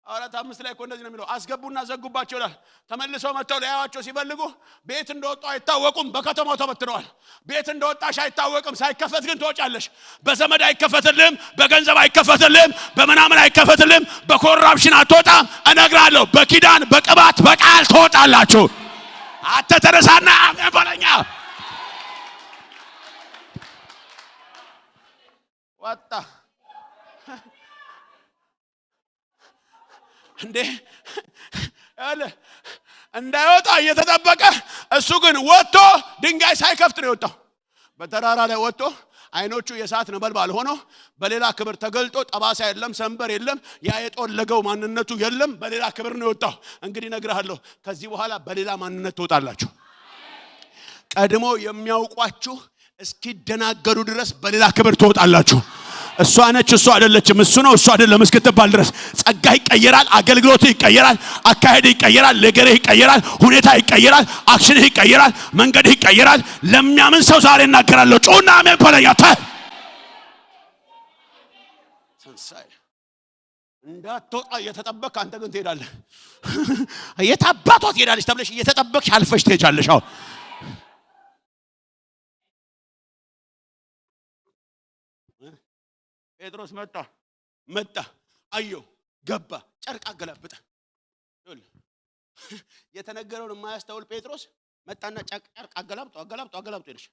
ሐዋርያት 5 ላይ እኮ እንደዚህ ነው የሚለው። አስገቡና ዘጉባቸው ይላል። ተመልሰው መጥተው ሊያዩዋቸው ሲፈልጉ ቤት እንደወጡ አይታወቁም። በከተማው ተበትነዋል። ቤት እንደወጣሽ አይታወቅም። ሳይከፈት ግን ትወጫለሽ። በዘመድ አይከፈትልህም፣ በገንዘብ አይከፈትልህም፣ በምናምን አይከፈትልህም፣ በ corruption አትወጣም። እነግራለሁ፣ በኪዳን፣ በቅባት፣ በቃል ትወጣላችሁ። አንተ ተነሳና አሜን በለኛ። ወጣ እንዴ? እንዳይወጣ እየተጠበቀ እሱ ግን ወጥቶ ድንጋይ ሳይከፍት ነው የወጣው። በተራራ ላይ ወጥቶ አይኖቹ የእሳት ነበልባል ሆኖ በሌላ ክብር ተገልጦ፣ ጠባሳ የለም፣ ሰንበር የለም፣ ያ የጦለገው ማንነቱ የለም። በሌላ ክብር ነው የወጣው። እንግዲህ እነግርሃለሁ፣ ከዚህ በኋላ በሌላ ማንነት ትወጣላችሁ። ቀድሞ የሚያውቋችሁ እስኪደናገሩ ድረስ በሌላ ክብር ትወጣላችሁ። እሷ ነች፣ እሷ አይደለችም፣ እሱ ነው፣ እሱ አይደለም እስክትባል ድረስ ጸጋ ይቀየራል፣ አገልግሎት ይቀየራል፣ አካሄድ ይቀየራል፣ ነገርህ ይቀየራል፣ ሁኔታ ይቀየራል፣ action ህ ይቀየራል፣ መንገድህ ይቀየራል። ለሚያምን ሰው ዛሬ እናገራለሁ። ጩና አሜን በለኛ። ትንሣኤ እንዳትወጣ እየተጠበቅክ አንተ ግን ትሄዳለህ። የት አባቷ ትሄዳለች ተብለሽ እየተጠበቅሽ አልፈሽ ትሄጃለሽ። አሁን ጴጥሮስ መጣ መጣ፣ አየው፣ ገባ፣ ጨርቅ አገላበጠ። የተነገረውን የማያስተውል ጴጥሮስ መጣና ጨርቅ አገላብጦ አገላብጦ አገላብጦ ሄደች።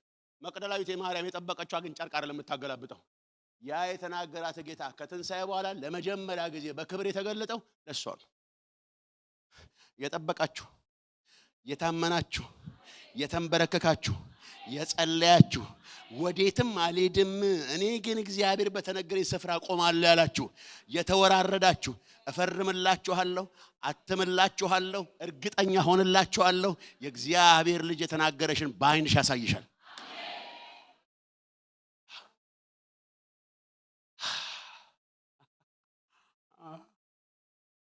መቅደላዊት ማርያም የጠበቀችው ግን ጨርቅ አይደለም የምታገላብጠው። ያ የተናገራት ጌታ ከትንሣኤ በኋላ ለመጀመሪያ ጊዜ በክብር የተገለጠው ለእሷ ነው። የጠበቃችሁ፣ የታመናችሁ፣ የተንበረከካችሁ፣ የጸለያችሁ፣ ወዴትም አልሄድም እኔ ግን እግዚአብሔር በተነገረኝ ስፍራ ቆማለሁ ያላችሁ፣ የተወራረዳችሁ፣ እፈርምላችኋለሁ፣ አትምላችኋለሁ፣ እርግጠኛ ሆንላችኋለሁ፣ የእግዚአብሔር ልጅ የተናገረሽን በዓይንሽ ያሳይሻል።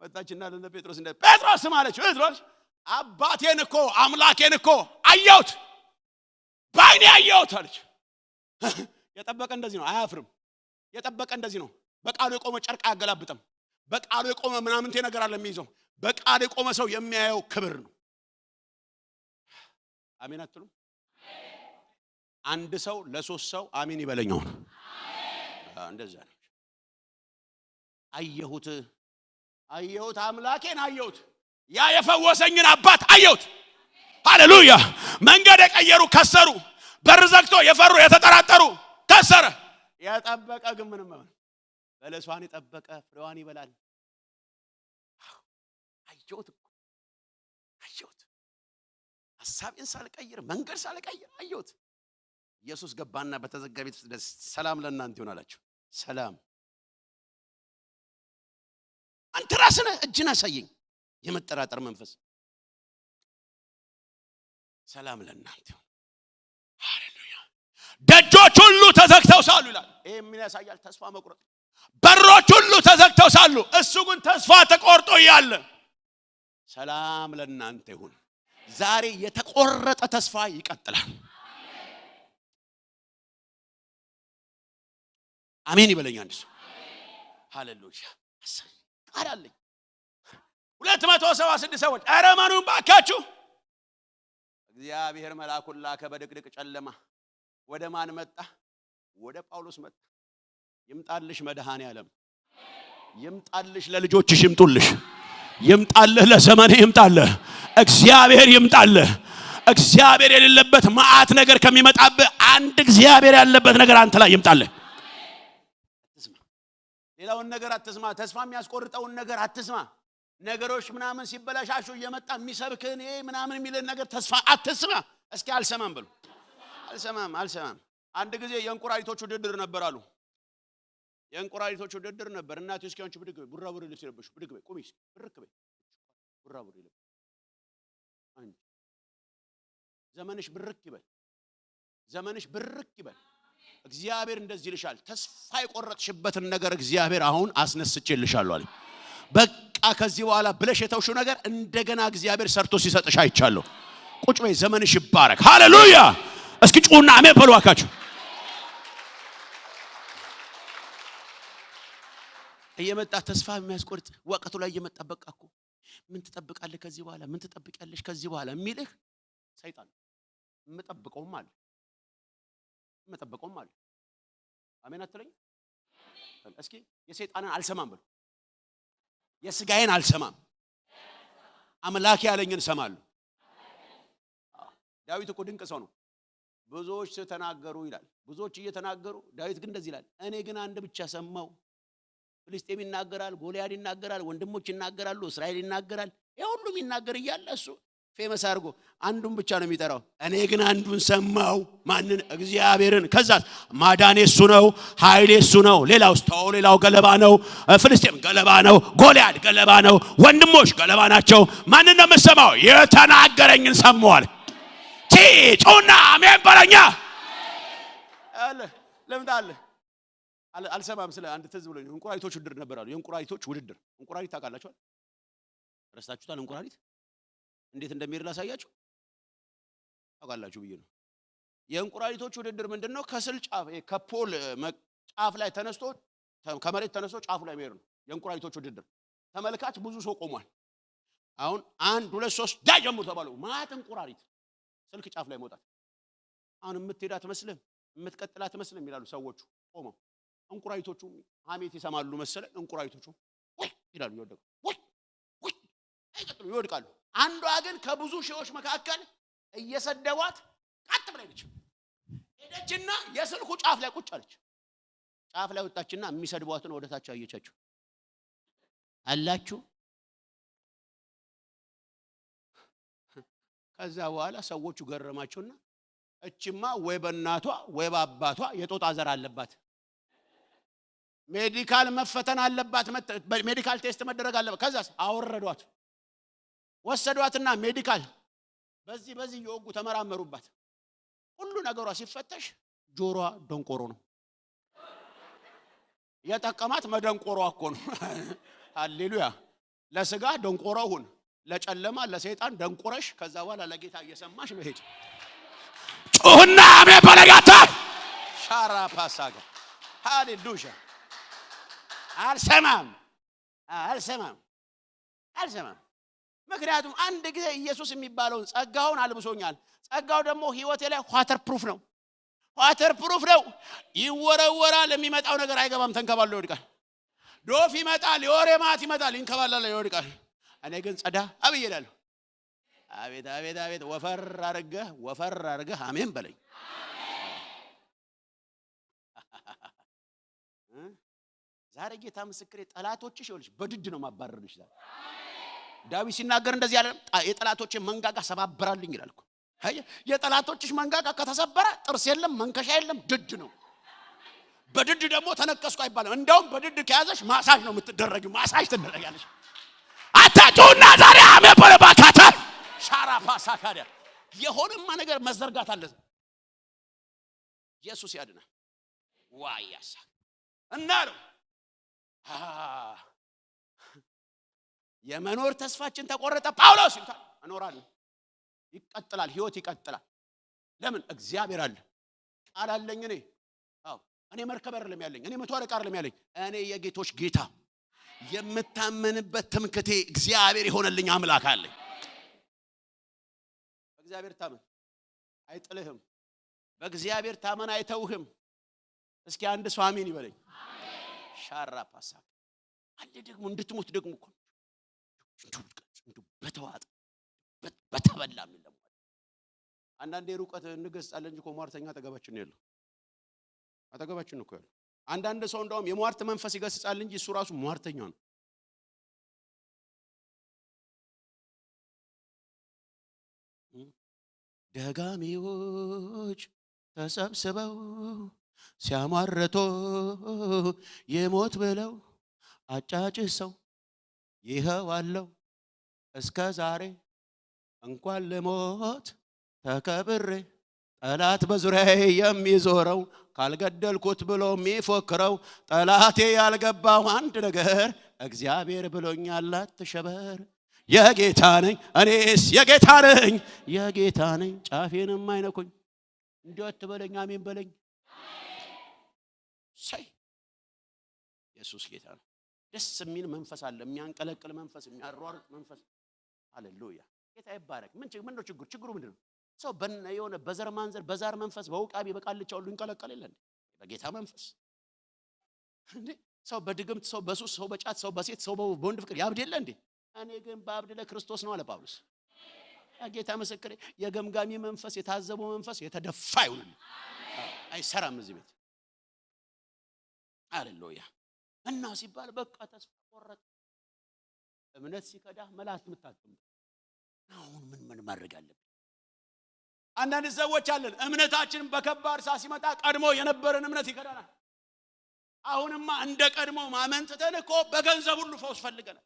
መጣችና ለነ ጴጥሮስ እንደ ጴጥሮስ አለች፣ ጴጥሮስ አባቴን እኮ አምላኬን እኮ አየሁት፣ በዓይኔ አየሁት አለች። የጠበቀ እንደዚህ ነው፣ አያፍርም። የጠበቀ እንደዚህ ነው። በቃሉ የቆመ ጨርቅ አያገላብጥም። በቃሉ የቆመ ምናምንቴ ነገር አለ የሚይዘው። በቃሉ የቆመ ሰው የሚያየው ክብር ነው። አሜን አትሉም? አንድ ሰው ለሶስት ሰው አሜን ይበለኛው። እንደዛ ነው። አየሁት፣ አየሁት፣ አምላኬን አየሁት፣ ያ የፈወሰኝን አባት አየሁት። ሃሌሉያ! መንገድ የቀየሩ ከሰሩ፣ በር ዘግቶ የፈሩ የተጠራጠሩ ከሰረ። የጠበቀ ግን ምንም አይሆንም። በለሷን የጠበቀ ፍሬዋን ይበላል። አየሁት እኮ አየሁት፣ ሀሳቤን ሳልቀይር መንገድ ሳልቀይር አየሁት። ኢየሱስ ገባና በተዘጋ ቤት ውስጥ ሰላም ለእናንተ ይሁን አላቸው። ሰላም አንተ ራስህ ነህ፣ እጅን አሳየኝ። የመጠራጠር መንፈስ። ሰላም ለእናንተ ይሁን። ሃሌሉያ። ደጆች ሁሉ ተዘግተው ሳሉ ይላል። ይሄ ምን ያሳያል? ተስፋ መቁረጥ። በሮች ሁሉ ተዘግተው ሳሉ እሱ ግን ተስፋ ተቆርጦ እያለ ሰላም ለእናንተ ይሁን። ዛሬ የተቆረጠ ተስፋ ይቀጥላል። አሜን ይበለኝ አንድ ሰው። ሃሌሉያ። ቃል አለኝ። 276 ሰዎች፣ ኧረ መኑን ባካችሁ። እግዚአብሔር መልአኩን ላከ በድቅድቅ ጨለማ። ወደ ማን መጣ? ወደ ጳውሎስ መጣ። ይምጣልሽ መድኃኔዓለም፣ ይምጣልሽ፣ ለልጆችሽ ይምጡልሽ። ይምጣልህ፣ ለዘመንህ ይምጣልህ፣ እግዚአብሔር ይምጣልህ። እግዚአብሔር የሌለበት መዓት ነገር ከሚመጣብህ አንድ እግዚአብሔር ያለበት ነገር አንተ ላይ ይምጣልህ። አትስማ፣ ሌላውን ነገር አትስማ። ተስፋ የሚያስቆርጠውን ነገር አትስማ። ነገሮች ምናምን ሲበላሻሹ እየመጣ የሚሰብክህን ይሄ ምናምን የሚልህን ነገር ተስፋ አትስማ። እስኪ አልሰማም በሉ። አልሰማም፣ አልሰማም። አንድ ጊዜ የእንቁራሪቶች ውድድር ነበር አሉ። የእንቁራሪቶች ውድድር ነበር። እናቴ እስኪ አንቺ ብድግ በይ፣ ቡራቡሬ ልብስ የለበስሽ ብድግ በይ፣ ቁሚ እስኪ ብርክ በይ፣ ቡራቡሬ ልብስ አንቺ ዘመንሽ ብርክ ይበል፣ ዘመንሽ ብርክ ይበል። እግዚአብሔር እንደዚህ ይልሻል፣ ተስፋ የቆረጥሽበትን ነገር እግዚአብሔር አሁን አስነስቼልሻለሁ አለ። በቃ ከዚህ በኋላ ብለሽ የተውሽው ነገር እንደገና እግዚአብሔር ሰርቶ ሲሰጥሽ አይቻለሁ። ቁጭ በይ፣ ዘመንሽ ይባረክ። ሃሌሉያ! እስኪ ጩሁና አሜን በሉ አካችሁ። እየመጣ ተስፋ የሚያስቆርጥ ወቅቱ ላይ እየመጣ በቃ እኮ ምን ትጠብቃለህ ከዚህ በኋላ፣ ምን ትጠብቂያለሽ ከዚህ በኋላ የሚልህ ሰይጣን። የምጠብቀውም አለ፣ የምጠብቀውም አለ። አሜን አትለኝ? እስኪ የሰይጣንን አልሰማም በሉ። የስጋዬን አልሰማም፣ አምላኬ ያለኝን እሰማለሁ። ዳዊት እኮ ድንቅ ሰው ነው። ብዙዎች ተናገሩ ይላል። ብዙዎች እየተናገሩ ዳዊት ግን እንደዚህ ይላል፣ እኔ ግን አንድ ብቻ ሰማው። ፍልስጤም ይናገራል፣ ጎልያድ ይናገራል፣ ወንድሞች ይናገራሉ፣ እስራኤል ይናገራል። ይሄ ሁሉ ይናገር እያለ እሱ famous አድርጎ አንዱን ብቻ ነው የሚጠራው። እኔ ግን አንዱን ሰማው። ማንን? እግዚአብሔርን። ከዛስ ማዳኔ እሱ ነው፣ ኃይሌ እሱ ነው። ሌላውስ ተው፣ ሌላው ገለባ ነው። ፍልስጤም ገለባ ነው፣ ጎልያድ ገለባ ነው፣ ወንድሞች ገለባ ናቸው። ማንን ነው የምሰማው? የተናገረኝን ሰማዋል። ቺ ጩና አሜን በለኛ። አለ ለምን አለ አልሰማም። ስለ አንድ ትዝ ብሎኝ እንቁራሪቶች ውድድር ነበር አሉ። የእንቁራሪቶች ውድድር። እንቁራሪት ታውቃላችኋል? ረስታችሁታል? እንቁራሪት እንዴት እንደሚሄድ ላሳያችሁ ታውቃላችሁ ብዬ ነው። የእንቁራሪቶች ውድድር ምንድነው? ከስል ጫፍ ከፖል ጫፍ ላይ ተነስቶ ከመሬት ተነስቶ ጫፉ ላይ መሄድ ነው የእንቁራሪቶች ውድድር። ተመልካች ብዙ ሰው ቆሟል። አሁን 1 2 3 ዳይ ጀምሩ ተባሉ። ማት እንቁራሪት ስልክ ጫፍ ላይ መውጣት። አሁን የምትሄድ አትመስልም፣ የምትቀጥል አትመስልም ይላሉ ሰዎቹ ቆመው። እንቁራሪቶቹ ሐሜት ይሰማሉ መሰለኝ። እንቁራሪቶቹ ወይ ይላሉ፣ ይወድቃሉ፣ ወይ ወይ አይቀጥሉ ይወድቃሉ። አንዷ ግን ከብዙ ሺዎች መካከል እየሰደቧት ቀጥ ብላ ሄደች። ሄደችና የስልኩ ጫፍ ላይ ቁጭ አለች። ጫፍ ላይ ወጣችና የሚሰድቧትን ወደ ታች አየቻቸው። አላችሁ። ከዛ በኋላ ሰዎቹ ገረማቸውና እቺማ ወይ በእናቷ ወይ በአባቷ የጦጣ ዘር አለባት፣ medical መፈተን አለባት፣ medical test መደረግ አለባት። ከዛስ አወረዷት፣ ወሰዷትና medical በዚህ በዚህ እየወጉ ተመራመሩባት። ሁሉ ነገሯ ሲፈተሽ ጆሮዋ ደንቆሮ ነው። የጠቀማት መደንቆሯ እኮ ነው። ሃሌሉያ። ለስጋ ደንቆሮ ሁን፣ ለጨለማ ለሰይጣን ደንቆረሽ፣ ከዛ በኋላ ለጌታ እየሰማሽ መሄድ። ጩህና አሜን በለጋታ ሻራ ፓሳጋ ሃሌሉያ። አልሰማም፣ አልሰማም፣ አልሰማም። ምክንያቱም አንድ ጊዜ ኢየሱስ የሚባለውን ጸጋውን አልብሶኛል። ጸጋው ደግሞ ህይወቴ ላይ waterproof ነው። waterproof ነው። ይወረወራል፣ የሚመጣው ነገር አይገባም፣ ተንከባሎ ይወድቃል። ዶፍ ይመጣል፣ የወሬ ማት ይመጣል፣ ይንከባላል፣ ይወድቃል። እኔ ግን ጸዳ አብዬ እላለሁ። አቤት አቤት አቤት! ወፈር አድርገህ ወፈር አድርገህ አሜን በለኝ። ዛሬ ጌታ ምስክሬ፣ ጠላቶችሽ ይኸውልሽ በድድ ነው ማባረርልሽ። ዛሬ ዳዊት ሲናገር እንደዚህ ያለ የጠላቶቼ መንጋጋ ሰባበራልኝ ይላል እኮ። አይ የጠላቶችሽ መንጋጋ ከተሰበረ ጥርስ የለም መንከሻ የለም፣ ድድ ነው። በድድ ደግሞ ተነከስኩ አይባልም። እንደውም በድድ ከያዘሽ ማሳጅ ነው የምትደረጊው፣ ማሳጅ ትደረጊያለሽ። አታጩና ዛሬ አሜን በለ ባካታ ሻራ ፓሳካዲያ የሆነማ ነገር መዘርጋት አለ። ኢየሱስ ያድናል። ዋያሳ እና ነው የመኖር ተስፋችን ተቆረጠ። ጳውሎስ ይሉታል። እኖራለሁ፣ ይቀጥላል፣ ህይወት ይቀጥላል። ለምን? እግዚአብሔር አለ፣ ቃል አለኝ። እኔ አዎ እኔ መርከብ አይደለም ያለኝ፣ እኔ መቶ አለቃ አይደለም ያለኝ፣ እኔ የጌቶች ጌታ የምታመንበት ትምክቴ እግዚአብሔር የሆነልኝ አምላክ አለኝ። በእግዚአብሔር ታመን አይጥልህም። በእግዚአብሔር ታመን አይተውህም። እስኪ አንድ ሰው አሜን ይበለኝ። ሻራ ፓሳ አለ ደግሞ እንድትሞት ደግሞ እኮ እንዲሁ በተዋጠ በተበላ የሚል ደግሞ አንዳንዴ ሩቀት እንገስጻለን እንጂ እኮ ሟርተኛ አጠገባችን ነው ያለው። አጠገባችን እኮ ያለው። አንዳንድ ሰው እንደውም የሟርት መንፈስ ይገስጻል እንጂ እሱ ራሱ ሟርተኛ ነው። ደጋሚዎች ተሰብስበው ሲያሟርቱ የሞት ብለው አጫጭሰው ይኸው አለው እስከ ዛሬ እንኳን ልሞት ተከብሬ ጠላት በዙሪያዬ የሚዞረው ካልገደልኩት ብሎ የሚፎክረው ጠላቴ ያልገባው አንድ ነገር እግዚአብሔር ብሎኛል አትሸበር። የጌታ ነኝ እኔስ የጌታ ነኝ የጌታ ነኝ ጫፌንም አይነኩኝ። እንዲሁ አትበለኝ አሜን በለኝ። ሳይ ኢየሱስ ጌታ ነው። ደስ የሚል መንፈስ አለ፣ የሚያንቀለቅል መንፈስ፣ የሚያሯሩጥ መንፈስ። ሃሌሉያ ጌታ ይባረክ። ምን ነው ችግሩ? ችግሩ ምንድነው? ሰው የሆነ በዘር ማንዘር በዛር መንፈስ በውቃቢ በቃልቻ ሁሉ ይንቀለቀል የለ እንዴ? በጌታ መንፈስ እንዴ? ሰው በድግምት፣ ሰው በሱስ፣ ሰው በጫት፣ ሰው በሴት፣ ሰው በወንድ ፍቅር ያብድ የለ እንዴ? እኔ ግን ባብድ ለክርስቶስ ነው አለ ጳውሎስ። ጌታ ምስክሬ፣ የገምጋሚ መንፈስ የታዘበው መንፈስ የተደፋ ይሁን። አይሰራም እዚህ ቤት። ሃሌሉያ። እና ሲባል በቃ ተስፋ ቆረጠ። እምነት ሲከዳ መላእክት የምታጥም አሁን ምን ምን ማድረግ አለብን? አንዳንድ ሰዎች አለን እምነታችን በከባድ እሳት ሲመጣ ቀድሞ የነበረን እምነት ይከዳናል። አሁንማ እንደ ቀድሞ ማመን ትተን እኮ በገንዘብ ሁሉ ፈውስ ፈልገናል።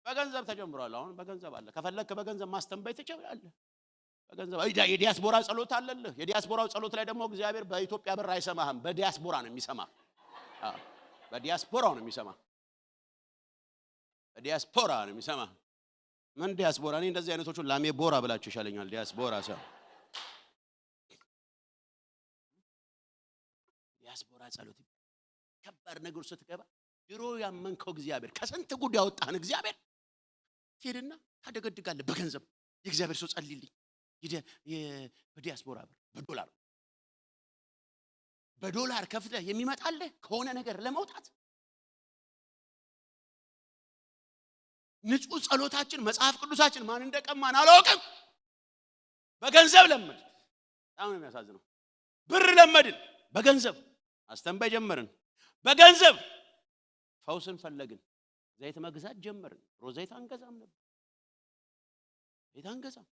በገንዘብ ተጀምሯል። አሁን በገንዘብ አለ። ከፈለክ በገንዘብ ማስተንበይ ትችላለህ። በገንዘብ የዲያስፖራ ጸሎት አለልህ። የዲያስፖራው ጸሎት ላይ ደግሞ እግዚአብሔር በኢትዮጵያ ብር አይሰማህም። በዲያስፖራ ነው የሚሰማህ። አዎ በዲያስፖራው ነው የሚሰማህ። በዲያስፖራ ነው የሚሰማህ። ምን ዲያስፖራ? እኔ እንደዚህ አይነቶቹን ላሜ ቦራ ብላችሁ ይሻለኛል። ዲያስፖራ ሰው ዲያስፖራ ጸሎት ከባድ ነገር ስትገባ ድሮ ያመንከው እግዚአብሔር ከስንት ጉድ ያወጣህን እግዚአብሔር ትሄድና ታደገድጋለህ በገንዘብ። የእግዚአብሔር ሰው ጸልይልኝ በዲያስፖራ ብር በዶላር በዶላር ከፍለህ የሚመጣልህ ከሆነ ነገር ለመውጣት ንጹህ ጸሎታችን መጽሐፍ ቅዱሳችን ማን እንደቀማን አላውቅም። በገንዘብ ለመድን። በጣም ነው የሚያሳዝነው። ብር ለመድን፣ በገንዘብ አስተንባይ ጀመርን፣ በገንዘብ ፈውስን ፈለግን፣ ዘይት መግዛት ጀመርን። ሮዝ ዘይት አንገዛም ነበር። ዘይት አንገዛም።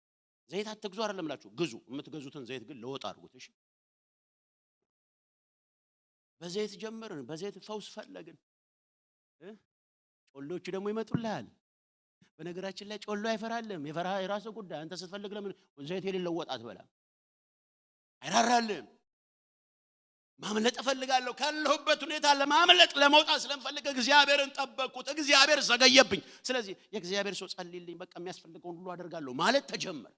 ዘይት አትግዙ አይደለም እላችሁ፣ ግዙ። የምትገዙትን ዘይት ግን ለወጥ አድርጉት። እሺ በዘይት ጀመርን፣ በዘይት ፈውስ ፈለግን። ጮሎቹ ደግሞ ይመጡልሃል። በነገራችን ላይ ጮሎ አይፈራልም። የፈራ የራሱ ጉዳይ። አንተ ስትፈልግ ለምን ዘይት የሌለው ወጥ አትበላም? አይራራልም። ማምለጥ እፈልጋለሁ። ካለሁበት ሁኔታ ለማምለጥ ለመውጣት ስለምፈልግ እግዚአብሔርን ጠበቅኩት። እግዚአብሔር ዘገየብኝ። ስለዚህ የእግዚአብሔር ሰው ጸልይልኝ፣ በቃ የሚያስፈልገውን ሁሉ አደርጋለሁ ማለት ተጀመረ።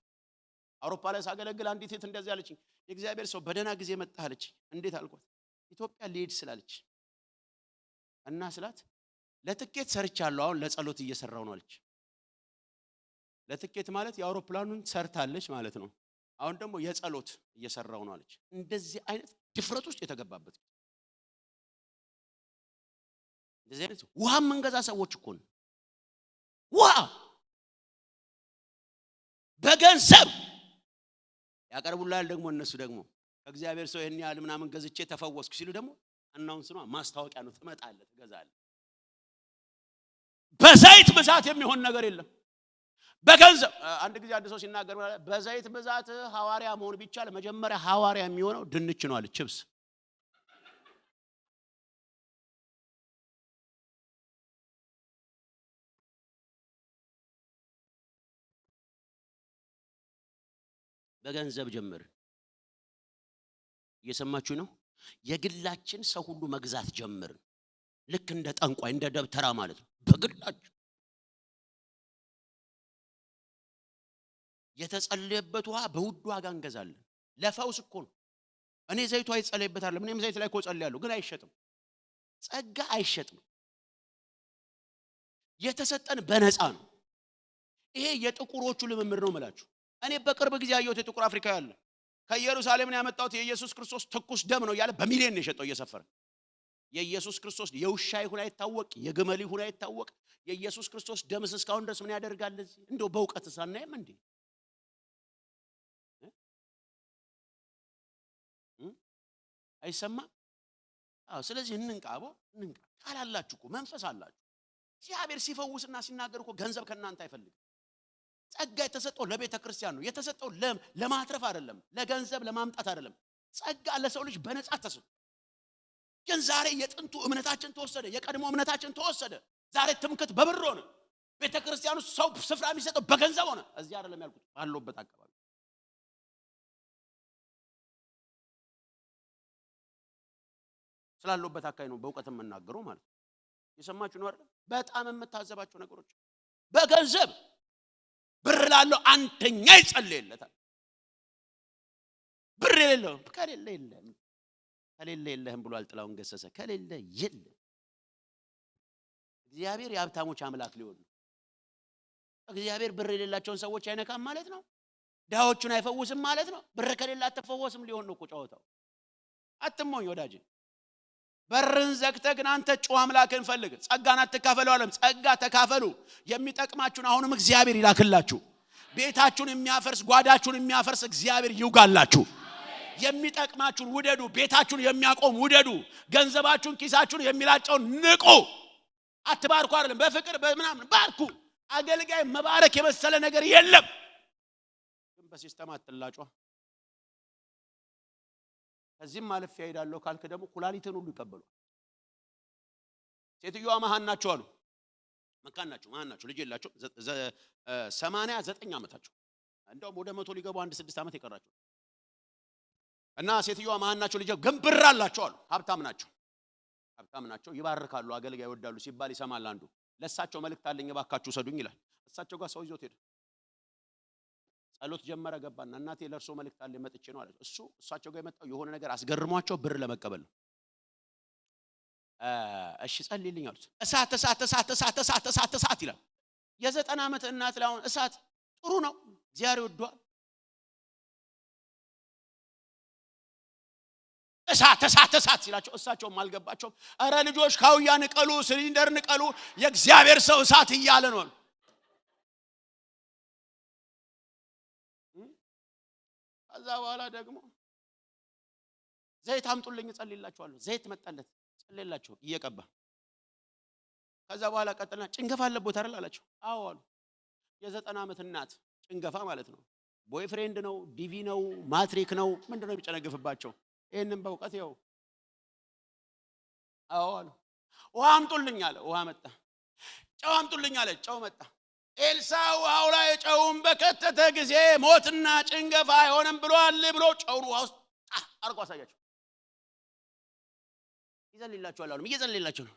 አውሮፓ ላይ ሳገለግል አንዲት ሴት እንደዚህ አለችኝ። የእግዚአብሔር ሰው በደህና ጊዜ መጣህ አለችኝ። እንዴት አልኳት። ኢትዮጵያ ልሄድ ስላለች እና ስላት ለትኬት ሰርቻለሁ፣ አሁን ለጸሎት እየሰራሁ ነው አለች። ለትኬት ማለት የአውሮፕላኑን ሰርታለች ማለት ነው። አሁን ደግሞ የጸሎት እየሰራሁ ነው አለች። እንደዚህ አይነት ድፍረት ውስጥ የተገባበት እንደዚህ አይነት ውሃ የምንገዛ ሰዎች እኮ ነው። ውሃ በገንዘብ ያቀርቡልሃል። ደግሞ እነሱ ደግሞ ከእግዚአብሔር ሰው ይሄን ያህል ምናምን ገዝቼ ተፈወስኩ ሲሉ ደግሞ announce ነው፣ ማስታወቂያ ነው። ትመጣለህ፣ ትገዛለህ። በዘይት ብዛት የሚሆን ነገር የለም። በገንዘብ አንድ ጊዜ አንድ ሰው ሲናገር በዘይት ብዛት ሐዋርያ መሆን ቢቻል መጀመሪያ ሐዋርያ የሚሆነው ድንች ነው አለ። ቺፕስ በገንዘብ ጀምር። እየሰማችሁ ነው? የግላችን ሰው ሁሉ መግዛት ጀምር። ልክ እንደ ጠንቋይ እንደ ደብተራ ማለት ነው። በግላችን የተጸለየበት ውሃ በውድ ዋጋ እንገዛለን። ለፈውስ እኮ ነው። እኔ ዘይቱ አይጸለይበት አይደለም። እኔም ዘይት ላይ እኮ ጸልያለሁ፣ ግን አይሸጥም። ጸጋ አይሸጥም። የተሰጠን በነፃ ነው። ይሄ የጥቁሮቹ ልምምድ ነው የምላችሁ። እኔ በቅርብ ጊዜ ያየሁት የጥቁር አፍሪካ ያለ ከኢየሩሳሌም ነው ያመጣሁት የኢየሱስ ክርስቶስ ትኩስ ደም ነው እያለ በሚሊዮን ነው የሸጠው እየሰፈረ። የኢየሱስ ክርስቶስ የውሻ ይሁን አይታወቅ፣ የግመል ይሁን አይታወቅ። የኢየሱስ ክርስቶስ ደምስ እስካሁን ድረስ ምን ያደርጋል እዚህ? እንደው በእውቀት ሳናይም እንዴ? አይሰማም? አዎ። ስለዚህ እንንቃ፣ አቦ እንንቃ። ቃል አላችሁ እኮ፣ መንፈስ አላችሁ። እግዚአብሔር ሲፈውስና ሲናገር እኮ ገንዘብ ከእናንተ አይፈልግም። ጸጋ የተሰጠው ለቤተ ክርስቲያን ነው። የተሰጠው ለማትረፍ አይደለም፣ ለገንዘብ ለማምጣት አይደለም። ጸጋ ለሰው ልጅ በነፃ ተሰጥቶ፣ ግን ዛሬ የጥንቱ እምነታችን ተወሰደ፣ የቀድሞ እምነታችን ተወሰደ። ዛሬ ትምክት በብር ሆነ። ቤተ ክርስቲያን ውስጥ ሰው ስፍራ የሚሰጠው በገንዘብ ሆነ። እዚህ አይደለም ያልኩት፣ ባለሁበት አካባቢ ስላለሁበት አካባቢ ነው በእውቀት የምናገረው ማለት ነው። የሰማችሁ ነው አይደል? በጣም የምታዘባቸው ነገሮች በገንዘብ ብር ላለው አንተኛ ይጸልይለታል። ብር የሌለው ከሌለ የለም፣ ከሌለ የለህም ብሏል ጥላሁን ገሰሰ። ከሌለ የለም። እግዚአብሔር የሀብታሞች አምላክ ሊሆን ነው። እግዚአብሔር ብር የሌላቸውን ሰዎች አይነካም ማለት ነው። ድሃዎቹን አይፈውስም ማለት ነው። ብር ከሌለ አትፈወስም ሊሆን ነው እኮ ጨዋታው። አትሞኝ ወዳጄ። በርን ዘግተህ ግን አንተ ጩህ፣ አምላክን ፈልግ። ጸጋን አትካፈሉ አለም። ጸጋ ተካፈሉ። የሚጠቅማችሁን አሁንም እግዚአብሔር ይላክላችሁ። ቤታችሁን የሚያፈርስ፣ ጓዳችሁን የሚያፈርስ እግዚአብሔር ይውጋላችሁ። የሚጠቅማችሁን ውደዱ። ቤታችሁን የሚያቆም ውደዱ። ገንዘባችሁን፣ ኪሳችሁን የሚላጨውን ንቁ። አትባርኩ አይደለም፣ በፍቅር በምናምን ባርኩ። አገልጋይ መባረክ የመሰለ ነገር የለም። ግን በ system አትላጯ። ከዚህም አልፌ እሄዳለሁ ካልክ ደግሞ ኩላሊትን ሁሉ ይቀበሉ። ሴትዮዋ መሃን ናቸው አሉ። መካን ናቸው፣ መሃን ናቸው፣ ልጅ የላቸው። 89 ዓመታቸው፣ እንደውም ወደ 100 ሊገቡ አንድ 6 ዓመት የቀራቸው እና ሴትዮዋ መሃን ናቸው፣ ልጅ ግን ብር አላቸው አሉ። ሀብታም ናቸው፣ ሀብታም ናቸው፣ ይባርካሉ፣ አገልጋይ ይወዳሉ ሲባል ይሰማል። አንዱ ለእሳቸው መልእክት አለኝ እባካችሁ ውሰዱኝ ይላል። እሳቸው ጋር ሰው ይዞት ሄደ። ጸሎት ጀመረ። ገባና እናቴ ለእርሶ መልእክት አለኝ መጥቼ ነው አለ። እሱ እሳቸው ጋር የመጣው የሆነ ነገር አስገርሟቸው ብር ለመቀበል ነው። እሺ ጸልይልኝ አሉት። እሳት እሳት እሳት እሳት እሳት እሳት እሳት ይላል። የ90 ዓመት እናት ላይ አሁን እሳት ጥሩ ነው፣ እግዚአብሔር ይወደዋል። እሳት እሳት እሳት ሲላቸው እሳቸውም አልገባቸውም። ኧረ ልጆች ካውያ ንቀሉ፣ ሲሊንደር ንቀሉ፣ የእግዚአብሔር ሰው እሳት እያለ ነው አሉ። ከዛ በኋላ ደግሞ ዘይት አምጡልኝ እጸልይላችኋለሁ። ዘይት መጣለት፣ ጸልይላቸው እየቀባ። ከዛ በኋላ ቀጥልና ጭንገፋ አለቦት አይደል አላቸው። አዎ አሉ። የ90 ዓመት እናት ጭንገፋ ማለት ነው። boyfriend ነው፣ DV ነው፣ ማትሪክ ነው፣ ምንድነው የሚጨነግፍባቸው? ይሄንን በእውቀት ይኸው። አዎ አሉ። ውሃ አምጡልኝ አለ። ውሃ መጣ። ጨው አምጡልኝ አለ። ጨው መጣ። ኤልሳ ውሃው ላይ ጨውን በከተተ ጊዜ ሞትና ጭንገፋ አይሆንም ብሏል ብሎ ጨውን ውሃ ውስጥ አርጎ አሳያቸው። ይጸልይላቸዋል አሁንም እየጸለየላቸው ነው።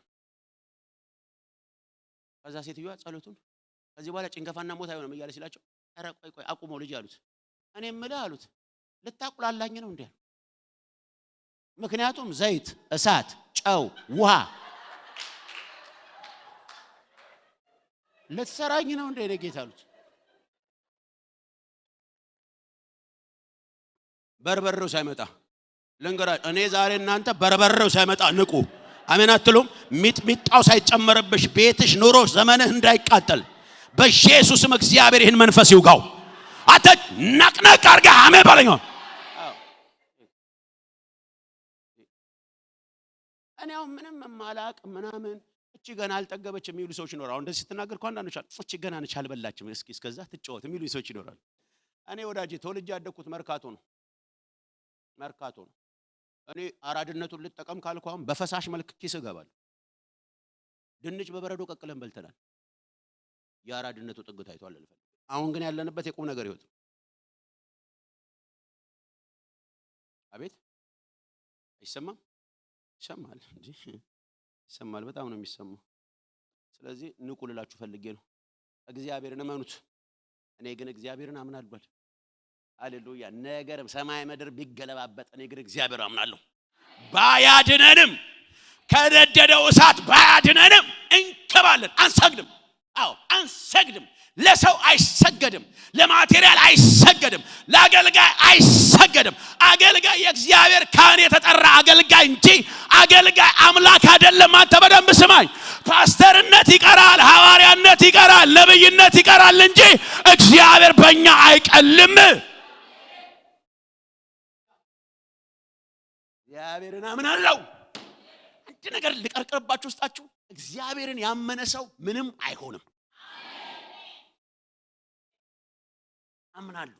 ከዛ ሴትዮዋ ጸሎቱን ከዚህ በኋላ ጭንገፋና ሞት አይሆንም እያለ ሲላቸው ኧረ ቆይ ቆይ አቁመው ልጅ አሉት። እኔ የምልህ አሉት ልታቁላላኝ ነው እንዴ? ምክንያቱም ዘይት፣ እሳት፣ ጨው፣ ውሃ ልትሰራኝ ነው እንዴ እኔ ጌታ አሉት። በርበሬው ሳይመጣ ልንገራችሁ፣ እኔ ዛሬ እናንተ በርበሬው ሳይመጣ ንቁ። አሜን አትሉም? ሚጥሚጣው ሳይጨመርብሽ ቤትሽ ኑሮ ዘመንህ እንዳይቃጠል በኢየሱስም እግዚአብሔር ይህን መንፈስ ይውጋው። አንተ ነቅነቅ አድርገህ አሜን በለኝ። እኔ አሁን ምንም የማላቅ ምናምን እቺ ገና አልጠገበች የሚሉ ሰዎች ይኖራሉ። እንደዚህ ስትናገር እኮ አንዳንዶች አሉ፣ እቺ ገና ነች አልበላችም፣ እስኪ እስከዛ ትጫወት የሚሉ ሰዎች ይኖራሉ። እኔ ወዳጄ ተወልጄ ያደግኩት መርካቶ ነው፣ መርካቶ ነው። እኔ አራድነቱን ልጠቀም ካልኩ አሁን በፈሳሽ መልክ ኪስ እገባለሁ። ድንች በበረዶ ቀቅለን በልተናል። የአራድነቱ ጥግ ታይቷል ልፈልግ። አሁን ግን ያለንበት የቁም ነገር ህይወት ነው። አቤት አይሰማም? ይሰማል እንጂ ይሰማል። በጣም ነው የሚሰማው። ስለዚህ ንቁ ልላችሁ ፈልጌ ነው። እግዚአብሔርን እመኑት። እኔ ግን እግዚአብሔርን አምናለሁ። ሃሌሉያ። ነገር ሰማይ ምድር ቢገለባበጥ እኔ ግን እግዚአብሔር አምናለሁ። ባያድነንም ከነደደው እሳት ባያድነንም እንከባለን፣ አንሰግድም። አዎ አንሰግድም። ለሰው አይሰገድም፣ ለ material አይሰገድም፣ ለአገልጋይ አይሰገድም። አገልጋይ የእግዚአብሔር ካህን የተጠራ አገልጋይ እንጂ አገልጋይ አምላክ አይደለም። አንተ በደንብ ስማኝ። ፓስተርነት ይቀራል፣ ሐዋርያነት ይቀራል፣ ነብይነት ይቀራል እንጂ እግዚአብሔር በእኛ አይቀልም። እግዚአብሔርን አምናለሁ። አንድ ነገር ልቀርቅርባችሁ ውስጣችሁ፣ እግዚአብሔርን ያመነ ሰው ምንም አይሆንም። አምናለሁ።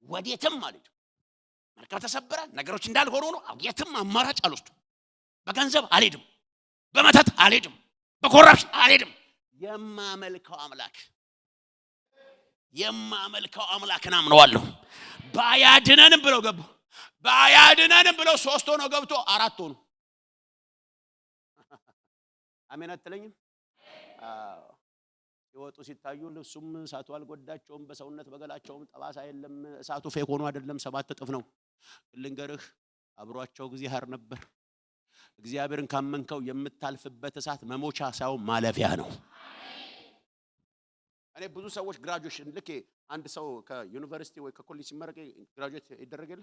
ወዴትም አልሄድም። መርከብ ተሰበረ፣ ነገሮች እንዳልሆኑ ነው። የትም አማራጭ አልወስድም። በገንዘብ አልሄድም፣ በመተት አልሄድም፣ በ corruption አልሄድም። የማመልከው አምላክ የማመልከው አምላክን አምነዋለሁ። ባያድነንም ብለው ገቡ። ባያድነንም ብለው 3 ሆነው ገብቶ 4 ሆኑ። አሜን አትለኝም? አዎ። ሲወጡ ሲታዩ ልብሱም እሳቱ አልጎዳቸውም፣ በሰውነት በገላቸውም ጠባሳ የለም። እሳቱ fake ሆኖ አይደለም፣ 7 እጥፍ ነው። ልንገርህ፣ አብሯቸው እግዚአብሔር ነበር። እግዚአብሔርን ካመንከው የምታልፍበት እሳት መሞቻ ሳይሆን ማለፊያ ነው። እኔ ብዙ ሰዎች graduation ልክ አንድ ሰው ከዩኒቨርሲቲ ወይ ከኮሌጅ ሲመረቅ graduate ይደረግ የለ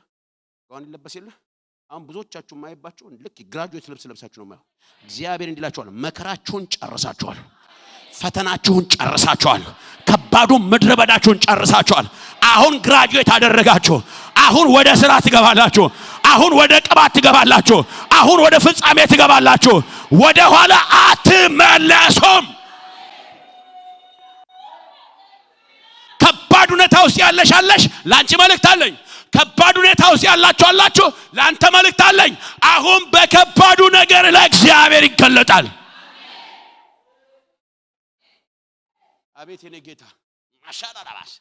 ጋውን ይለበስ የለ። አሁን ብዙዎቻችሁ የማይባችሁ ልክ graduate ልብስ ለብሳችሁ ነው የማየው። እግዚአብሔር እንዲላችኋል፣ መከራችሁን ጨርሳችኋል፣ ፈተናችሁን ጨርሳችኋል፣ ከባዱ ምድረ በዳችሁን ጨርሳችኋል። አሁን graduate አደረጋችሁ። አሁን ወደ ስራ ትገባላችሁ። አሁን ወደ ቅባት ትገባላችሁ። አሁን ወደ ፍጻሜ ትገባላችሁ። ወደ ኋላ አትመለሱም። ከባድ ሁኔታ ውስጥ ያለሽ አለሽ፣ ላንቺ መልእክት አለኝ። ከባድ ሁኔታ ውስጥ ያላችሁ አላችሁ፣ ላንተ መልእክት አለኝ። አሁን በከባዱ ነገር ላይ እግዚአብሔር ይገለጣል። አቤት የኔ ጌታ ማሻዳራባስ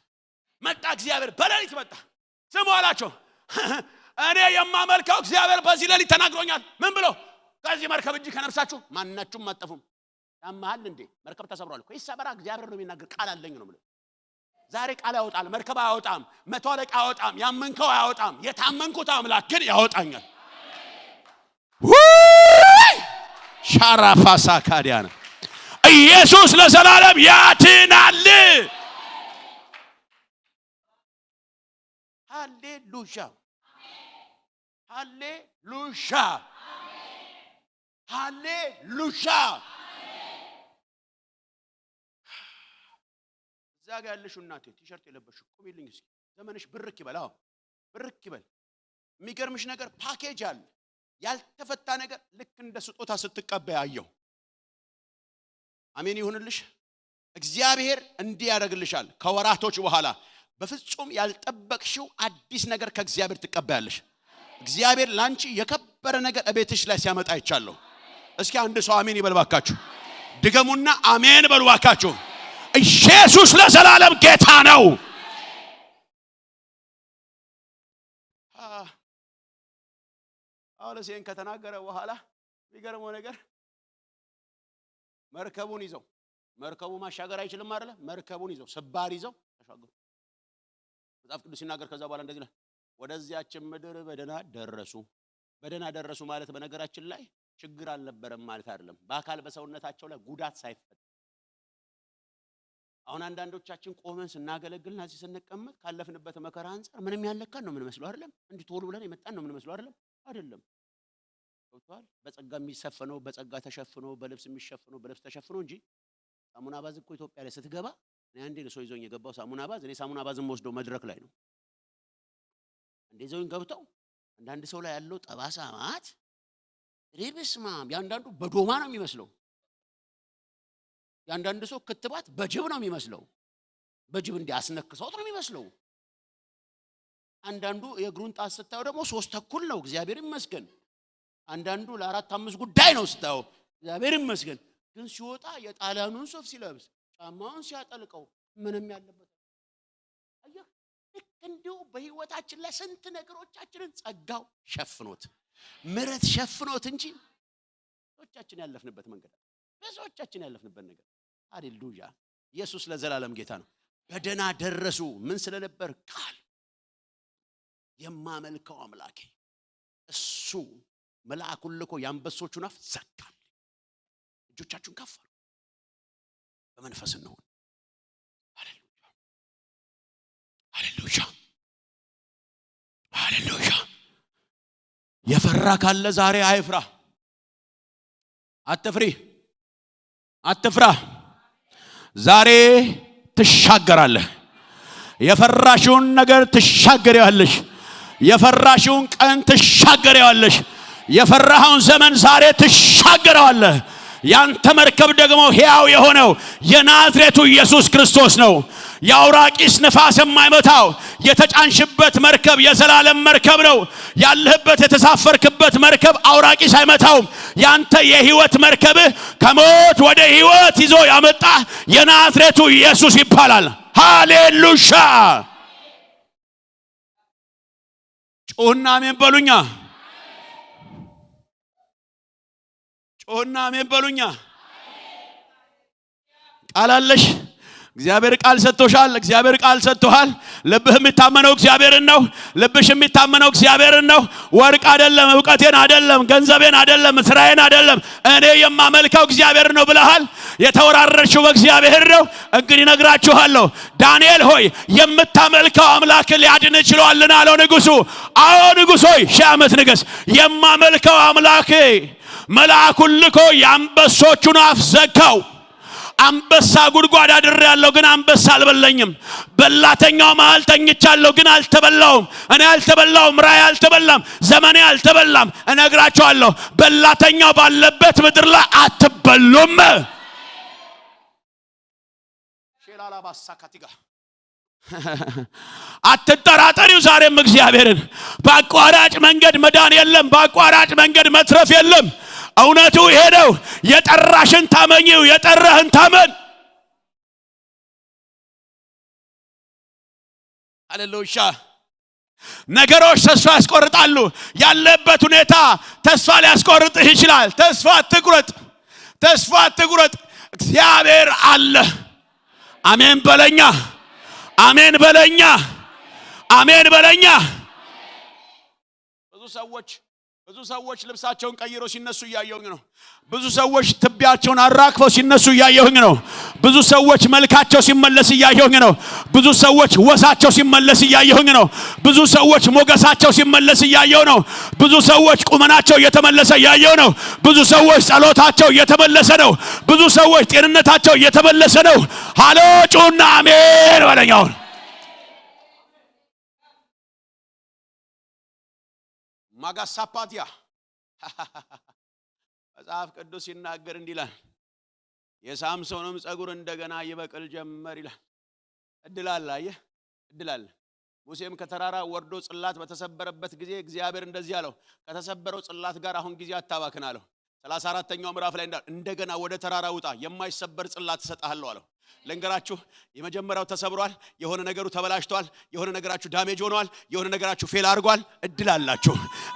መጣ። እግዚአብሔር በሌሊት መጣ። ስሙ አላቸው፣ እኔ የማመልከው እግዚአብሔር በዚህ ሌሊት ተናግሮኛል። ምን ብሎ? ከዚህ መርከብ እጅ ከነፍሳችሁ ማናችሁም አትጠፉም። ያመሃል እንዴ? መርከብ ተሰብሯል እኮ። ይሰበራ፣ እግዚአብሔር ነው የሚናገር፣ ቃል አለኝ ነው የሚለው። ዛሬ ቃል ያወጣል፣ መርከብ አያወጣም፣ መቶ አለቃ አያወጣም፣ ያመንከው አያወጣም። የታመንኩት አምላክ ግን ያወጣኛል። ውይ! ሻራፋሳ ካዲያና ኢየሱስ ለዘላለም ያድናል። ሃሌሉያ ሃሌሉያ ሃሌሉያ። እዛ ጋር ያለሽው እናቴ ቲሸርት የለበሽው ቁሚልኝ እስኪ። ዘመንሽ ብርክ ይበል። አዎ ብርክ ይበል። የሚገርምሽ ነገር ፓኬጅ አለ፣ ያልተፈታ ነገር ልክ እንደ ስጦታ ስትቀበይ አየሁ። አሜን ይሁንልሽ። እግዚአብሔር እንዲህ ያደርግልሻል። ከወራቶች በኋላ በፍጹም ያልጠበቅሽው አዲስ ነገር ከእግዚአብሔር ትቀበያለሽ። እግዚአብሔር ላንቺ የከበረ ነገር እቤትሽ ላይ ሲያመጣ አይቻለሁ። እስኪ አንድ ሰው አሜን ይበል ባካችሁ። ድገሙና አሜን በሉ ባካችሁ። ኢየሱስ ለዘላለም ጌታ ነው። ጳውሎስ ይሄን ከተናገረ በኋላ የሚገርመው ነገር መርከቡን ይዘው፣ መርከቡ ማሻገር አይችልም አይደለ? መርከቡን ይዘው ስባር ይዘው ተሻገሩ። መጽሐፍ ቅዱስ ሲናገር ከዛ በኋላ እንደዚህ ይላል፣ ወደዚያች ምድር በደህና ደረሱ። በደህና ደረሱ ማለት በነገራችን ላይ ችግር አልነበረም ማለት አይደለም። በአካል በሰውነታቸው ላይ ጉዳት ሳይፈጠር። አሁን አንዳንዶቻችን ቆመን ስናገለግልና እዚህ ስንቀመጥ ካለፍንበት መከራ አንፃር ምንም ያለካን ነው የምንመስለው አይደለም? እንዲህ ቶሎ ብለን የመጣን ነው የምንመስለው አይደለም? አይደለም። ገብቶሃል? በጸጋ የሚሸፈነው በጸጋ ተሸፍኖ፣ በልብስ የሚሸፈነው በልብስ ተሸፍኖ እንጂ ሳሙና bath እኮ ኢትዮጵያ ላይ ስትገባ እኔ አንዴ ነው ሰው ይዞኝ የገባው ሳሙና bath። እኔ ሳሙና bath የምወስደው መድረክ ላይ ነው። እንዴ ይዘውኝ ገብተው አንዳንድ ሰው ላይ ያለው ጠባሳ ማት ሬብስማም፣ ያንዳንዱ በዶማ ነው የሚመስለው። ያንዳንዱ ሰው ክትባት በጅብ ነው የሚመስለው። በጅብ እንዲህ አስነክሰውት ነው የሚመስለው። አንዳንዱ የእግሩን ጣት ስታየው ደግሞ 3:30 ነው፣ እግዚአብሔር ይመስገን። አንዳንዱ ለአራት አምስት ጉዳይ ነው ስታየው፣ እግዚአብሔር ይመስገን። ግን ሲወጣ የጣሊያኑን ሱፍ ሲለብስ ጫማውን ሲያጠልቀው ምንም ያለበት አየህ። ልክ እንዲሁ በህይወታችን ላይ ስንት ነገሮቻችንን ጸጋው ሸፍኖት ምሕረት ሸፍኖት እንጂ ብዙዎቻችን ያለፍንበት መንገድ አለ። ብዙዎቻችን ያለፍንበት ነገር። ሃሌሉያ! ኢየሱስ ለዘላለም ጌታ ነው። በደህና ደረሱ። ምን ስለነበር? ቃል። የማመልከው አምላኬ እሱ መልአኩን ልኮ የአንበሶቹን አፍ ዘጋል። እጆቻችሁን ከፍ አድርጉ። በመንፈስ እንሁን። ሃሌሉያ! ሃሌሉያ ሃሌሉያ። የፈራ ካለ ዛሬ አይፍራ። አትፍሪ፣ አትፍራ። ዛሬ ትሻገራለህ። የፈራሽውን ነገር ትሻገሪዋለሽ። የፈራሽውን ቀን ትሻገሪዋለሽ። የፈራኸውን ዘመን ዛሬ ትሻገረዋለህ። ያንተ መርከብ ደግሞ ሕያው የሆነው የናዝሬቱ ኢየሱስ ክርስቶስ ነው። የአውራቂስ ንፋስ የማይመታው የተጫንሽበት መርከብ የዘላለም መርከብ ነው። ያለህበት የተሳፈርክበት መርከብ አውራቂስ አይመታውም። ያንተ የህይወት መርከብህ ከሞት ወደ ህይወት ይዞ ያመጣህ የናዝሬቱ ኢየሱስ ይባላል። ሃሌሉያ! ጩህና አሜን በሉኛ። ጮህና አሜን በሉኛ። ቃል አለሽ። እግዚአብሔር ቃል ሰጥቶሻል። እግዚአብሔር ቃል ሰጥቶሃል። ልብህ የሚታመነው እግዚአብሔርን ነው። ልብሽ የሚታመነው እግዚአብሔርን ነው። ወርቅ አይደለም፣ እውቀቴን አይደለም፣ ገንዘቤን አይደለም፣ ስራዬን አይደለም፣ እኔ የማመልከው እግዚአብሔር ነው ብለሃል። የተወራረድሽው በእግዚአብሔር ነው። እንግዲህ ነግራችኋለሁ፣ ዳንኤል ሆይ የምታመልከው አምላክ ሊያድን ችሏልና አለው ንጉሱ። አዎ ንጉሥ ሆይ 1000 ዓመት ንገስ። የማመልከው አምላክ መልአኩን ልኮ የአንበሶቹን አፍ ዘጋው። አንበሳ ጉድጓድ አድሬያለሁ፣ ግን አንበሳ አልበላኝም። በላተኛው መሃል ተኝቻለሁ፣ ግን አልተበላውም። እኔ አልተበላውም። ራእይ አልተበላም። ዘመኔ አልተበላም። እነግራቸዋለሁ፣ በላተኛው ባለበት ምድር ላይ አትበሉም። አትጠራጠሪው። ዛሬም እግዚአብሔርን በአቋራጭ መንገድ መዳን የለም። በአቋራጭ መንገድ መትረፍ የለም። እውነቱ ይሄ ነው። የጠራሽን ታመኚው፣ የጠራህን ታመን። ሃሌሉያ። ነገሮች ተስፋ ያስቆርጣሉ። ያለበት ሁኔታ ተስፋ ሊያስቆርጥህ ይችላል። ተስፋ አትቁረጥ፣ ተስፋ አትቁረጥ። እግዚአብሔር አለ። አሜን በለኛ፣ አሜን በለኛ፣ አሜን በለኛ። ብዙ ሰዎች ብዙ ሰዎች ልብሳቸውን ቀይረው ሲነሱ እያየሁኝ ነው። ብዙ ሰዎች ትቢያቸውን አራግፈው ሲነሱ እያየሁኝ ነው። ብዙ ሰዎች መልካቸው ሲመለስ እያየሁኝ ነው። ብዙ ሰዎች ወሳቸው ሲመለስ እያየሁኝ ነው። ብዙ ሰዎች ሞገሳቸው ሲመለስ እያየሁ ነው። ብዙ ሰዎች ቁመናቸው እየተመለሰ እያየሁ ነው። ብዙ ሰዎች ጸሎታቸው እየተመለሰ ነው። ብዙ ሰዎች ጤንነታቸው እየተመለሰ ነው። ሃሎ ጩና አሜን በለኛውን ማጋሳፓቲያ መጽሐፍ ቅዱስ ሲናገር እንዲህ ይላል፣ የሳምሶንም ጸጉር እንደገና ይበቅል ጀመር ይላል። እድል አለ፣ አየህ፣ እድል አለ። ሙሴም ከተራራ ወርዶ ጽላት በተሰበረበት ጊዜ እግዚአብሔር እንደዚህ አለው፣ ከተሰበረው ጽላት ጋር አሁን ጊዜ አታባክን አለው። 34ኛው ምዕራፍ ላይ እንዳለ እንደገና ወደ ተራራ ውጣ፣ የማይሰበር ጽላት እሰጥሃለሁ አለው። ልንገራችሁ፣ የመጀመሪያው ተሰብሯል። የሆነ ነገሩ ተበላሽቷል። የሆነ ነገራችሁ damage ሆኗል። የሆነ ነገራችሁ fail አድርጓል። እድል አላችሁ፣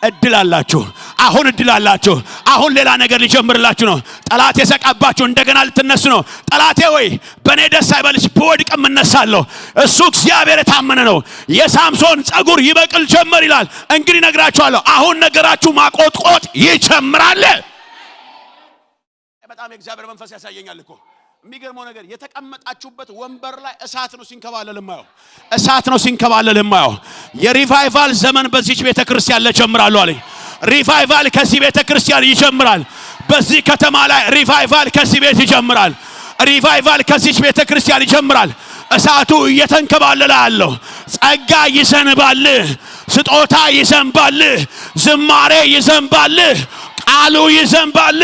እድል አላችሁ። አሁን እድል አላችሁ። አሁን ሌላ ነገር ሊጀምርላችሁ ነው። ጠላት የሰቃባችሁ እንደገና ልትነሱ ነው። ጠላቴ ወይ በእኔ ደስ አይበልሽ፣ ብወድቅም እነሳለሁ። እሱ እግዚአብሔር የታመነ ነው። የሳምሶን ጸጉር ይበቅል ጀመር ይላል። እንግዲህ ነግራችኋለሁ፣ አሁን ነገራችሁ ማቆጥቆጥ ይጀምራል። በጣም የእግዚአብሔር መንፈስ ያሳየኛል እኮ። የሚገርመው ነገር የተቀመጣችሁበት ወንበር ላይ እሳት ነው ሲንከባለል የማየው፣ እሳት ነው ሲንከባለል የማየው። የ revival ዘመን በዚች ቤተ ክርስቲያን ለጀምራለሁ አለኝ። Revival ከዚህ ቤተ ክርስቲያን ይጀምራል። በዚህ ከተማ ላይ revival ከዚህ ቤት ይጀምራል። Revival ከዚች ቤተ ክርስቲያን ይጀምራል። እሳቱ እየተንከባለለ አለው። ጸጋ ይዘንባል፣ ስጦታ ይዘንባል፣ ዝማሬ ይዘንባል፣ ቃሉ ይዘንባል፣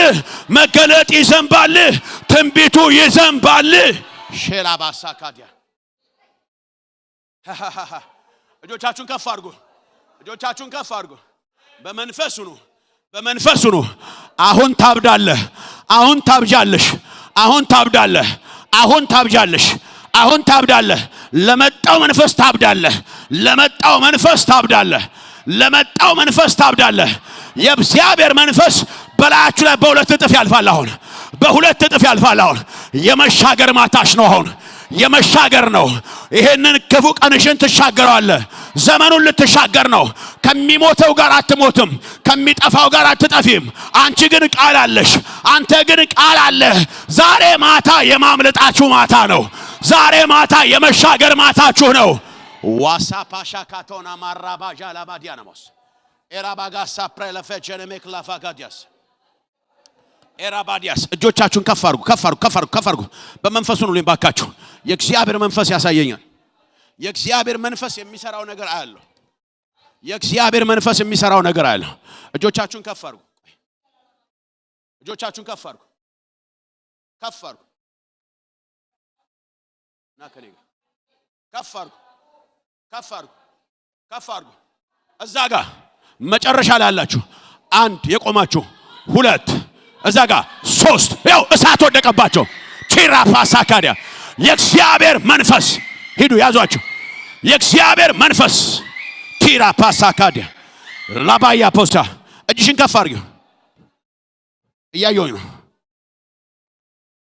መገለጥ ይዘንባል፣ ትንቢቱ ይዘንባል። ሼላባሳ ካዲያ እጆቻችሁን ከፍ አድርጉ። እጆቻችሁን ከፍ አድርጉ። በመንፈስ ሁኑ፣ በመንፈስ ሁኑ። አሁን ታብዳለህ። አሁን ታብጃለሽ። አሁን ታብዳለህ። አሁን ታብጃለሽ። አሁን ታብዳለህ። ለመጣው መንፈስ ታብዳለህ። ለመጣው መንፈስ ታብዳለህ። ለመጣው መንፈስ ታብዳለህ። የእግዚአብሔር መንፈስ በላያችሁ ላይ በሁለት እጥፍ ያልፋል። አሁን በሁለት እጥፍ ያልፋል። አሁን የመሻገር ማታሽ ነው። አሁን የመሻገር ነው። ይሄንን ክፉ ቀንሽን ትሻገረዋለህ። ዘመኑን ልትሻገር ነው። ከሚሞተው ጋር አትሞትም። ከሚጠፋው ጋር አትጠፊም። አንቺ ግን ቃል አለሽ። አንተ ግን ቃል አለህ። ዛሬ ማታ የማምለጣችሁ ማታ ነው። ዛሬ ማታ የመሻገር ማታችሁ ነው። ዋሳፓሻካቶና ማራባጃ ላባዲያናሞስ ኤራባጋሳ ፕሬለፈጀነሜክላፋጋዲያስ ኤራባዲያስ። እጆቻችሁን ከፍ አድርጉ፣ ከፍ አድርጉ፣ ከፍ አድርጉ፣ ከፍ አድርጉ። በመንፈሱ ነው ባካችሁ። የእግዚአብሔር መንፈስ ያሳየኛል። የእግዚአብሔር መንፈስ የሚሰራው ነገር አያለሁ። የእግዚአብሔር መንፈስ የሚሰራው ነገር አያለሁ። እጆቻችሁን ከፍ አድርጉ። እጆቻችሁን ከፍ አድርጉ፣ ከፍ አድርጉ። ና ከኔ ጋር። ከፍ አድርጉ፣ ከፍ አድርጉ፣ ከፍ አድርጉ። እዛ ጋር መጨረሻ ላይ ያላችሁ አንድ የቆማችሁ፣ ሁለት፣ እዛ ጋር ሶስት፣ ያው እሳት ወደቀባቸው። ቺራፓሳካዲያ። የእግዚአብሔር መንፈስ፣ ሂዱ ያዟቸው። የእግዚአብሔር መንፈስ ቲራፓሳካዲያ ላባያ ፖስታ። እጅሽን ከፍ አድርጊው። እያየሁኝ ነው።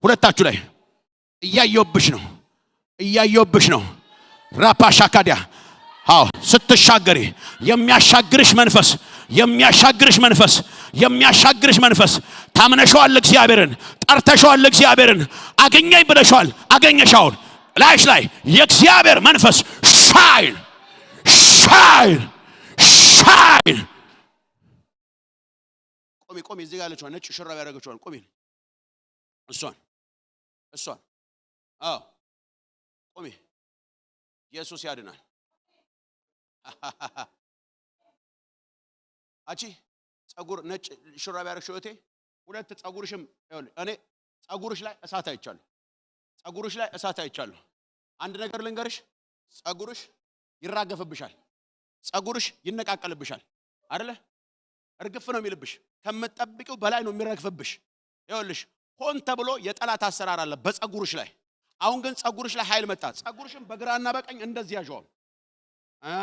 ሁለታችሁ ላይ እያየሁብሽ ነው። እያየሁብሽ ነው። ራፓሻካዲያ። አዎ፣ ስትሻገሪ የሚያሻግርሽ መንፈስ፣ የሚያሻግርሽ መንፈስ፣ የሚያሻግርሽ መንፈስ። ታምነሸዋል፣ እግዚአብሔርን ጠርተሸዋል፣ እግዚአብሔርን አገኘኝ ብለሸዋል። አገኘሻውን ላይሽ ላይ የእግዚአብሔር መንፈስ shine, shine, shine። ቆሚ፣ ቆሚ። እዚህ ጋር ያለችዋን፣ ነጭ ሹራብ ያደረገችዋን ቆሚ። እሷን፣ እሷን፣ አዎ፣ ቆሚ። ኢየሱስ ያድናል። አቺ ጸጉር ነጭ ሹራብ ያደረግሽው እህቴ፣ ሁለት ጸጉርሽም፣ ይኸውልህ፣ እኔ ጸጉርሽ ላይ እሳት አይቻለሁ። ጸጉርሽ ላይ እሳት አይቻለሁ። አንድ ነገር ልንገርሽ፣ ጸጉርሽ ይራገፍብሻል። ጸጉርሽ ይነቃቀልብሻል። አይደለ? እርግፍ ነው የሚልብሽ። ከምትጠብቂው በላይ ነው የሚረግፍብሽ። ይኸውልሽ፣ ሆን ተብሎ የጠላት አሰራር አለ በጸጉርሽ ላይ። አሁን ግን ጸጉርሽ ላይ ኃይል መጣ። ጸጉርሽን በግራና በቀኝ እንደዚህ ያዣዋል፣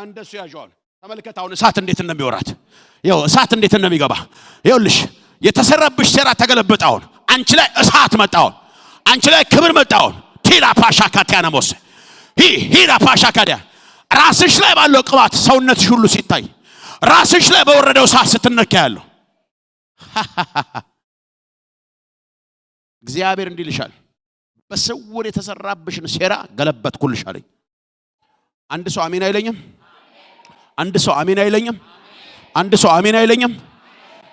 እንደሱ ያዣዋል። ተመልከት አሁን እሳት እንዴት እንደሚወራት፣ ይኸው እሳት እንዴት እንደሚገባ። ይኸውልሽ፣ የተሰራብሽ ሴራ ተገለበጠ። አሁን አንቺ ላይ እሳት መጣ። አሁን አንቺ ላይ ክብር መጣ። አሁን ቲላ ፓሻ ካቲያናሞስ ሂ ሂራ ፓሻ ካዲያ። ራስሽ ላይ ባለው ቅባት ሰውነትሽ ሁሉ ሲታይ፣ ራስሽ ላይ በወረደው እሳት ስትነካ ያለው እግዚአብሔር እንዲህ ይልሻል፣ በስውር የተሰራብሽን ሴራ ገለበጥኩልሽ አለኝ። አንድ ሰው አሜን አይለኝም? አንድ ሰው አሜን አይለኝም? አንድ ሰው አሜን አይለኝም?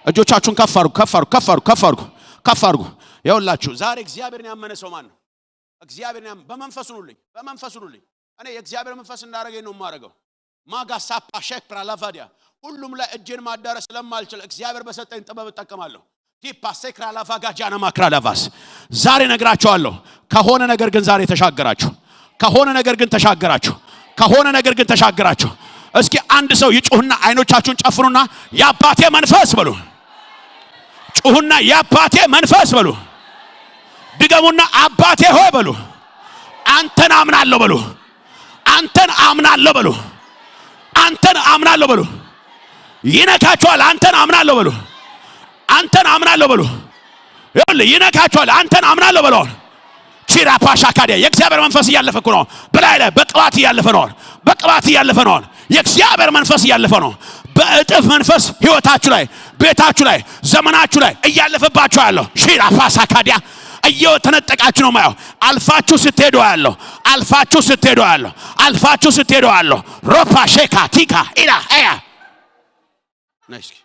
እጆቻችሁን ከፍ አድርጉ፣ ከፍ አድርጉ፣ ከፍ አድርጉ፣ ከፍ አድርጉ፣ ከፍ አድርጉ። ይኸውላችሁ፣ ዛሬ እግዚአብሔርን ያመነ ሰው ማን ነው? እግዚአብሔርን ያመነ በመንፈሱ ኑልኝ፣ በመንፈሱ ኑልኝ። እኔ የእግዚአብሔር መንፈስ እንዳደረገኝ ነው የማደርገው። ማጋ ሳፓ ሼክ ፕራላቫዲያ። ሁሉም ላይ እጄን ማዳረስ ስለማልችል እግዚአብሔር በሰጠኝ ጥበብ እጠቀማለሁ። ቲፓ ሴክራ ላቫጋጃና ማክራላቫስ። ዛሬ ነግራችኋለሁ። ከሆነ ነገር ግን ዛሬ ተሻገራችሁ። ከሆነ ነገር ግን ተሻገራችሁ። ከሆነ ነገር ግን ተሻገራችሁ። እስኪ አንድ ሰው ይጩህና፣ አይኖቻችሁን ጨፍኑና የአባቴ መንፈስ በሉ። ጩሁና የአባቴ መንፈስ በሉ። ድገሙና አባቴ ሆይ በሉ። አንተን አምናለሁ በሉ። አንተን አምናለሁ በሉ። አንተን አምናለሁ በሉ። ይነካችኋል። አንተን አምናለሁ በሉ። አንተን አምናለሁ በሉ። ይኸውልህ፣ ይነካችኋል። አንተን አምናለሁ በሉ። ቺራ ፓሻ ካዲያ። የእግዚአብሔር መንፈስ እያለፈ እኮ ነው። በላይ ላይ በቅባት እያለፈ ነው። በቅባት እያለፈ ነው። የእግዚአብሔር መንፈስ እያለፈ ነው። በእጥፍ መንፈስ ህይወታችሁ ላይ፣ ቤታችሁ ላይ፣ ዘመናችሁ ላይ እያለፈባችሁ ያለው ሺራ ፓሳ ካዲያ እየተነጠቃችሁ ነው ማየው። አልፋችሁ ስትሄዱ ያለው፣ አልፋችሁ ስትሄዱ ያለው፣ አልፋችሁ ስትሄዱ ያለው። ሮፓ ሼካ ቲካ ኢላ ኤያ። ነይ እስኪ፣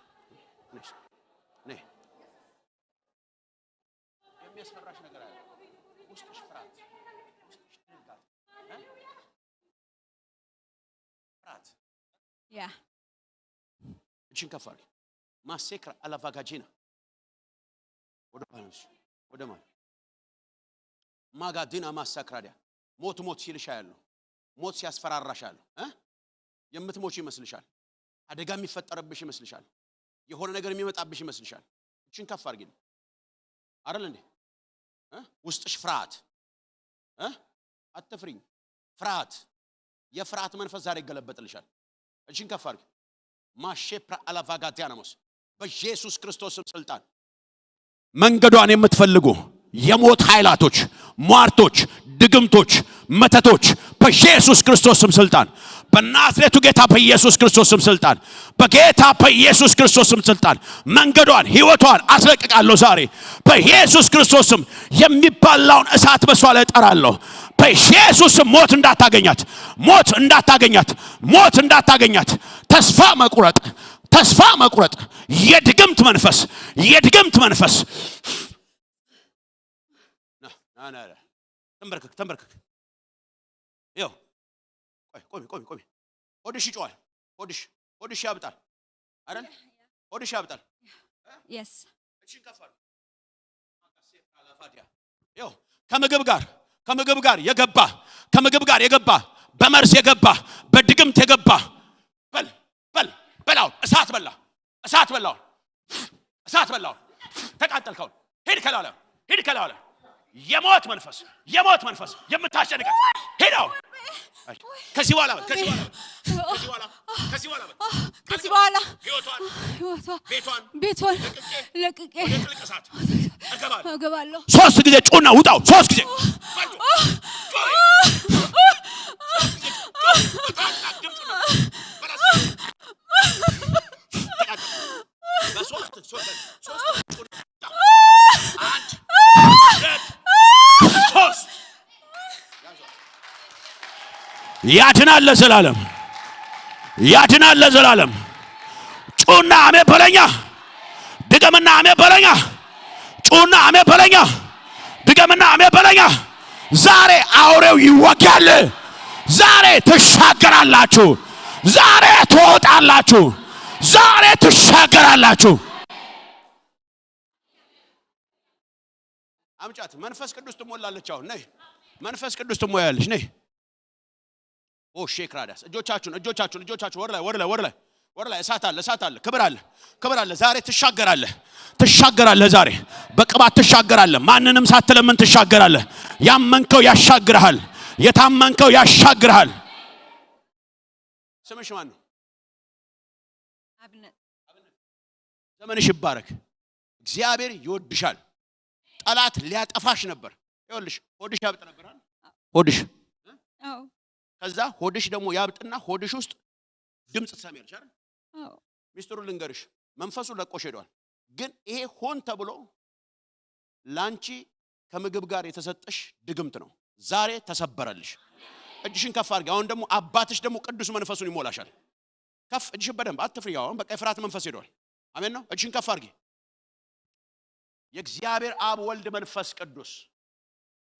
ነይ እስኪ፣ ነይ። የሚያስፈራሽ ነገር አለ። ውስጥሽ ፍርሃት፣ ውስጥሽ ድንጋጤ እ? ፍርሃት። እጅሽን ከፍ አድርጊ። ማሴክራ አላቫጋጂና። ወደ ኋላ ነሽ፣ ወደ ማን ማጋዲና ማሳክራዲያ። ሞት ሞት ሲልሽ ያለው፣ ሞት ሲያስፈራራሽ ያለው እ የምትሞች ይመስልሻል። አደጋ የሚፈጠርብሽ ይመስልሻል። የሆነ ነገር የሚመጣብሽ ይመስልሻል። እጅሽን ከፍ አድርጊ። አይደል እንዴ እ? ውስጥሽ ፍርሃት እ? አትፍሪኝ። ፍርሃት፣ የፍርሃት መንፈስ ዛሬ ይገለበጥልሻል። እጅሽን ከፍ አድርጊ። ማሼፕራ አላቫጋዲያናሞስ። በኢየሱስ ክርስቶስ ስም ስልጣን፣ መንገዷን የምትፈልጉ የሞት ኃይላቶች፣ ሟርቶች፣ ድግምቶች፣ መተቶች፣ በኢየሱስ ክርስቶስ ስም ስልጣን፣ በናዝሬቱ ጌታ በኢየሱስ ክርስቶስ ስም ስልጣን፣ በጌታ በኢየሱስ ክርስቶስ ስም ስልጣን መንገዷን፣ ህይወቷን አስለቅቃለሁ። ዛሬ በኢየሱስ ክርስቶስ ስም የሚባላውን እሳት በሷ ላይ እጠራለሁ። በኢየሱስ ስም ሞት እንዳታገኛት፣ ሞት እንዳታገኛት፣ ሞት እንዳታገኛት። ተስፋ መቁረጥ፣ ተስፋ መቁረጥ፣ የድግምት መንፈስ፣ የድግምት መንፈስ። ና ና ና፣ ተንበርከክ፣ ተንበርከክ። ይኸው ቆይ፣ ቆሚ፣ ቆሚ፣ ቆሚ። ሆድሽ ይጮሃል። ሆድሽ ያብጣል አይደል? ሆድሽ ያብጣል። Yes. እጅሽን ከፍ አድርጊ። ይኸው ከምግብ ጋር የገባ፣ ከምግብ ጋር የገባ፣ በመርዝ የገባ፣ በድግምት የገባ፣ በል በል በላው። እሳት በላ፣ እሳት በላው፣ እሳት በላው። ተቃጠልከው። ሂድ ከላለ፣ ሂድ ከላለ። የሞት መንፈስ፣ የሞት መንፈስ የምታስጨንቃት ሂድ አሁን። ከዚህ በኋላ በል፣ ከዚህ በኋላ በል፣ ከዚህ በኋላ፣ ከዚህ በኋላ በል። ከዚህ በኋላ ህይወቷን ህይወቷ ቤቷን ቤቷን ለቅቄ ወደ ጥልቅ እሳት እገባለሁ። እገባለሁ። ሶስት ጊዜ ጩና ውጣው። ሶስት ጊዜ በል ጩህ። ሶስት ጊዜ ጩህ። በታላቅ ድምፅ ጩህ። በላስ። ተቃጠል። በሶስት ሶስት ሶስት ጩና ውጣ። አንድ፣ ሁለት፣ ሶስት። ያድናል ለዘላለም፣ ያድናል ለዘላለም። ጩና አሜን በለኛ። ድገምና አሜን በለኛ። ጩና አሜን በለኛ። ድገምና አሜን በለኛ። ዛሬ አውሬው ይወጋል። ዛሬ ትሻገራላችሁ። ዛሬ ትወጣላችሁ። ዛሬ ትሻገራላችሁ። አምጫት። መንፈስ ቅዱስ ትሞላለች። አሁን ነይ፣ መንፈስ ቅዱስ ትሞያለች። ነይ። ኦ ሼክ ራዳስ። እጆቻችሁን፣ እጆቻችሁን፣ እጆቻችሁን ወደ ላይ፣ ወደ ላይ፣ ወደ ላይ፣ ወደ ላይ። እሳት አለ፣ እሳት አለ፣ ክብር አለ፣ ክብር አለ። ዛሬ ትሻገራለህ፣ ትሻገራለህ። ዛሬ በቅባት ትሻገራለህ። ማንንም ሳትለምን ትሻገራለህ። ያመንከው ያሻግርሃል። የታመንከው ያሻግርሃል። ስምሽ ማን ነው? አብነት። ዘመንሽ ይባረክ። እግዚአብሔር ይወድሻል። ጠላት ሊያጠፋሽ ነበር። ይኸውልሽ ሆድሽ ያብጥ ነበር አይደል? ሆድሽ አዎ። ከዛ ሆድሽ ደግሞ ያብጥና ሆድሽ ውስጥ ድምፅ ትሰሚያለሽ አይደል? አዎ። ሚስጥሩን ልንገርሽ፣ መንፈሱ ለቆሽ ሄዷል። ግን ይሄ ሆን ተብሎ ላንቺ ከምግብ ጋር የተሰጠሽ ድግምት ነው። ዛሬ ተሰበረልሽ። እጅሽን ከፍ አድርጊ። አሁን ደግሞ አባትሽ ደግሞ ቅዱስ መንፈሱን ይሞላሻል። ከፍ እጅሽን በደንብ፣ አትፍሪ። አሁን በቃ የፍርሃት መንፈስ ሄዷል። አሜን ነው። እጅሽን ከፍ አድርጊ። የእግዚአብሔር አብ፣ ወልድ፣ መንፈስ ቅዱስ፣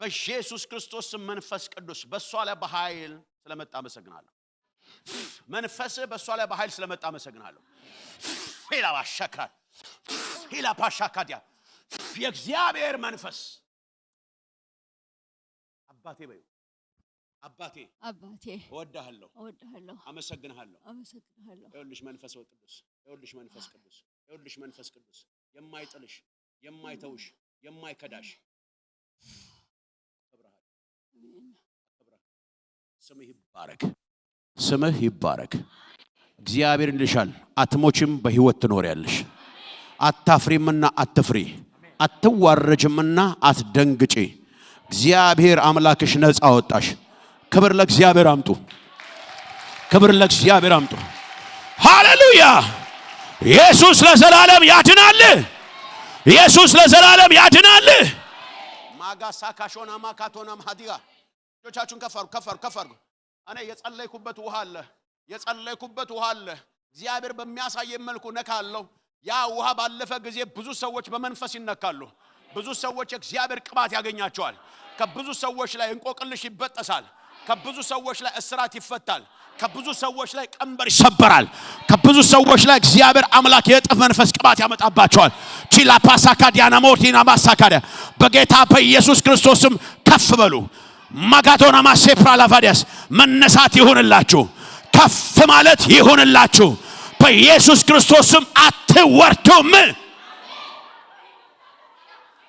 በኢየሱስ ክርስቶስ ስም መንፈስ ቅዱስ በእሷ ላይ በኃይል ስለመጣ አመሰግናለሁ። መንፈስ በእሷ ላይ በኃይል ስለመጣ አመሰግናለሁ። ሂላ ባሻካ ሂላ ፓሻካዲያ። የእግዚአብሔር መንፈስ፣ አባቴ በዩ፣ አባቴ። አባቴ። እወድሃለሁ፣ እወድሃለሁ፣ አመሰግንሃለሁ። አመሰግንሃለሁ። ይኸውልሽ መንፈስ ቅዱስ፣ ይኸውልሽ መንፈስ ቅዱስ፣ ይኸውልሽ መንፈስ ቅዱስ የማይጥልሽ፣ የማይተውሽ፣ የማይከዳሽ። አከብርሃለሁ፣ አከብርሃለሁ። ስምህ ይባረክ፣ ስምህ ይባረክ። እግዚአብሔር ይልሻል፣ አትሞችም፣ በህይወት ትኖሪያለሽ። አታፍሪምና አትፍሪ፣ አትዋረጅምና አትደንግጪ። እግዚአብሔር አምላክሽ ነፃ አወጣሽ። ክብር ለእግዚአብሔር አምጡ። ክብር ለእግዚአብሔር አምጡ። ሃሌሉያ! ኢየሱስ ለዘላለም ያድናል። ኢየሱስ ለዘላለም ያድናል። ማጋሳ ካሾና ማካቶና ማዲጋ። እጆቻችሁን ከፍ አድርጉ፣ ከፍ አድርጉ፣ ከፍ አድርጉ። እኔ የጸለይኩበት ውሃ አለ፣ የጸለይኩበት ውሃ አለ። እግዚአብሔር በሚያሳየን መልኩ ነካ አለው። ያ ውሃ ባለፈ ጊዜ ብዙ ሰዎች በመንፈስ ይነካሉ። ብዙ ሰዎች የእግዚአብሔር ቅባት ያገኛቸዋል። ከብዙ ሰዎች ላይ እንቆቅልሽ ይበጠሳል። ከብዙ ሰዎች ላይ እስራት ይፈታል። ከብዙ ሰዎች ላይ ቀንበር ይሰበራል። ከብዙ ሰዎች ላይ እግዚአብሔር አምላክ የእጥፍ መንፈስ ቅባት ያመጣባቸዋል። ቺላ ፓሳካዲያና ሞርቲና ማሳካዲያ። በጌታ በኢየሱስ ክርስቶስም ከፍ በሉ። ማጋቶና ማሴፕራ ላቫዲያስ። መነሳት ይሁንላችሁ። ከፍ ማለት ይሁንላችሁ። በኢየሱስ ክርስቶስም አትወርዱም።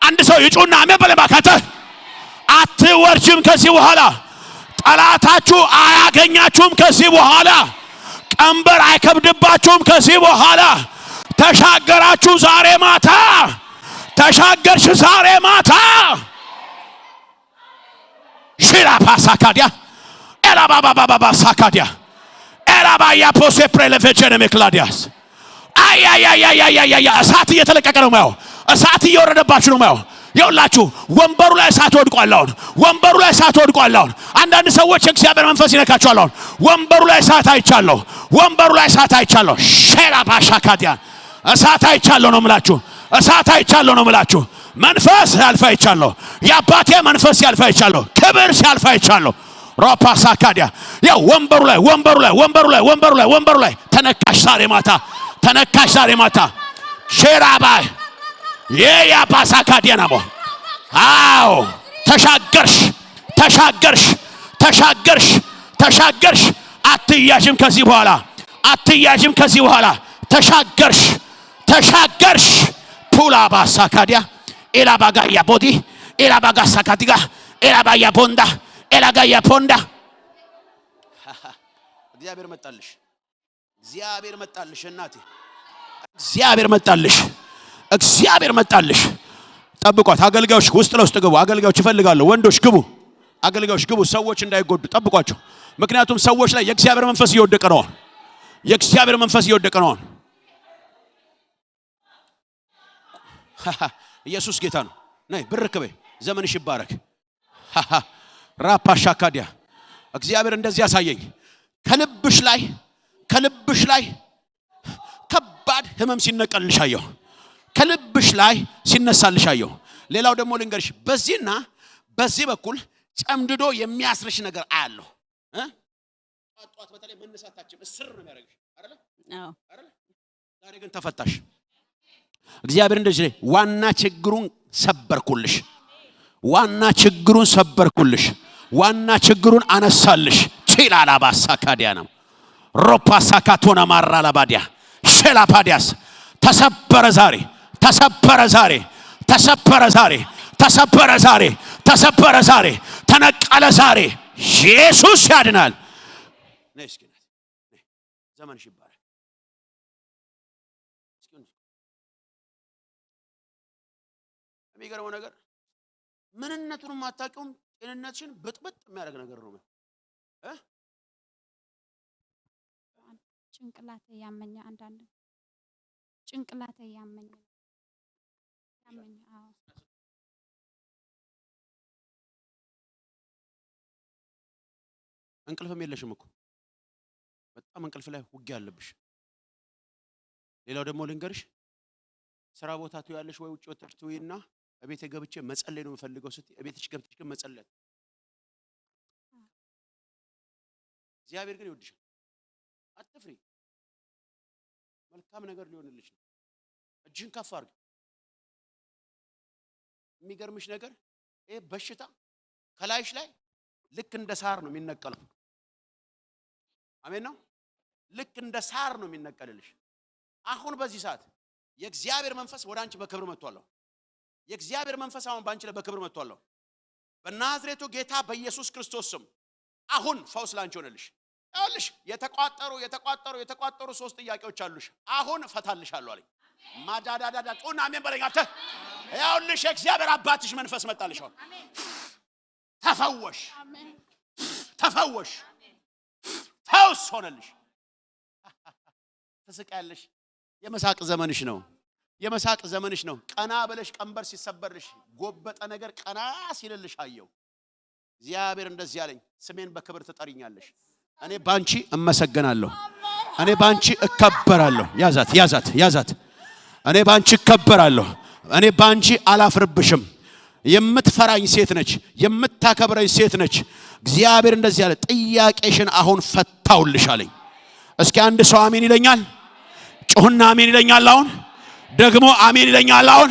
አንድ ሰው ይጩና አሜን በለ ባካተ። አትወርጅም ከዚህ በኋላ። ጠላታችሁ አያገኛችሁም ከዚህ በኋላ። ቀንበር አይከብድባችሁም ከዚህ በኋላ። ተሻገራችሁ ዛሬ ማታ። ተሻገርሽ ዛሬ ማታ። ሽራ ፓሳካዲያ ኤላባባባባ ሳካዲያ ኤላባያ ፖሴ ፕሬለፌቸን ሜክላዲያስ። አያያያያያያ፣ እሳት እየተለቀቀ ነው ማየው። እሳት እየወረደባችሁ ነው ማየው። ይኸውላችሁ ወንበሩ ላይ እሳት ወድቋል። አሁን ወንበሩ ላይ እሳት ወድቋል። አሁን አንዳንድ ሰዎች የእግዚአብሔር መንፈስ ይነካቸዋል። አሁን ወንበሩ ላይ እሳት አይቻለሁ። ወንበሩ ላይ እሳት አይቻለሁ። ሼራ ባሻካዲያ እሳት አይቻለሁ ነው የምላችሁ። እሳት አይቻለሁ ነው የምላችሁ። መንፈስ ሲያልፍ አይቻለሁ። የአባቴ መንፈስ ሲያልፍ አይቻለሁ። ክብር ሲያልፍ አይቻለሁ። ሮፓ ሳካዲያ ያው ወንበሩ ላይ ወንበሩ ላይ ወንበሩ ላይ ወንበሩ ላይ ወንበሩ ላይ ተነካሽ። ዛሬ ማታ ተነካሽ። ዛሬ ማታ ሼራባይ የያባሳካዲያ ናሞ አዎ ተሻገርሽ፣ ተሻገርሽ፣ ተሻገርሽ፣ ተሻገርሽ። አትያዥም ከዚህ በኋላ አትያዥም ከዚህ በኋላ ተሻገርሽ፣ ተሻገርሽ። ፑላባ ሳካዲያ ኤላባጋያ ቦዲ ኤላባጋ ሳካዲጋ ኤላባያ ቦንዳ ኤላጋያ ፖንዳ። እግዚአብሔር መጣልሽ፣ እግዚአብሔር መጣልሽ እናቴ፣ እግዚአብሔር መጣልሽ፣ እግዚአብሔር መጣልሽ። ጠብቋት። አገልጋዮች ውስጥ ለውስጥ ግቡ። አገልጋዮች ይፈልጋሉ። ወንዶች ግቡ፣ አገልጋዮች ግቡ። ሰዎች እንዳይጎዱ ጠብቋቸው። ምክንያቱም ሰዎች ላይ የእግዚአብሔር መንፈስ እየወደቀ ነው። የእግዚአብሔር መንፈስ እየወደቀ ነው። ኢየሱስ ጌታ ነው። ነይ ብርክ በይ። ዘመንሽ ይባረክ። ራፓ ሻካዲያ እግዚአብሔር እንደዚህ ያሳየኝ። ከልብሽ ላይ ከልብሽ ላይ ከባድ ህመም ሲነቀልሽ አየሁ። ከልብሽ ላይ ሲነሳልሽ አየሁ። ሌላው ደግሞ ልንገርሽ፣ በዚህና በዚህ በኩል ጨምድዶ የሚያስርሽ ነገር አያለሁ። እ? ጧት ጧት በተለይ መነሳታችን እስር ነው የሚያደርግሽ አይደለ? አዎ። አይደለ? ዛሬ ግን ተፈታሽ። እግዚአብሔር እንደዚህ ላይ ዋና ችግሩን ሰበርኩልሽ። ዋና ችግሩን ሰበርኩልሽ። ዋና ችግሩን አነሳልሽ። ቺላላባሳ ካዲያና ሮፓሳ ካቶና ማራላባዲያ ሼላፓዲያስ ተሰበረ ዛሬ፣ ተሰበረ ዛሬ፣ ተሰበረ ዛሬ፣ ተሰበረ ዛሬ፣ ተሰበረ ዛሬ፣ ተነቀለ ዛሬ። ኢየሱስ ያድናል። ነይ እስኪ ናት፣ ነይ። ዘመንሽ ይባረክ። እስኪ ወንድ፣ የሚገርመው ነገር ምንነቱን የማታውቂውም ጤንነትሽን ብጥብጥ የሚያደርግ ነገር ነው። እ? ጭንቅላቴ ያመኛ፣ አንዳንድ ጭንቅላቴ ያመኛ ያመኛ። አዎ። እንቅልፍም የለሽም እኮ፣ በጣም እንቅልፍ ላይ ውጊያ አለብሽ። ሌላው ደግሞ ልንገርሽ፣ ስራ ቦታ ትውያለሽ ወይ ውጭ ወጥተሽ ትውይና እቤቴ ገብቼ መጸለይ ነው የምፈልገው ስትይ እቤትሽ ገብተሽ ግን መጸለይ፣ እግዚአብሔር ግን ይወድሻል። አትፍሪ። መልካም ነገር ሊሆንልሽ ነው። እጅህን ከፍ አድርግ። የሚገርምሽ ነገር ይሄ በሽታ ከላይሽ ላይ ልክ እንደ ሳር ነው የሚነቀለው። አሜን ነው። ልክ እንደ ሳር ነው የሚነቀልልሽ። አሁን በዚህ ሰዓት የእግዚአብሔር መንፈስ ወደ አንቺ በክብር መጥቷል። የእግዚአብሔር መንፈስ አሁን በአንቺ ላይ በክብር መጥቷል። በናዝሬቱ ጌታ በኢየሱስ ክርስቶስ ስም አሁን ፈውስ ላንቺ ሆነልሽ። ይኸውልሽ የተቋጠሩ የተቋጠሩ የተቋጠሩ ሶስት ጥያቄዎች አሉሽ። አሁን እፈታልሻለሁ አለኝ። ማዳዳዳዳ ጩና አሜን በለኝ አንተ። ይኸውልሽ የእግዚአብሔር አባትሽ መንፈስ መጣልሽ። አሁን ተፈወሽ፣ ተፈወሽ፣ ፈውስ ሆነልሽ። ትስቂያለሽ። የመሳቅ ዘመንሽ ነው። የመሳቅ ዘመንሽ ነው። ቀና ብለሽ ቀንበር ሲሰበርልሽ ጎበጠ ነገር ቀና ሲልልሽ አየው። እግዚአብሔር እንደዚህ አለኝ፣ ስሜን በክብር ትጠሪኛለሽ። እኔ ባንቺ እመሰገናለሁ። እኔ ባንቺ እከበራለሁ። ያዛት፣ ያዛት፣ ያዛት። እኔ ባንቺ እከበራለሁ። እኔ ባንቺ አላፍርብሽም። የምትፈራኝ ሴት ነች፣ የምታከብረኝ ሴት ነች። እግዚአብሔር እንደዚህ አለ፣ ጥያቄሽን አሁን ፈታውልሽ አለኝ። እስኪ አንድ ሰው አሜን ይለኛል? ጮህና አሜን ይለኛል? አሁን ደግሞ አሜን ይለኛል? አሁን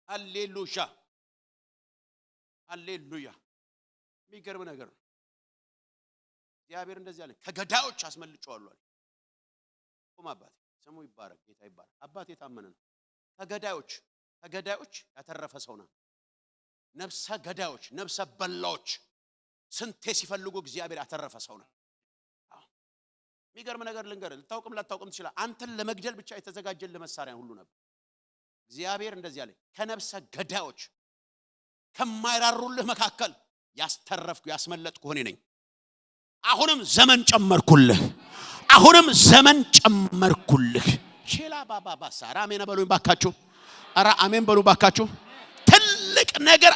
ሃሌሉያ፣ ሃሌሉያ። የሚገርም ነገር ነው። እግዚአብሔር እንደዚህ አለ፣ ከገዳዮች አስመልጬዋለሁ አለ። ቁም አባቴ፣ ስሙ ይባረክ፣ ጌታ ይባረክ። አባቴ የታመነ ነው። ከገዳዮች ያተረፈ ሰው ነው። ነፍሰ ገዳዮች፣ ነፍሰ በላዎች ስንቴ ሲፈልጉ እግዚአብሔር ያተረፈ ሰው ነው። አዎ። የሚገርም ነገር ልንገርህ፣ ልታውቅም ላታውቅም ትችላለህ። አንተን ለመግደል ብቻ የተዘጋጀልህ መሳሪያ ሁሉ ነበር። እግዚአብሔር እንደዚህ አለ፣ ከነፍሰ ገዳዮች ከማይራሩልህ መካከል ያስተረፍኩ ያስመለጥኩ እኔ ነኝ። አሁንም ዘመን ጨመርኩልህ። አሁንም ዘመን ጨመርኩልህ። ሼላ ባባ ባሳ ራሜ ነበሉኝ ባካችሁ። ኧረ አሜን በሉ ባካችሁ። ትልቅ ነገር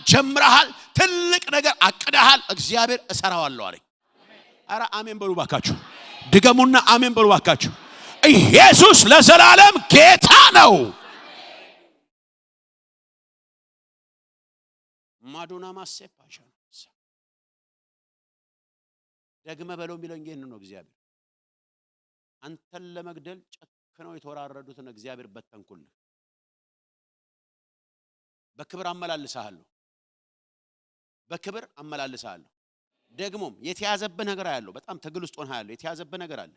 ጀምረሃል። ትልቅ ነገር አቅደሃል። እግዚአብሔር እሰራዋለሁ አለኝ። ኧረ አሜን በሉ ባካችሁ። ድገሙና አሜን በሉ ባካችሁ። ኢየሱስ ለዘላለም ጌታ ነው። ማዶና ማሴፓሻ ደግመ በለው የሚለኝ ይህን ነው። እግዚአብሔር አንተን ለመግደል ጨክነው የተወራረዱትን እግዚአብሔር በተንኩልህ። በክብር አመላልስሃለሁ፣ በክብር አመላልስሃለሁ። ደግሞም የተያዘብህ ነገር አያለሁ። በጣም ትግል ውስጥ ሆነህ አያለሁ። የተያዘብህ ነገር አለ።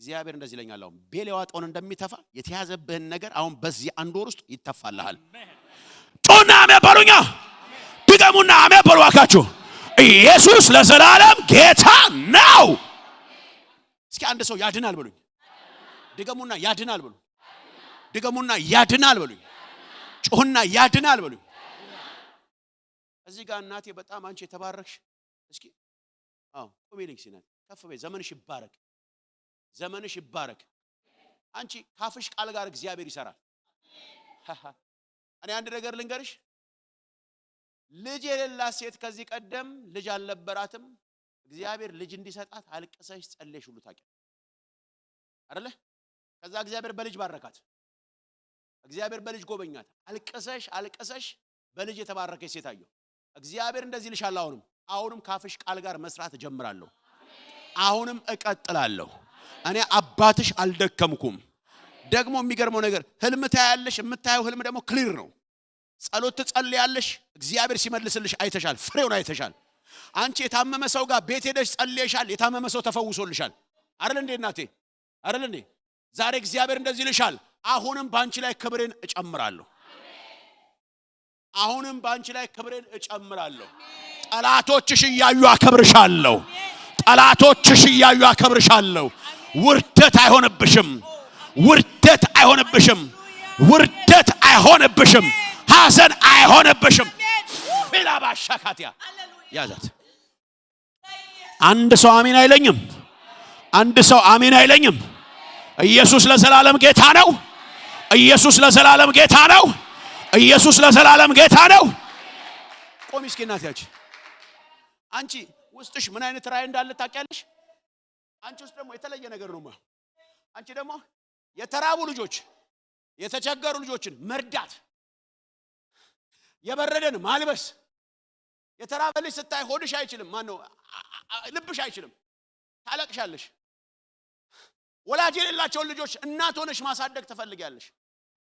እግዚአብሔር እንደዚህ ይለኛል፣ አሁን ቤል የዋጠውን እንደሚተፋ የተያዘብህን ነገር አሁን በዚህ አንድ ወር ውስጥ ይተፋልሃል። ጩና አሜን በሉኛ። ድገሙና አሜን በሉ እባካችሁ። ኢየሱስ ለዘላለም ጌታ ነው። እስኪ አንድ ሰው ያድናል በሉኝ። ድገሙና ያድናል በሉኝ። ድገሙና ያድናል በሉኝ። ጩሁና ያድናል በሉኝ። እዚህ ጋር እናቴ በጣም አንቺ የተባረክሽ፣ እስኪ አዎ ቁሚልኝ ሲናት ከፍ በይ። ዘመንሽ ይባረክ፣ ዘመንሽ ይባረክ። አንቺ ካፍሽ ቃል ጋር እግዚአብሔር ይሰራል። እኔ አንድ ነገር ልንገርሽ፣ ልጅ የሌላት ሴት ከዚህ ቀደም ልጅ አልነበራትም። እግዚአብሔር ልጅ እንዲሰጣት አልቅሰሽ ጸለይሽ ሁሉ ታውቂያለሽ አይደለ? ከዛ እግዚአብሔር በልጅ ባረካት። እግዚአብሔር በልጅ ጎበኛት። አልቅሰሽ አልቅሰሽ በልጅ የተባረከች ሴት አየሁ። እግዚአብሔር እንደዚህ ይልሻል፣ አሁንም አሁንም ካፍሽ ቃል ጋር መስራት እጀምራለሁ። አሁንም እቀጥላለሁ። እኔ አባትሽ አልደከምኩም። ደግሞ የሚገርመው ነገር ህልም ታያለሽ። የምታየው ህልም ደግሞ clear ነው። ጸሎት ትጸልያለሽ። እግዚአብሔር ሲመልስልሽ አይተሻል። ፍሬውን አይተሻል። አንቺ የታመመ ሰው ጋር ቤት ሄደሽ ጸልየሻል። የታመመ ሰው ተፈውሶልሻል። አይደል እንዴ እናቴ? አይደል እንዴ? ዛሬ እግዚአብሔር እንደዚህ ይልሻል፣ አሁንም ባንቺ ላይ ክብሬን እጨምራለሁ። አሁንም ባንቺ ላይ ክብሬን እጨምራለሁ። ጠላቶችሽ እያዩ አከብርሻለሁ። ጠላቶችሽ እያዩ አከብርሻለሁ። ውርደት አይሆንብሽም። ውርደት አይሆንብሽም። ውርደት አይሆንብሽም። ሐዘን አይሆንብሽም። ፊላባሻካቲያ ያዛት። አንድ ሰው አሜን አይለኝም። አንድ ሰው አሜን አይለኝም። ኢየሱስ ለዘላለም ጌታ ነው። ኢየሱስ ለዘላለም ጌታ ነው። ኢየሱስ ለዘላለም ጌታ ነው። ቆሚ እስኪ እናቴ፣ አንቺ ውስጥሽ ምን አይነት ራእይ እንዳለ ታውቂያለሽ? አንቺ ውስጥ ደግሞ የተለየ ነገር ነው። አንቺ ደግሞ የተራቡ ልጆች፣ የተቸገሩ ልጆችን መርዳት፣ የበረደን ማልበስ። የተራበ ልጅ ስታይ ሆድሽ አይችልም፣ ማነው ልብሽ አይችልም፣ ታለቅሻለሽ። ወላጅ የሌላቸውን ልጆች እናት ሆነሽ ማሳደግ ትፈልጊያለሽ።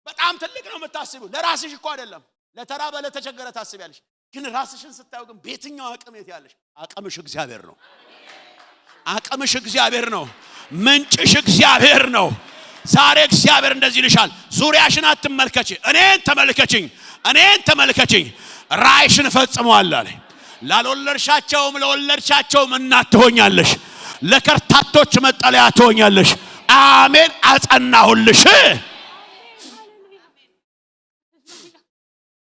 በጣም ትልቅ ነው የምታስቢው። ለራስሽ እኮ አይደለም፣ ለተራበ ለተቸገረ ታስቢያለሽ። ግን ራስሽን ስታዩ ግን በየትኛው አቅም የት ያለሽ? አቅምሽ እግዚአብሔር ነው። አቅምሽ እግዚአብሔር ነው። ምንጭሽ እግዚአብሔር ነው። ዛሬ እግዚአብሔር እንደዚህ ይልሻል፣ ዙሪያሽን አትመልከች፣ እኔን ተመልከችኝ፣ እኔን ተመልከችኝ፣ ራእይሽን እፈጽመዋለሁ አለ። ላልወለድሻቸውም ለወለድሻቸውም እናት ትሆኛለሽ፣ ለከርታቶች መጠለያ ትሆኛለሽ። አሜን፣ አጸናሁልሽ።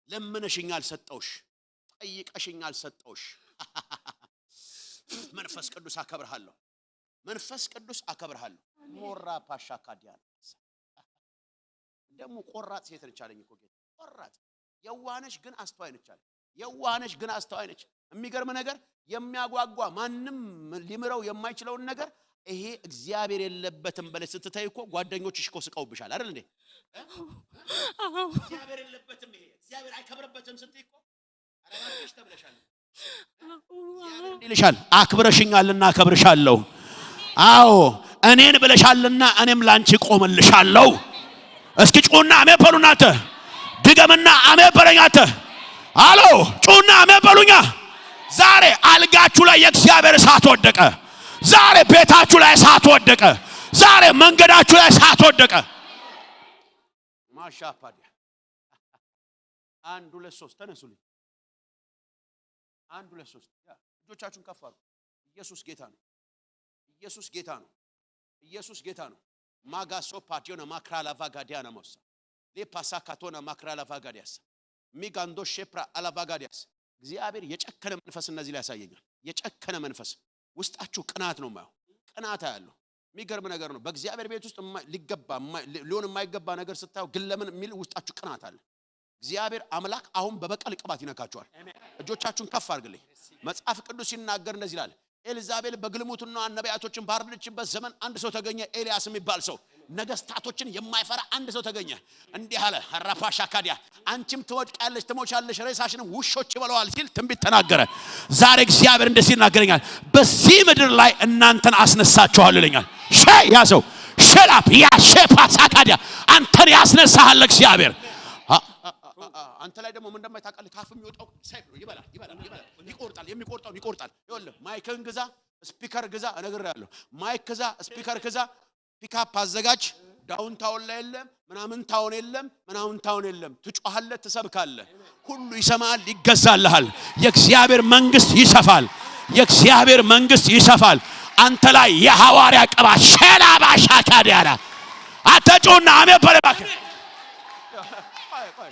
ለምነሽኛል ሰጠውሽ፣ ጠይቀሽኛል ሰጠውሽ። መንፈስ ቅዱስ አከብርሃለሁ። መንፈስ ቅዱስ አከብርሃለሁ። ሞራ ፓሻ ካዲያ ደግሞ ቆራጥ ሴት ነች አለኝ እኮ ጌታ። ቆራጥ የዋህ ነች ግን አስተዋይ ነች አለኝ። የዋህ ነች ግን አስተዋይ ነች። የሚገርም ነገር የሚያጓጓ ማንም ሊምረው የማይችለውን ነገር ይሄ እግዚአብሔር የለበትም ብለሽ ስትተይ እኮ ጓደኞችሽ እኮ ስቀውብሻል አይደል እንዴ? እግዚአብሔር የለበትም ይሄ እግዚአብሔር አይከብርበትም ስትይ እኮ ኧረ እባክሽ ተብለሻል። እግዚአብሔር እንዲህ ይልሻል፣ አክብረሽኛልና አከብርሻለሁ። አዎ እኔን ብለሻልና እኔም ላንቺ ቆምልሻለሁ። እስኪ ጩና አሜን በሉ እናንተ። ድገምና አሜን በለኝ አንተ። አሎ ጩና አሜን በሉኛ። ዛሬ አልጋችሁ ላይ የእግዚአብሔር እሳት ወደቀ። ዛሬ ቤታችሁ ላይ እሳት ወደቀ። ዛሬ መንገዳችሁ ላይ እሳት ወደቀ። ማሻፋዲያ 1 2 3 ተነሱልኝ። 1 2 3 እጆቻችሁን ከፍ አድርጉ። ኢየሱስ ጌታ ነው። ኢየሱስ ጌታ ነው። ኢየሱስ ጌታ ነው። ማጋሶ ፓቲዮና ማክራላ ቫጋዲያና ሞሳ ሌፓሳካቶና ማክራላ ቫጋዲያስ ሚጋንዶ ሼፕራ አላቫጋዲያስ። እግዚአብሔር የጨከነ መንፈስ እነዚህ ላይ ያሳየኛል። የጨከነ መንፈስ ውስጣችሁ ቅናት ነው የማየው። ቅናት አያለሁ። የሚገርም ነገር ነው። በእግዚአብሔር ቤት ውስጥ ሊገባ ሊሆን የማይገባ ነገር ስታዩ ግን ለምን የሚል ውስጣችሁ ቅናት አለ። እግዚአብሔር አምላክ አሁን በበቀል ቅባት ይነካቸዋል። እጆቻችሁን ከፍ አድርግልኝ። መጽሐፍ ቅዱስ ሲናገር እንደዚህ ይላል። ኤልዛቤል በግልሙትና ነቢያቶችን ባረደችበት ዘመን አንድ ሰው ተገኘ፣ ኤልያስ የሚባል ሰው። ነገስታቶችን የማይፈራ አንድ ሰው ተገኘ። እንዲህ አለ፣ ራፋሻ ካዲያ አንቺም ትወድቂያለሽ፣ ትሞቻለሽ፣ ሬሳሽንም ውሾች ይበለዋል ሲል ትንቢት ተናገረ። ዛሬ እግዚአብሔር እንደዚህ ይናገረኛል፣ በዚህ ምድር ላይ እናንተን አስነሳችኋለሁ ይለኛል። ሸ ያዘው ሸላፕ ያ ሼፓ ሳካዲያ አንተን ያስነሳሃል እግዚአብሔር። አንተ ላይ ደግሞ ምን እንደማይ ታውቃለህ? ካፍ የሚወጣው ሰይፍ ነው። ይበላል፣ ይበላል፣ ይበላል፣ ይቆርጣል። የሚቆርጠውን ይቆርጣል። ይኸውልህ mic ህን ግዛ፣ speaker ግዛ፣ እነግርሃለሁ። Mic ግዛ፣ speaker ግዛ፣ ፒካፕ አዘጋጅ። Downtown ላይ የለም፣ ምናምን town የለም፣ ምናምን town የለም። ትጮሃለህ፣ ትሰብካለህ፣ ሁሉ ይሰማል፣ ይገዛልሃል። የእግዚአብሔር መንግስት ይሰፋል። የእግዚአብሔር መንግስት ይሰፋል። አንተ ላይ የሐዋርያ ቅባት ሸላባሻ ካዲያና አተጩና አሜን በል እባክህ። ቆይ ቆይ፣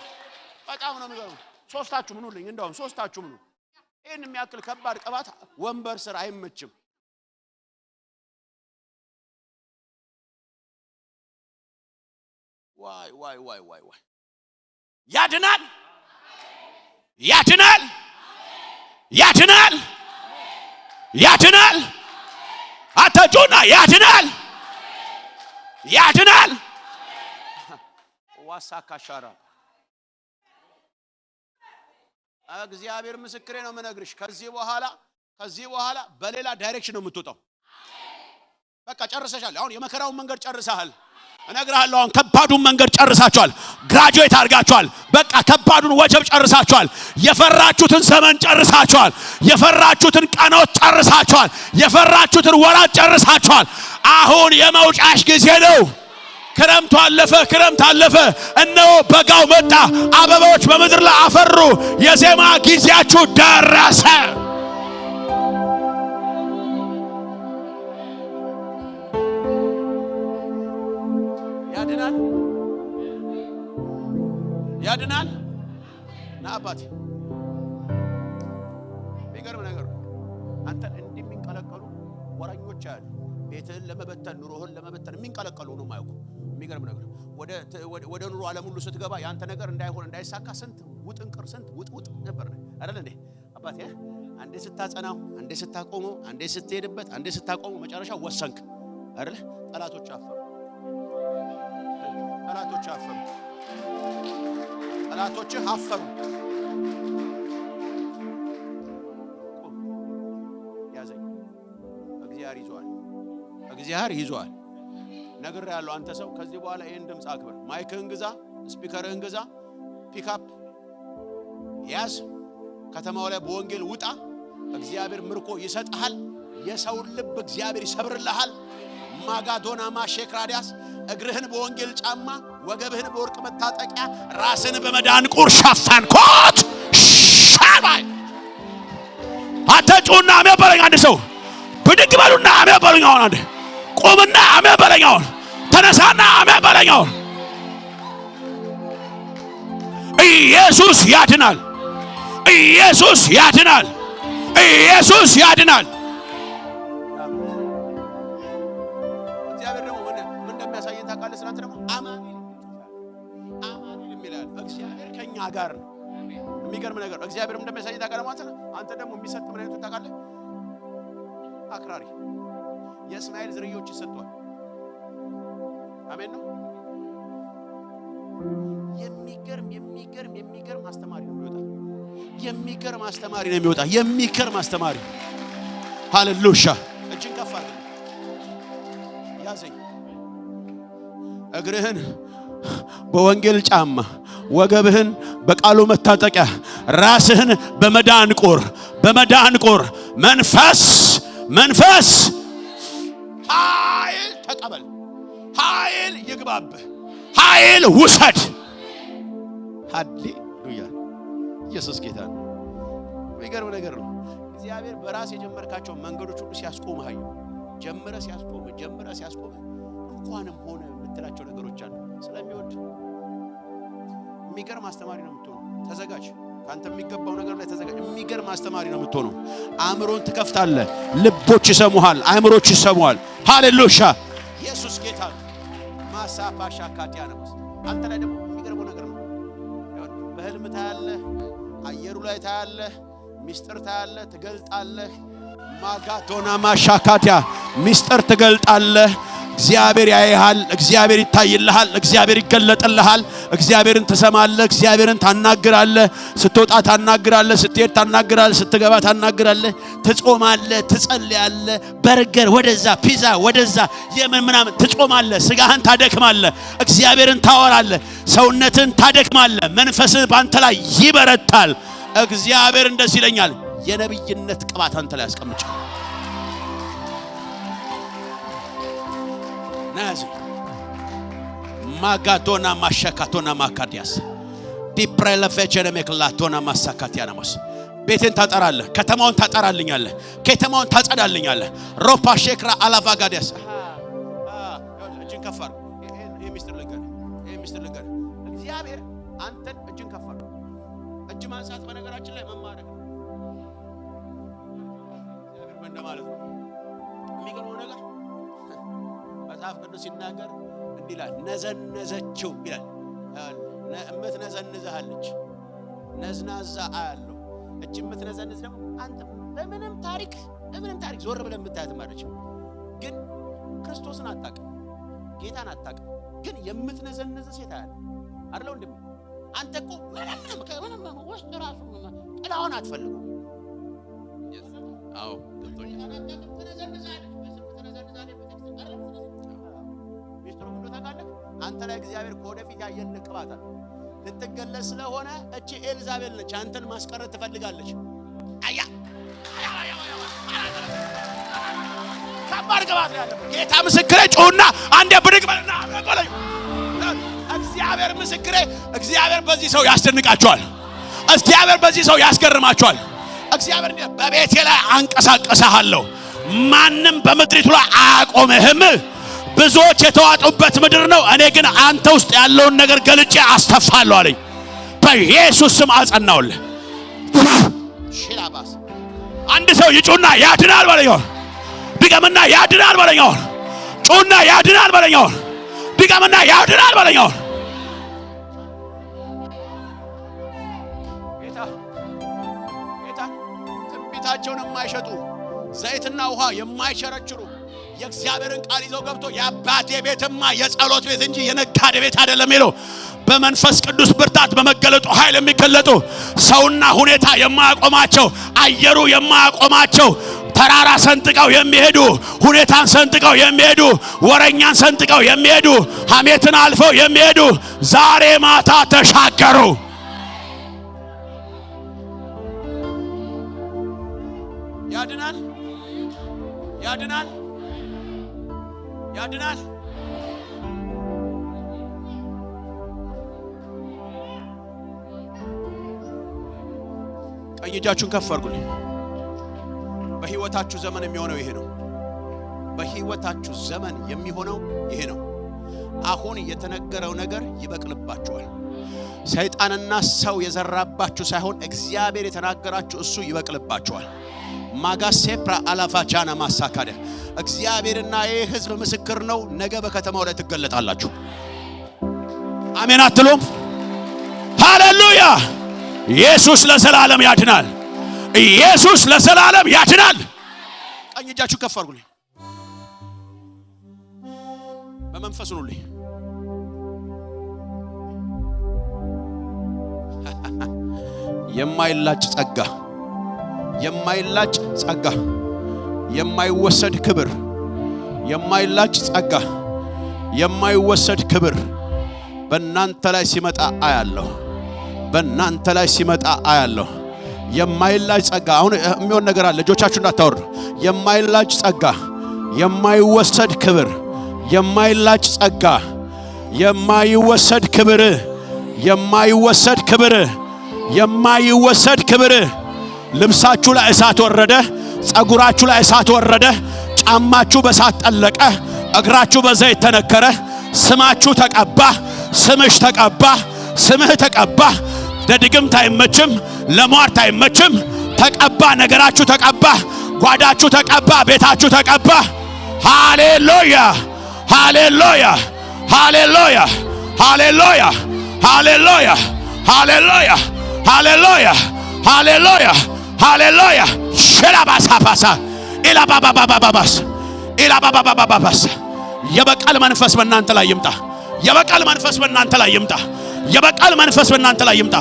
በጣም ነው የሚገርመው። ሶስታችሁ ምኑልኝ፣ እንደውም ሶስታችሁ ምኑ። ይህን የሚያክል ከባድ ቅባት ወንበር ስር አይመችም። ዋይ ዋይ ዋይ ዋይ ዋይ! ያድናል፣ ያድናል፣ ያድናል፣ ያድናል። አተጩና ያድናል፣ ያድናል። ዋሳካሻራ እግዚአብሔር ምስክሬ ነው የምነግርሽ። ከዚህ በኋላ በሌላ direction ነው የምትወጣው። በቃ ጨርሰሻል። አሁን የመከራውን መንገድ ጨርሰሃል። እነግርሃለሁ። አሁን ከባዱን መንገድ ጨርሳችኋል። Graduate አድርጋችኋል። በቃ ከባዱን ወጀብ ጨርሳችኋል። የፈራችሁትን ዘመን ጨርሳችኋል። የፈራችሁትን ቀኖች ጨርሳችኋል። የፈራችሁትን ወራት ጨርሳችኋል። አሁን የመውጫሽ ጊዜ ነው። ክረምቱ አለፈ፣ ክረምት አለፈ። እነሆ በጋው መጣ። አበባዎች በምድር ላይ አፈሩ። የዜማ ጊዜያችሁ ደረሰ። ያድናል፣ ያድናል። ና አባቴ። የሚገርም ነገር ነው። አንተ እንዲህ የሚንቀለቀሉ ወረኞች አሉ። ቤትህን ለመበተን፣ ኑሮህን ለመበተን የሚንቀለቀሉ ነው የማያውቁ። የሚገርም ነገር ወደ ኑሮ ዓለም ሁሉ ስትገባ ያንተ ነገር እንዳይሆን፣ እንዳይሳካ ስንት ውጥንቅር፣ ስንት ውጥውጥ ነበር አይደል እንዴ አባቴ? አንዴ ስታጸናው፣ አንዴ ስታቆመው፣ አንዴ ስትሄድበት፣ አንዴ ስታቆመው፣ መጨረሻ ወሰንክ አይደል? ጠላቶች አፈሩ። ጠላቶች አፈሩ። ጠላቶችህ አፈሩ። ቁም፣ ያዘኝ። እግዚአብሔር ይዟል። እግዚአብሔር ይዟል። ነግሬሃለሁ። አንተ ሰው ከዚህ በኋላ ይህን ድምፅ አክብር። Mic ህን ግዛ፣ speaker ህን ግዛ፣ ፒካፕ ያዝ። ከተማው ላይ በወንጌል ውጣ። እግዚአብሔር ምርኮ ይሰጥሃል። የሰውን ልብ እግዚአብሔር ይሰብርልሃል። ማጋዶና ማሼክራዲያስ እግርህን በወንጌል ጫማ፣ ወገብህን በወርቅ መታጠቂያ፣ ራስን በመዳን ቁር ሸፈንኩት። ሻባይ አተጩና አሜን በለኝ። አንድ ሰው ብድግ በሉና አሜን በሉኝ። አሁን አንድ ቁምና አሜን በለኝ። አሁን ተነሳና አሜን በለኝ። አሁን ኢየሱስ ያድናል። ኢየሱስ ያድናል። ኢየሱስ ያድናል። እግዚአብሔር ደግሞ ምን ምን እንደሚያሳየን ታውቃለህ? ስላንተ ደግሞ አማኑኤል፣ አማኑኤል የሚላል እግዚአብሔር ከኛ ጋር ነው። የሚገርም ነገር እግዚአብሔር ምን እንደሚያሳየን ታውቃለህ ማለት ነው። አንተ ደግሞ የሚሰጥ ምን አይነቱ ታውቃለህ? አክራሪ የእስማኤል ዝርያዎች ይሰጧል። አሜን ነው። የሚገርም የሚገርም የሚገርም አስተማሪ ነው የሚወጣ። የሚገርም አስተማሪ ነው የሚወጣ። የሚገርም አስተማሪ። ሃሌሉያ! እጅን ከፍ አድርግ። ያዘኝ። እግርህን በወንጌል ጫማ፣ ወገብህን በቃሉ መታጠቂያ፣ ራስህን በመዳን ቁር፣ በመዳን ቁር። መንፈስ መንፈስ ኃይል ተቀበል። ኃይል ይግባብህ። ኃይል ውሰድ። ሃሌሉያ! ኢየሱስ ጌታ ነው። የሚገርም ነገር ነው። እግዚአብሔር በራስ የጀመርካቸው መንገዶች ሁሉ ሲያስቆምህ አየሁ። ጀምረ ሲያስቆምህ፣ ጀምረ ሲያስቆምህ እንኳንም ሆነ የምትላቸው ነገሮች አሉ። ስለሚወድ የሚገርም አስተማሪ ነው የምትሆነው። ተዘጋጅ። ከአንተ የሚገባው ነገር ላይ ተዘጋጅ። የሚገርም አስተማሪ ነው የምትሆነው። አእምሮን ትከፍታለህ። ልቦች ይሰሙሃል። አእምሮች ይሰሙሃል። ሃሌሉያ! ኢየሱስ ጌታ ነው። ማሳፓሻ ካቲያነስ አንተ ላይ ደግሞ የሚገርመው ነገር ነው። በህልም ታያለህ፣ አየሩ ላይ ታያለህ፣ ሚስጥር ታያለህ፣ ትገልጣለህ። ማጋቶና ማሻካቲያ ሚስጥር ትገልጣለህ። እግዚአብሔር ያይሃል፣ እግዚአብሔር ይታይልሃል፣ እግዚአብሔር ይገለጥልሃል። እግዚአብሔርን ትሰማለህ፣ እግዚአብሔርን ታናግራለህ። ስትወጣ ታናግራለህ፣ ስትሄድ ታናግራለህ፣ ስትገባ ታናግራለህ። ትጾማለህ፣ ትጸልያለህ። በርገር ወደዛ፣ ፒዛ ወደዛ፣ የምን ምናምን ትጾማለህ። ስጋህን ታደክማለህ፣ እግዚአብሔርን ታወራለህ፣ ሰውነትን ታደክማለህ። መንፈስህ በአንተ ላይ ይበረታል። እግዚአብሔር እንደዚህ ይለኛል፣ የነብይነት ቅባት አንተ ላይ አስቀምጫለሁ። ናዚ ማጋቶና ማሸካቶና ማካዲያስ ዲፕሬለፌቸረሜክላቶና ማሳካቲያናሞስ ቤቴን ታጠራለህ፣ ከተማውን ታጠራልኛለህ፣ ከተማውን ታጸዳልኛለህ። ሮፓ ሼክራ አላቫጋዲያስ እጅን ከፍ አድርግ። ይሄ ሚስጥር ልንገርህ፣ ይሄ ሚስጥር ልንገርህ። እግዚአብሔር አንተን እጅን ከፍ አድርግ። እጅ ማንሳት በነገራችን ላይ መማረክ ነው። እግዚአብሔር እንደማለት ነው። የሚገርመው ነገር መጽሐፍ ቅዱስ ሲናገር እንዲህ ይላል፣ ነዘነዘችው ይላል። እምትነዘንዝሃለች ነዝናዛ አያለሁ። እች የምትነዘንዝ ደግሞ አንተ በምንም ታሪክ በምንም ታሪክ ዞር ብለህ የምታያትም አይደለችም። ግን ክርስቶስን አታውቅም፣ ጌታን አታውቅም። ግን የምትነዘንዝ ሴት አያለሁ አይደለ ወንድሜ? አንተ እኮ ምንም ምንም ውስጥ ራሱ ጥላውን አትፈልጉም። አዎ ገብቶኛል። ሚስጥሩ ምንድን ነው ታውቃለህ? አንተ ላይ እግዚአብሔር ከወደፊት ያየን ቅባት አለ። ልትገለጽ ስለሆነ እቺ ኤልዛቤል ነች፣ አንተን ማስቀረት ትፈልጋለች። አያ ከባድ ቅባት ነው ያለበት። ጌታ ምስክሬ፣ ጩሁና አንዴ ብድግ በልና አሜን በለኝ። እግዚአብሔር ምስክሬ፣ እግዚአብሔር በዚህ ሰው ያስደንቃቸዋል። እግዚአብሔር በዚህ ሰው ያስገርማቸዋል። እግዚአብሔር እንዲህ በቤቴ ላይ አንቀሳቀስሃለሁ፣ ማንም በምድሪቱ ላይ አያቆምህም። ብዙዎች የተዋጡበት ምድር ነው፣ እኔ ግን አንተ ውስጥ ያለውን ነገር ገልጬ አስተፋለሁ አለኝ። በኢየሱስ ስም አጸናውልህ። ሺላባስ አንድ ሰው ይጩና ያድናል በለኝ። ድገምና ያድናል በለኝ። ጩና ያድናል በለኝ። ድገምና ያድናል በለኝ። ጌታ ጌታ ትንቢታቸውን የማይሸጡ ዘይትና ውሃ የማይቸረችሩ የእግዚአብሔርን ቃል ይዘው ገብቶ የአባቴ ቤትማ የጸሎት ቤት እንጂ የነጋዴ ቤት አይደለም የሚለው በመንፈስ ቅዱስ ብርታት በመገለጡ ኃይል የሚገለጡ ሰውና ሁኔታ የማያቆማቸው አየሩ የማያቆማቸው ተራራ ሰንጥቀው የሚሄዱ ሁኔታን ሰንጥቀው የሚሄዱ ወረኛን ሰንጥቀው የሚሄዱ ሐሜትን አልፈው የሚሄዱ ዛሬ ማታ ተሻገሩ። ያድናል፣ ያድናል፣ ያድናል። ቀኝ እጃችሁን ከፍ አድርጉልኝ። በሕይወታችሁ ዘመን የሚሆነው ይሄ ነው። በሕይወታችሁ ዘመን የሚሆነው ይሄ ነው። አሁን የተነገረው ነገር ይበቅልባችኋል። ሰይጣንና ሰው የዘራባችሁ ሳይሆን እግዚአብሔር የተናገራችሁ እሱ ይበቅልባችኋል። ማጋሴፕራ አላፋጃና ማሳካደ እግዚአብሔርና ይህ ሕዝብ ምስክር ነው። ነገ በከተማው ላይ ትገለጣላችሁ። አሜን አትሉም? ሃሌሉያ! ኢየሱስ ለዘላለም ያድናል። ኢየሱስ ለዘላለም ያድናል። ቀኝ እጃችሁ ከፍ አድርጉልኝ። በመንፈስ ኑልኝ። የማይላጭ ጸጋ፣ የማይላጭ ጸጋ፣ የማይወሰድ ክብር፣ የማይላጭ ጸጋ፣ የማይወሰድ ክብር በእናንተ ላይ ሲመጣ አያለሁ። በእናንተ ላይ ሲመጣ አያለሁ። የማይላጭ ጸጋ አሁን የሚሆን ነገር አለ። ልጆቻችሁ እንዳታወርዱ። የማይላጭ ጸጋ፣ የማይወሰድ ክብር፣ የማይላጭ ጸጋ፣ የማይወሰድ ክብር፣ የማይወሰድ ክብር፣ የማይወሰድ ክብር። ልብሳችሁ ላይ እሳት ወረደ። ጸጉራችሁ ላይ እሳት ወረደ። ጫማችሁ በእሳት ጠለቀ። እግራችሁ በዘይት ተነከረ። ስማችሁ ተቀባ። ስምሽ ተቀባ። ስምህ ተቀባ። ለድግምት አይመችም፣ ለሟርት አይመችም። ተቀባ። ነገራችሁ ተቀባ። ጓዳችሁ ተቀባ። ቤታችሁ ተቀባ። ሃሌሉያ፣ ሃሌሉያ ሃሌሉያ ሃሌሉያ ሃሌሉያ ሃሌሉያ ሃሌሉያ ሃሌሉያ ሃሌሉያ ሸላባሳፓሳ ኢላባባባባባስ ኢላባባባባባስ። የበቀል መንፈስ በእናንተ ላይ ይምጣ። የበቀል መንፈስ በእናንተ ላይ ይምጣ። የበቀል መንፈስ በእናንተ ላይ ይምጣ።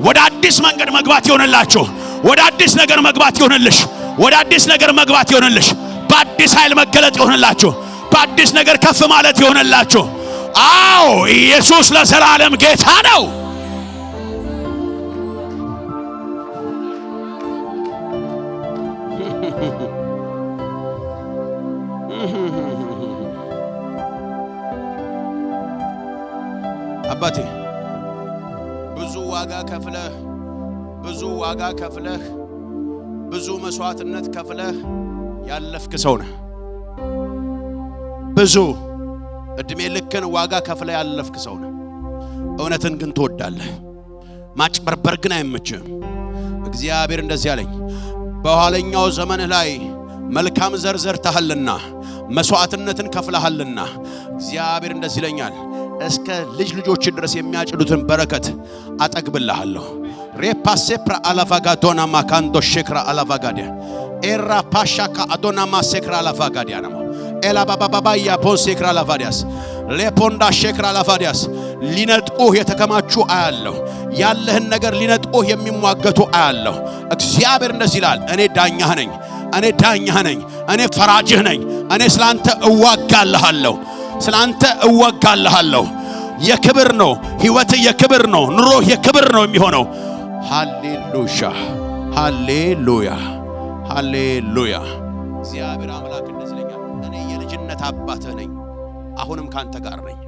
ወደ አዲስ መንገድ መግባት ይሆንላችሁ። ወደ አዲስ ነገር መግባት ይሆንልሽ። ወደ አዲስ ነገር መግባት ይሆንልሽ። በአዲስ ኃይል መገለጥ ይሆንላችሁ። በአዲስ ነገር ከፍ ማለት ይሆንላችሁ። አዎ፣ ኢየሱስ ለዘላለም ጌታ ነው። አባቴ፣ ብዙ ዋጋ ከፍለህ፣ ብዙ ዋጋ ከፍለህ፣ ብዙ መስዋዕትነት ከፍለህ ያለፍክ ሰው ነህ። ብዙ እድሜ ልክን ዋጋ ከፍለህ ያለፍክ ሰው ነህ። እውነትን ግን ትወዳለህ፣ ማጭበርበር ግን አይመችህም። እግዚአብሔር እንደዚህ አለኝ፣ በኋለኛው ዘመንህ ላይ መልካም ዘር ዘርተሃልና መስዋዕትነትን ከፍለሃልና እግዚአብሔር እንደዚህ ይለኛል፣ እስከ ልጅ ልጆች ድረስ የሚያጭዱትን በረከት አጠግብልሃለሁ። ሬፓሴፕራ አላቫጋዶና ማካንዶ ሼክራ አላቫጋዲያ ኤራ ፓሻካ አዶና ማሴክራ አላቫጋዲያ ነሞ ኤላባባባያ ፖንሴክራ አላቫዲያስ ሌፖንዳ ሼክራ አላቫዲያስ። ሊነጥቁህ የተከማቹ አያለሁ። ያለህን ነገር ሊነጥቁህ የሚሟገቱ አያለሁ። እግዚአብሔር እንደዚህ ይላል፣ እኔ ዳኛህ ነኝ። እኔ ዳኛህ ነኝ። እኔ ፈራጅህ ነኝ። እኔ ስላንተ እዋጋልሃለሁ። ስላንተ እዋጋልሃለሁ። የክብር ነው ህይወት፣ የክብር ነው ኑሮ፣ የክብር ነው የሚሆነው። ሃሌሉያ ሃሌሉያ ሃሌሉያ። እግዚአብሔር አምላክ እንደዚህ ይለኛል፣ እኔ የልጅነት አባትህ ነኝ። አሁንም ካንተ ጋር ነኝ።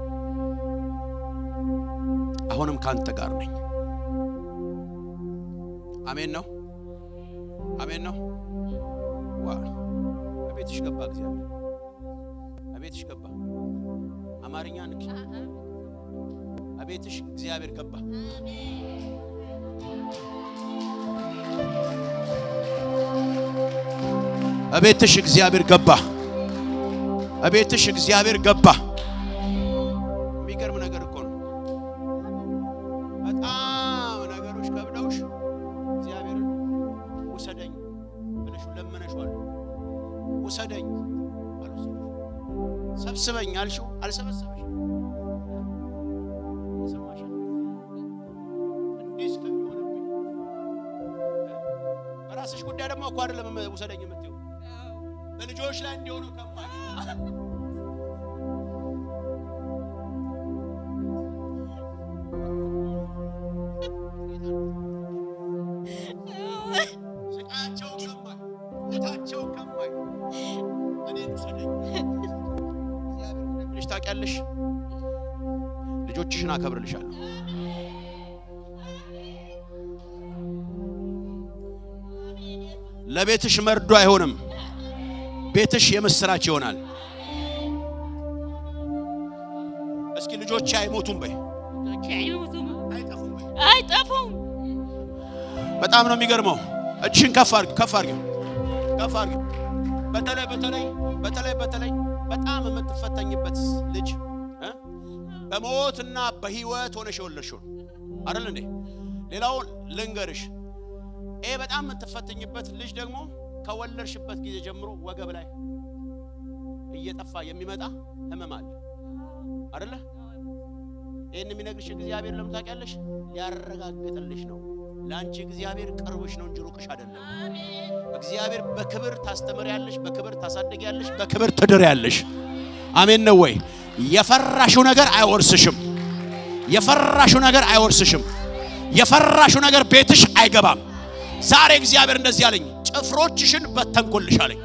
አሁንም ካንተ ጋር ነኝ። አሜን ነው፣ አሜን ነው። ዋ፣ እቤትሽ ገባ እግዚአብሔር፣ እቤትሽ ገባ። አማርኛ ንኪ። እቤትሽ እግዚአብሔር ገባ። እቤትሽ እግዚአብሔር ገባ። እቤትሽ እግዚአብሔር ገባ። የሚገርም ነገር እኮ ነው። በጣም ነገሮች ከብደውሽ እግዚአብሔርን ውሰደኝ ብለሽ ለመነሽዋል። ውሰደኝ አልወሰደሽም። ሰብስበኝ አልሽው፣ አልሰበሰበሽም። እየሰማሽ ነው? እንዲህ እስከሚሆንብኝ በራስሽ ጉዳይ ደግሞ እኮ አይደለም ውሰደኝ የምትይው፣ በልጆች ላይ እንዲሆኑ ከማይ። ስቃያቸውን ከማይ፣ ሞታቸውን ከማይ እኔን ውሰደኝ። እግዚአብሔር እንደሚልሽ ታውቂያለሽ። ልጆችሽን አከብርልሻለሁ። ለቤትሽ መርዶ አይሆንም። ቤትሽ የምስራች ይሆናል። እስኪ ልጆቼ አይሞቱም በይ። ልጆቼ አይሞቱም። አይጠፉም በይ። አይጠፉም። በጣም ነው የሚገርመው። እጅሽን ከፍ አድርጊ፣ ከፍ አድርጊ፣ ከፍ አድርጊ። በተለይ በተለይ በተለይ በተለይ በጣም የምትፈተኝበት ልጅ በሞትና በህይወት ሆነሽ የወለድሽው አይደል እንዴ? ሌላውን ልንገርሽ፣ ይሄ በጣም የምትፈተኝበት ልጅ ደግሞ ከወለድሽበት ጊዜ ጀምሮ ወገብ ላይ እየጠፋ የሚመጣ ህመም አለ አይደለ? ይህን የሚነግርሽ እግዚአብሔር ለምን ታውቂያለሽ? ሊያረጋግጥልሽ ነው። ለአንቺ እግዚአብሔር ቅርብሽ ነው እንጂ ሩቅሽ አይደለም። እግዚአብሔር በክብር ታስተምሪያለሽ፣ በክብር ታሳድጊያለሽ፣ በክብር ትድሪያለሽ። አሜን ነው ወይ? የፈራሽው ነገር አይወርስሽም። የፈራሽው ነገር አይወርስሽም። የፈራሽው ነገር ቤትሽ አይገባም። ዛሬ እግዚአብሔር እንደዚህ አለኝ፣ ጭፍሮችሽን በተንኩልሽ አለኝ።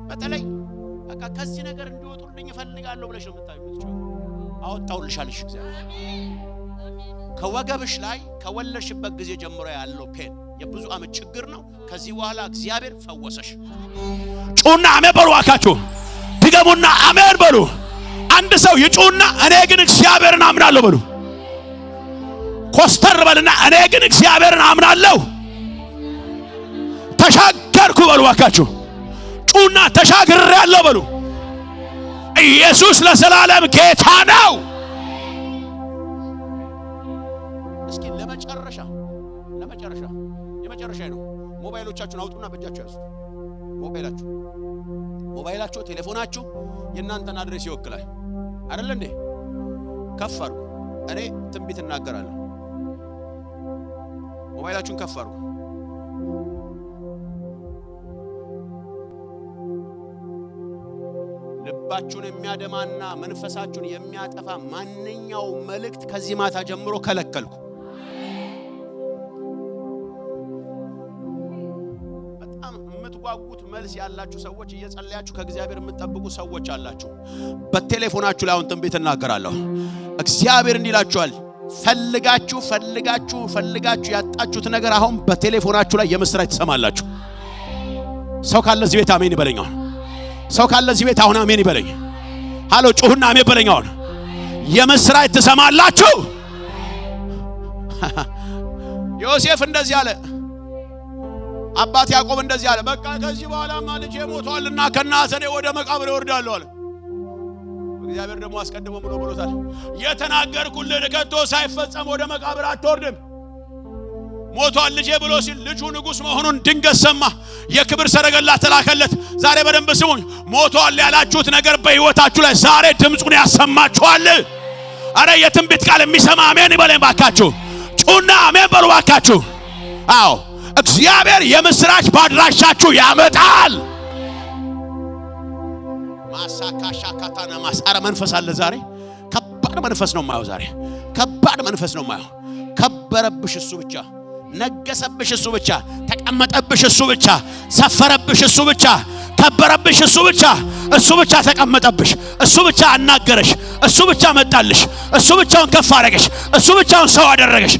በተለይ በቃ ከዚህ ነገር እንዲወጡልኝ እፈልጋለሁ ብለሽ ነው የምታዩ። አወጣሁልሽ አለሽ እግዚአብሔር። ከወገብሽ ላይ ከወለድሽበት ጊዜ ጀምሮ ያለው pain የብዙ ዓመት ችግር ነው። ከዚህ በኋላ እግዚአብሔር ፈወሰሽ። ጩና አሜን በሉ። አካችሁ ድገሙና አሜን በሉ። አንድ ሰው ይጩና እኔ ግን እግዚአብሔርን አምናለሁ በሉ። ኮስተር በልና እኔ ግን እግዚአብሔርን አምናለሁ፣ ተሻገርኩ በሉ። አካችሁ ጩና ተሻግሬያለሁ በሉ። ኢየሱስ ለዘላለም ጌታ ነው። እስኪ ለመጨረሻ ለመጨረሻ የመጨረሻ ነው። ሞባይሎቻችሁን አውጡና በእጃችሁ ያዙት። ሞባይላችሁ ቴሌፎናችሁ የእናንተን address ይወክላል አይደል እንዴ? ከፍ አድርጉ። እኔ ትንቢት እናገራለሁ። ሞባይላችሁን ከፍ አድርጉ። ልባችሁን የሚያደማና መንፈሳችሁን የሚያጠፋ ማንኛው መልእክት ከዚህ ማታ ጀምሮ ከለከልኩ። በጣም የምትጓጉት መልስ ያላችሁ ሰዎች፣ እየጸለያችሁ ከእግዚአብሔር የምትጠብቁ ሰዎች አላችሁ። በቴሌፎናችሁ ላይ አሁን ትንቢት እናገራለሁ። እግዚአብሔር እንዲህ ይላችኋል፣ ፈልጋችሁ ፈልጋችሁ ፈልጋችሁ ያጣችሁት ነገር አሁን በቴሌፎናችሁ ላይ የምስራች ትሰማላችሁ። ሰው ካለ እዚህ ቤት አሜን ይበለኝ። አሁን ሰው ካለ እዚህ ቤት አሁን አሜን ይበለኝ። ሃሎ ጩሁና አሜን በለኝ። አሁን የምስራች ትሰማላችሁ። ዮሴፍ እንደዚህ አለ። አባት ያዕቆብ እንደዚህ አለ፣ በቃ ከዚህ በኋላማ ልጄ ሞቷልና ከናዘኔ ወደ መቃብር እወርዳለሁ አለ። እግዚአብሔር ደግሞ አስቀድሞ ብሎ ብሎታል፣ የተናገርኩልህ ከቶ ሳይፈጸም ወደ መቃብር አትወርድም። ሞቷል ልጄ ብሎ ሲል ልጁ ንጉሥ መሆኑን ድንገት ሰማ። የክብር ሰረገላ ተላከለት። ዛሬ በደንብ ስሙኝ። ሞቷል ያላችሁት ነገር በሕይወታችሁ ላይ ዛሬ ድምፁን ያሰማችኋል። አረ የትንቢት ቃል የሚሰማ አሜን ይበለኝ ባካችሁ። ጩና አሜን በሉ ባካችሁ። አዎ እግዚአብሔር የምስራች ባድራሻችሁ ያመጣል። ማሳካሻካታና ማስአረ መንፈስ አለ ዛሬ። ከባድ መንፈስ ነው የማየው ዛሬ። ከባድ መንፈስ ነው የማየው። ከበረብሽ እሱ ብቻ፣ ነገሰብሽ እሱ ብቻ፣ ተቀመጠብሽ እሱ ብቻ፣ ሰፈረብሽ እሱ ብቻ፣ ከበረብሽ እሱ ብቻ፣ እሱ ብቻ ተቀመጠብሽ፣ እሱ ብቻ አናገረሽ፣ እሱ ብቻ መጣልሽ፣ እሱ ብቻውን ከፍ አደረገሽ፣ እሱ ብቻውን ሰው አደረገሽ።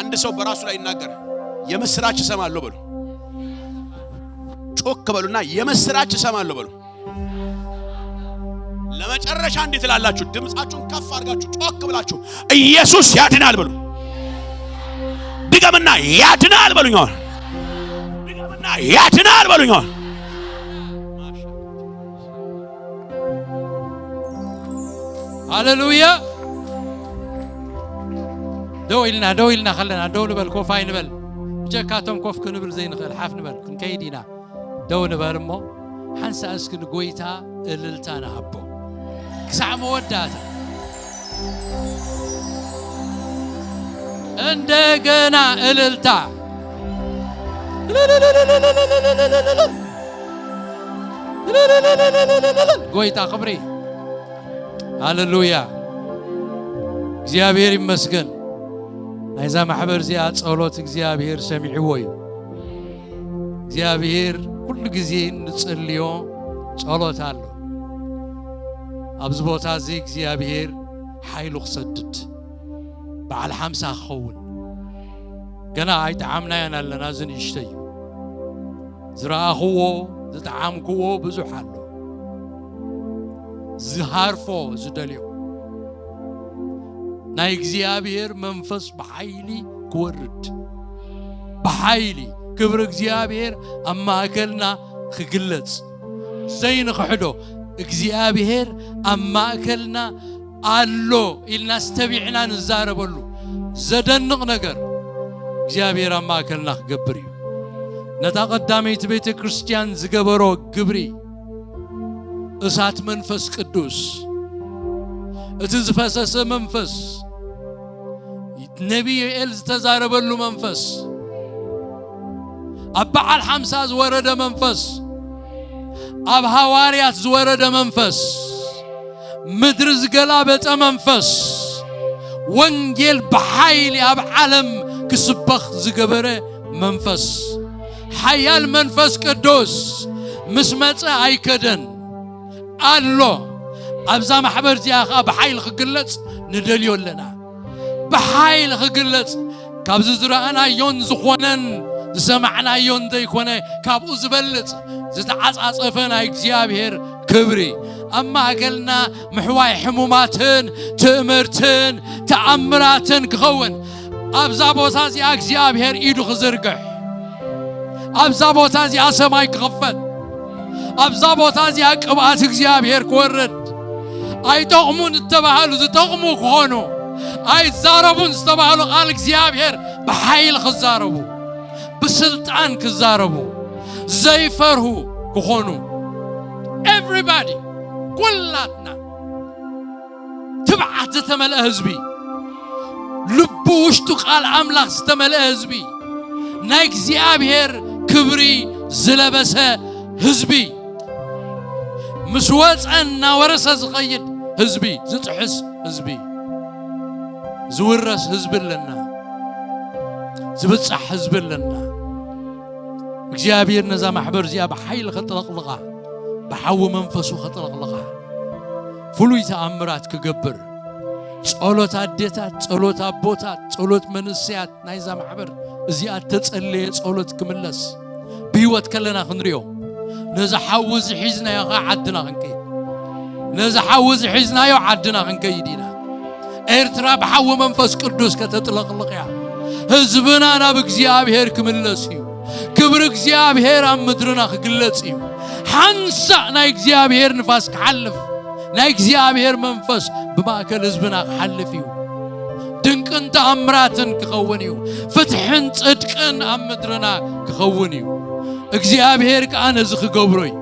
አንድ ሰው በራሱ ላይ ይናገር፣ የምስራች እሰማለሁ በሉ። ጮክ በሉና የምስራች እሰማለሁ በሉ። ለመጨረሻ እንዴት ትላላችሁ? ድምፃችሁን ከፍ አድርጋችሁ ጮክ ብላችሁ ኢየሱስ ያድናል በሉ። ድገምና ያድናል በሉኝ። አሁን ድገምና ያድናል በሉኝ። አሁን ሃሌሉያ። ደው ኢልና ደው ኢልና ከለና ደው ንበል፣ ኮፍ ኣይንበል። ብጀካቶም ኮፍ ክንብል ዘይንኽእል ሓፍ ንበል፣ ክንከይድ ኢና። ደው ንበል እሞ ሓንሳ እስኪ ንጎይታ እልልታ ንሃቦ ክሳዕ መወዳእታ። እንደገና እልልታ። ጎይታ ክብሪ። ሃሌሉያ። እግዚአብሔር ይመስገን። ናይዛ ማሕበር እዚኣ ጸሎት እግዚአብሔር ሰሚዕዎ እዩ። እግዚአብሔር ኩሉ ግዜ ንጽልዮ ጸሎት ኣሎ። ኣብዚ ቦታ እዚ እግዚአብሔር ሓይሉ ክሰድድ በዓል 50 ክኸውን ገና ኣይጠዓምናየን ኣለና። እዚ ንእሽተ እዩ። ዝረኣኽዎ ዝጠዓምክዎ ብዙሕ ኣሎ፣ ዝሃርፎ ዝደልዮ ናይ እግዚአብሔር መንፈስ ብሓይሊ ክወርድ፣ ብሓይሊ ክብሪ እግዚአብሔር ኣብ ማእከልና ክግለጽ፣ ዘይንኽሕዶ እግዚአብሔር ኣብ ማእከልና ኣሎ ኢልና ዝተቢዕና ንዛረበሉ ዘደንቕ ነገር እግዚአብሔር ኣብ ማእከልና ክገብር እዩ። ነታ ቀዳመይቲ ቤተ ክርስቲያን ዝገበሮ ግብሪ እሳት መንፈስ ቅዱስ፣ እቲ ዝፈሰሰ መንፈስ፣ ነቢይ ዮኤል ዝተዛረበሉ መንፈስ፣ ኣብ በዓል 50 ዝወረደ መንፈስ፣ ኣብ ሃዋርያት ዝወረደ መንፈስ፣ ምድሪ ዝገላበጠ መንፈስ፣ ወንጌል ብሓይሊ ኣብ ዓለም ክስበኽ ዝገበረ መንፈስ፣ ሓያል መንፈስ ቅዱስ ምስ መፀ ኣይከደን ኣሎ። ኣብዛ ማሕበር እዚኣ ከዓ ብሓይሊ ክግለጽ ንደልዮ ኣለና። ብሓይሊ ክግለጽ ካብዚ ዝረአናዮን ዝኾነን ዝሰማዕናዮን ዘይኮነ ካብኡ ዝበልጽ ዝተዓጻጸፈ ናይ እግዚኣብሔር ክብሪ ኣብ ማእከልና ምሕዋይ ሕሙማትን ትእምርትን ተኣምራትን ክኸውን፣ ኣብዛ ቦታ እዚኣ እግዚኣብሔር ኢዱ ክዝርግሕ፣ ኣብዛ ቦታ እዚኣ ሰማይ ክኽፈት፣ ኣብዛ ቦታ እዚኣ ቅብኣት እግዚኣብሔር ክወርድ፣ ኣይጠቕሙን ዝተባሃሉ ዝጠቕሙ ክኾኑ፣ ኣይዛረቡን ዝተባሃሉ ቃል እግዚኣብሔር ብሓይሊ ክዛረቡ፣ ብስልጣን ክዛረቡ፣ ዘይፈርሁ ክኾኑ፣ everybody ኩላትና ትብዓት ዝተመልአ ህዝቢ፣ ልቡ ውሽጡ ቃል ኣምላኽ ዝተመልአ ህዝቢ፣ ናይ እግዚኣብሔር ክብሪ ዝለበሰ ህዝቢ፣ ምስ ወፀ እናወረሰ ዝኸይድ ህዝቢ፣ ዝጥሕስ ህዝቢ፣ ዝውረስ ህዝቢ ኣለና፣ ዝብፃሕ ህዝቢ ኣለና። እግዚኣብሔር ነዛ ማሕበር እዚኣ ብሓይሊ ከጥለቕልቓ፣ ብሓዊ መንፈሱ ከጥለቕልቓ፣ ፍሉይ ተኣምራት ክገብር፣ ጸሎት ኣዴታት፣ ጸሎት ኣቦታት፣ ጸሎት መንእሰያት ናይዛ ማሕበር እዚኣ ተጸለየ ጸሎት ክምለስ ብህይወት ከለና ክንሪኦ፣ ነዚ ሓዊ እዚ ሒዝናዮ ከዓ ዓድና ክንከይድ፣ ነዚ ሓዊ እዚ ሒዝናዮ ዓድና ክንከይድ ኢና። ኤርትራ ብሓዊ መንፈስ ቅዱስ ከተጥለቕልቕ እያ። ህዝብና ናብ እግዚኣብሔር ክምለስ እዩ። ክብሪ እግዚኣብሔር ኣብ ምድርና ክግለጽ እዩ። ሓንሳእ ናይ እግዚኣብሔር ንፋስ ክሓልፍ፣ ናይ እግዚኣብሔር መንፈስ ብማእከል ህዝብና ክሓልፍ እዩ። ድንቅን ተኣምራትን ክኸውን እዩ። ፍትሕን ጽድቅን ኣብ ምድርና ክኸውን እዩ። እግዚኣብሔር ከዓ ነዚ ክገብሮ እዩ።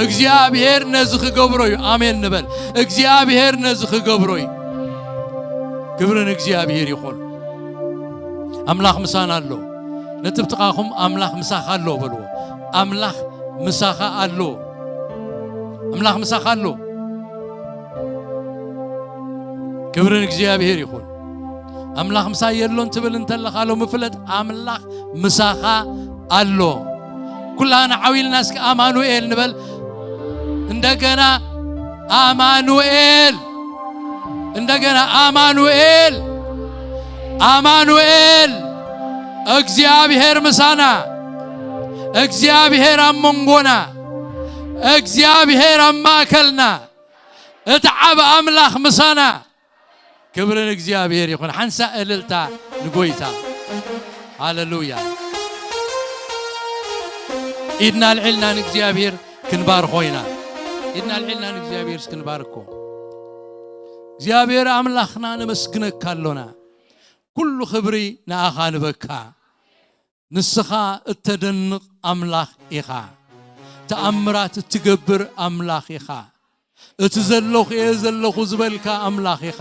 እግዚኣብሔር ነዚ ክገብሮ እዩ። ኣሜን ንበል። እግዚኣብሔር ነዚ ክገብሮ እዩ። ክብሪ ንእግዚኣብሔር ይኹን። ኣምላኽ ምሳና ኣሎ። ነቲ ብጥቓኹም ኣምላኽ ምሳኻ ኣሎ በልዎ። ኣምላኽ ምሳኻ ኣሎ። ኣምላኽ ምሳኻ ኣሎ። ክብሪ ንእግዚኣብሔር ይኹን። ኣምላኽ ምሳይ የሎን ትብል እንተለኻ ሎሚ ፍለጥ፣ ኣምላኽ ምሳኻ ኣሎ። ኩላና ዓው ኢልና እስኪ ኣማኑኤል ንበል። እንደገና ኣማኑኤል፣ እንደገና ኣማኑኤል፣ ኣማኑኤል። እግዚአብሔር ምሳና፣ እግዚአብሔር ኣብ መንጎና፣ እግዚአብሔር ኣብ ማእከልና፣ እቲ ዓብ ኣምላኽ ምሳና። ክብሪ ንእግዚኣብሔር ይኹን። ሓንሳ እልልታ ንጎይታ። ሃሌሉያ። ኢድና ልዒልና ንእግዚኣብሔር ክንባርኮ ኢና። ኢድና ልዒልና ንእግዚኣብሔር ክንባርኮ። እግዚኣብሔር ኣምላኽና ነመስግነካ ኣሎና። ኩሉ ክብሪ ንኣኻ ንበካ። ንስኻ እተደንቕ ኣምላኽ ኢኻ። ተኣምራት እትገብር ኣምላኽ ኢኻ። እቲ ዘለኹ እየ ዘለኹ ዝበልካ ኣምላኽ ኢኻ።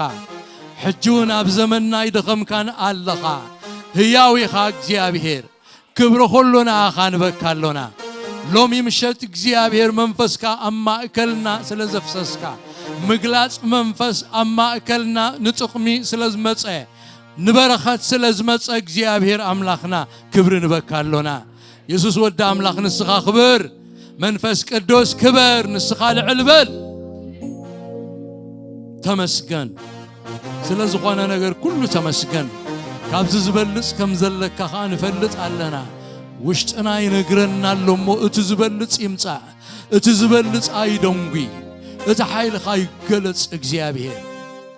ሕጂ እውን ኣብ ዘመንና ይደኸምካን ኣለኻ። ህያው ኢኻ እግዚኣብሔር። ክብሪ ኩሉ ንኣኻ ንበካ ኣሎና። ሎሚ ምሸት እግዚኣብሔር መንፈስካ ኣብ ማእከልና ስለ ዘፍሰስካ፣ ምግላጽ መንፈስ ኣብ ማእከልና ንጥቕሚ ስለ ዝመጸ፣ ንበረኸት ስለ ዝመጸ፣ እግዚኣብሔር ኣምላኽና ክብሪ ንበካ ኣሎና። የሱስ ወዲ ኣምላኽ ንስኻ ክብር፣ መንፈስ ቅዱስ ክበር፣ ንስኻ ልዕል በል። ተመስገን። ስለ ዝኾነ ነገር ኩሉ ተመስገን። ካብዚ ዝበልጽ ከም ዘለካ ከዓ ንፈልጥ ኣለና። ውሽጥና ይነግረና ኣሎ እሞ እቲ ዝበልጽ ይምጻእ፣ እቲ ዝበልጽ ኣይደንጉ፣ እቲ ሓይልኻ ይገለጽ። እግዚኣብሔር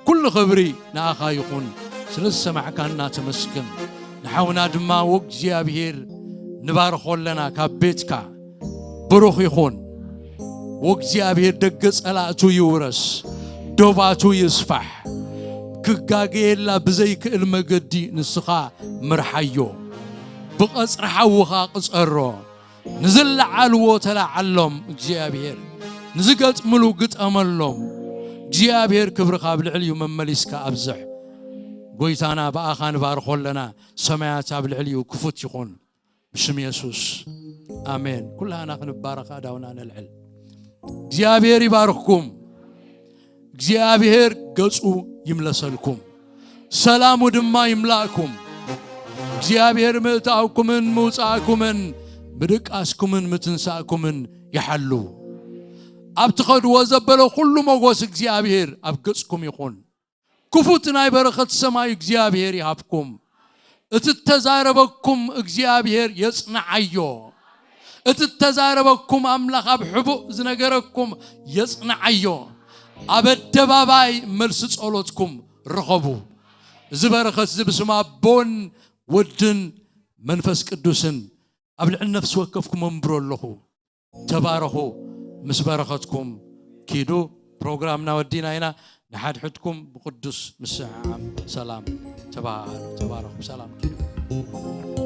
ኩሉ ክብሪ ንኣኻ ይኹን። ስለ ዝሰማዕካና ተመስገን። ንሓውና ድማ ወእግዚኣብሔር ንባርኾ ኣለና። ካብ ቤትካ ብሩኽ ይኹን። ወእግዚኣብሔር ደገ ጸላእቱ ይውረስ፣ ዶባቱ ይስፋሕ፣ ክጋገየላ ብዘይክእል መገዲ ንስኻ ምርሓዮ፣ ብቐጽሪ ሓውኻ ቅጸሮ። ንዝለዓልዎ ተላዓሎም እግዚኣብሔር፣ ንዝገጥምሉ ግጠመሎም እግዚኣብሔር። ክብርኻ ኣብ ልዕሊ እዩ መመሊስካ ኣብዝሕ። ጎይታና ብኣኻ ንባርኾ ኣለና። ሰማያት ኣብ ልዕሊኡ ክፉት ይኹን ብስም የሱስ፣ ኣሜን። ኩላና ክንባረኽ ኣዳውና ነልዕል። እግዚኣብሔር ይባርኽኩም። እግዚኣብሔር ገጹ ይምለሰልኩም፣ ሰላሙ ድማ ይምላእኩም። እግዚኣብሔር ምእታውኩምን ምውፃእኩምን ምድቃስኩምን ምትንሳእኩምን ይሓሉ። ኣብ ትኸድዎ ዘበለ ኩሉ ሞጎስ እግዚኣብሔር ኣብ ገጽኩም ይኹን። ክፉት ናይ በረኸት ሰማይ እግዚኣብሔር ይሃብኩም። እቲ እተዛረበኩም እግዚኣብሔር የጽንዓዮ። እቲ እተዛረበኩም ኣምላኽ ኣብ ሕቡእ ዝነገረኩም የጽንዓዮ። ኣብ ኣደባባይ መልሲ ጸሎትኩም ረኸቡ። እዚ በረኸት እዚ ብስም ኣቦን ወድን መንፈስ ቅዱስን። ኣብ ልዕሊ ነፍሲ ወከፍኩም መንብሮ ኣለኹ። ተባረኹ። ምስ በረኸትኩም ኪዱ። ፕሮግራምና ወዲና ኢና። ንሓድሕድኩም ብቅዱስ ምስዕዓም ሰላም ተባሃሉ። ተባረኹ። ሰላም ኪዱ።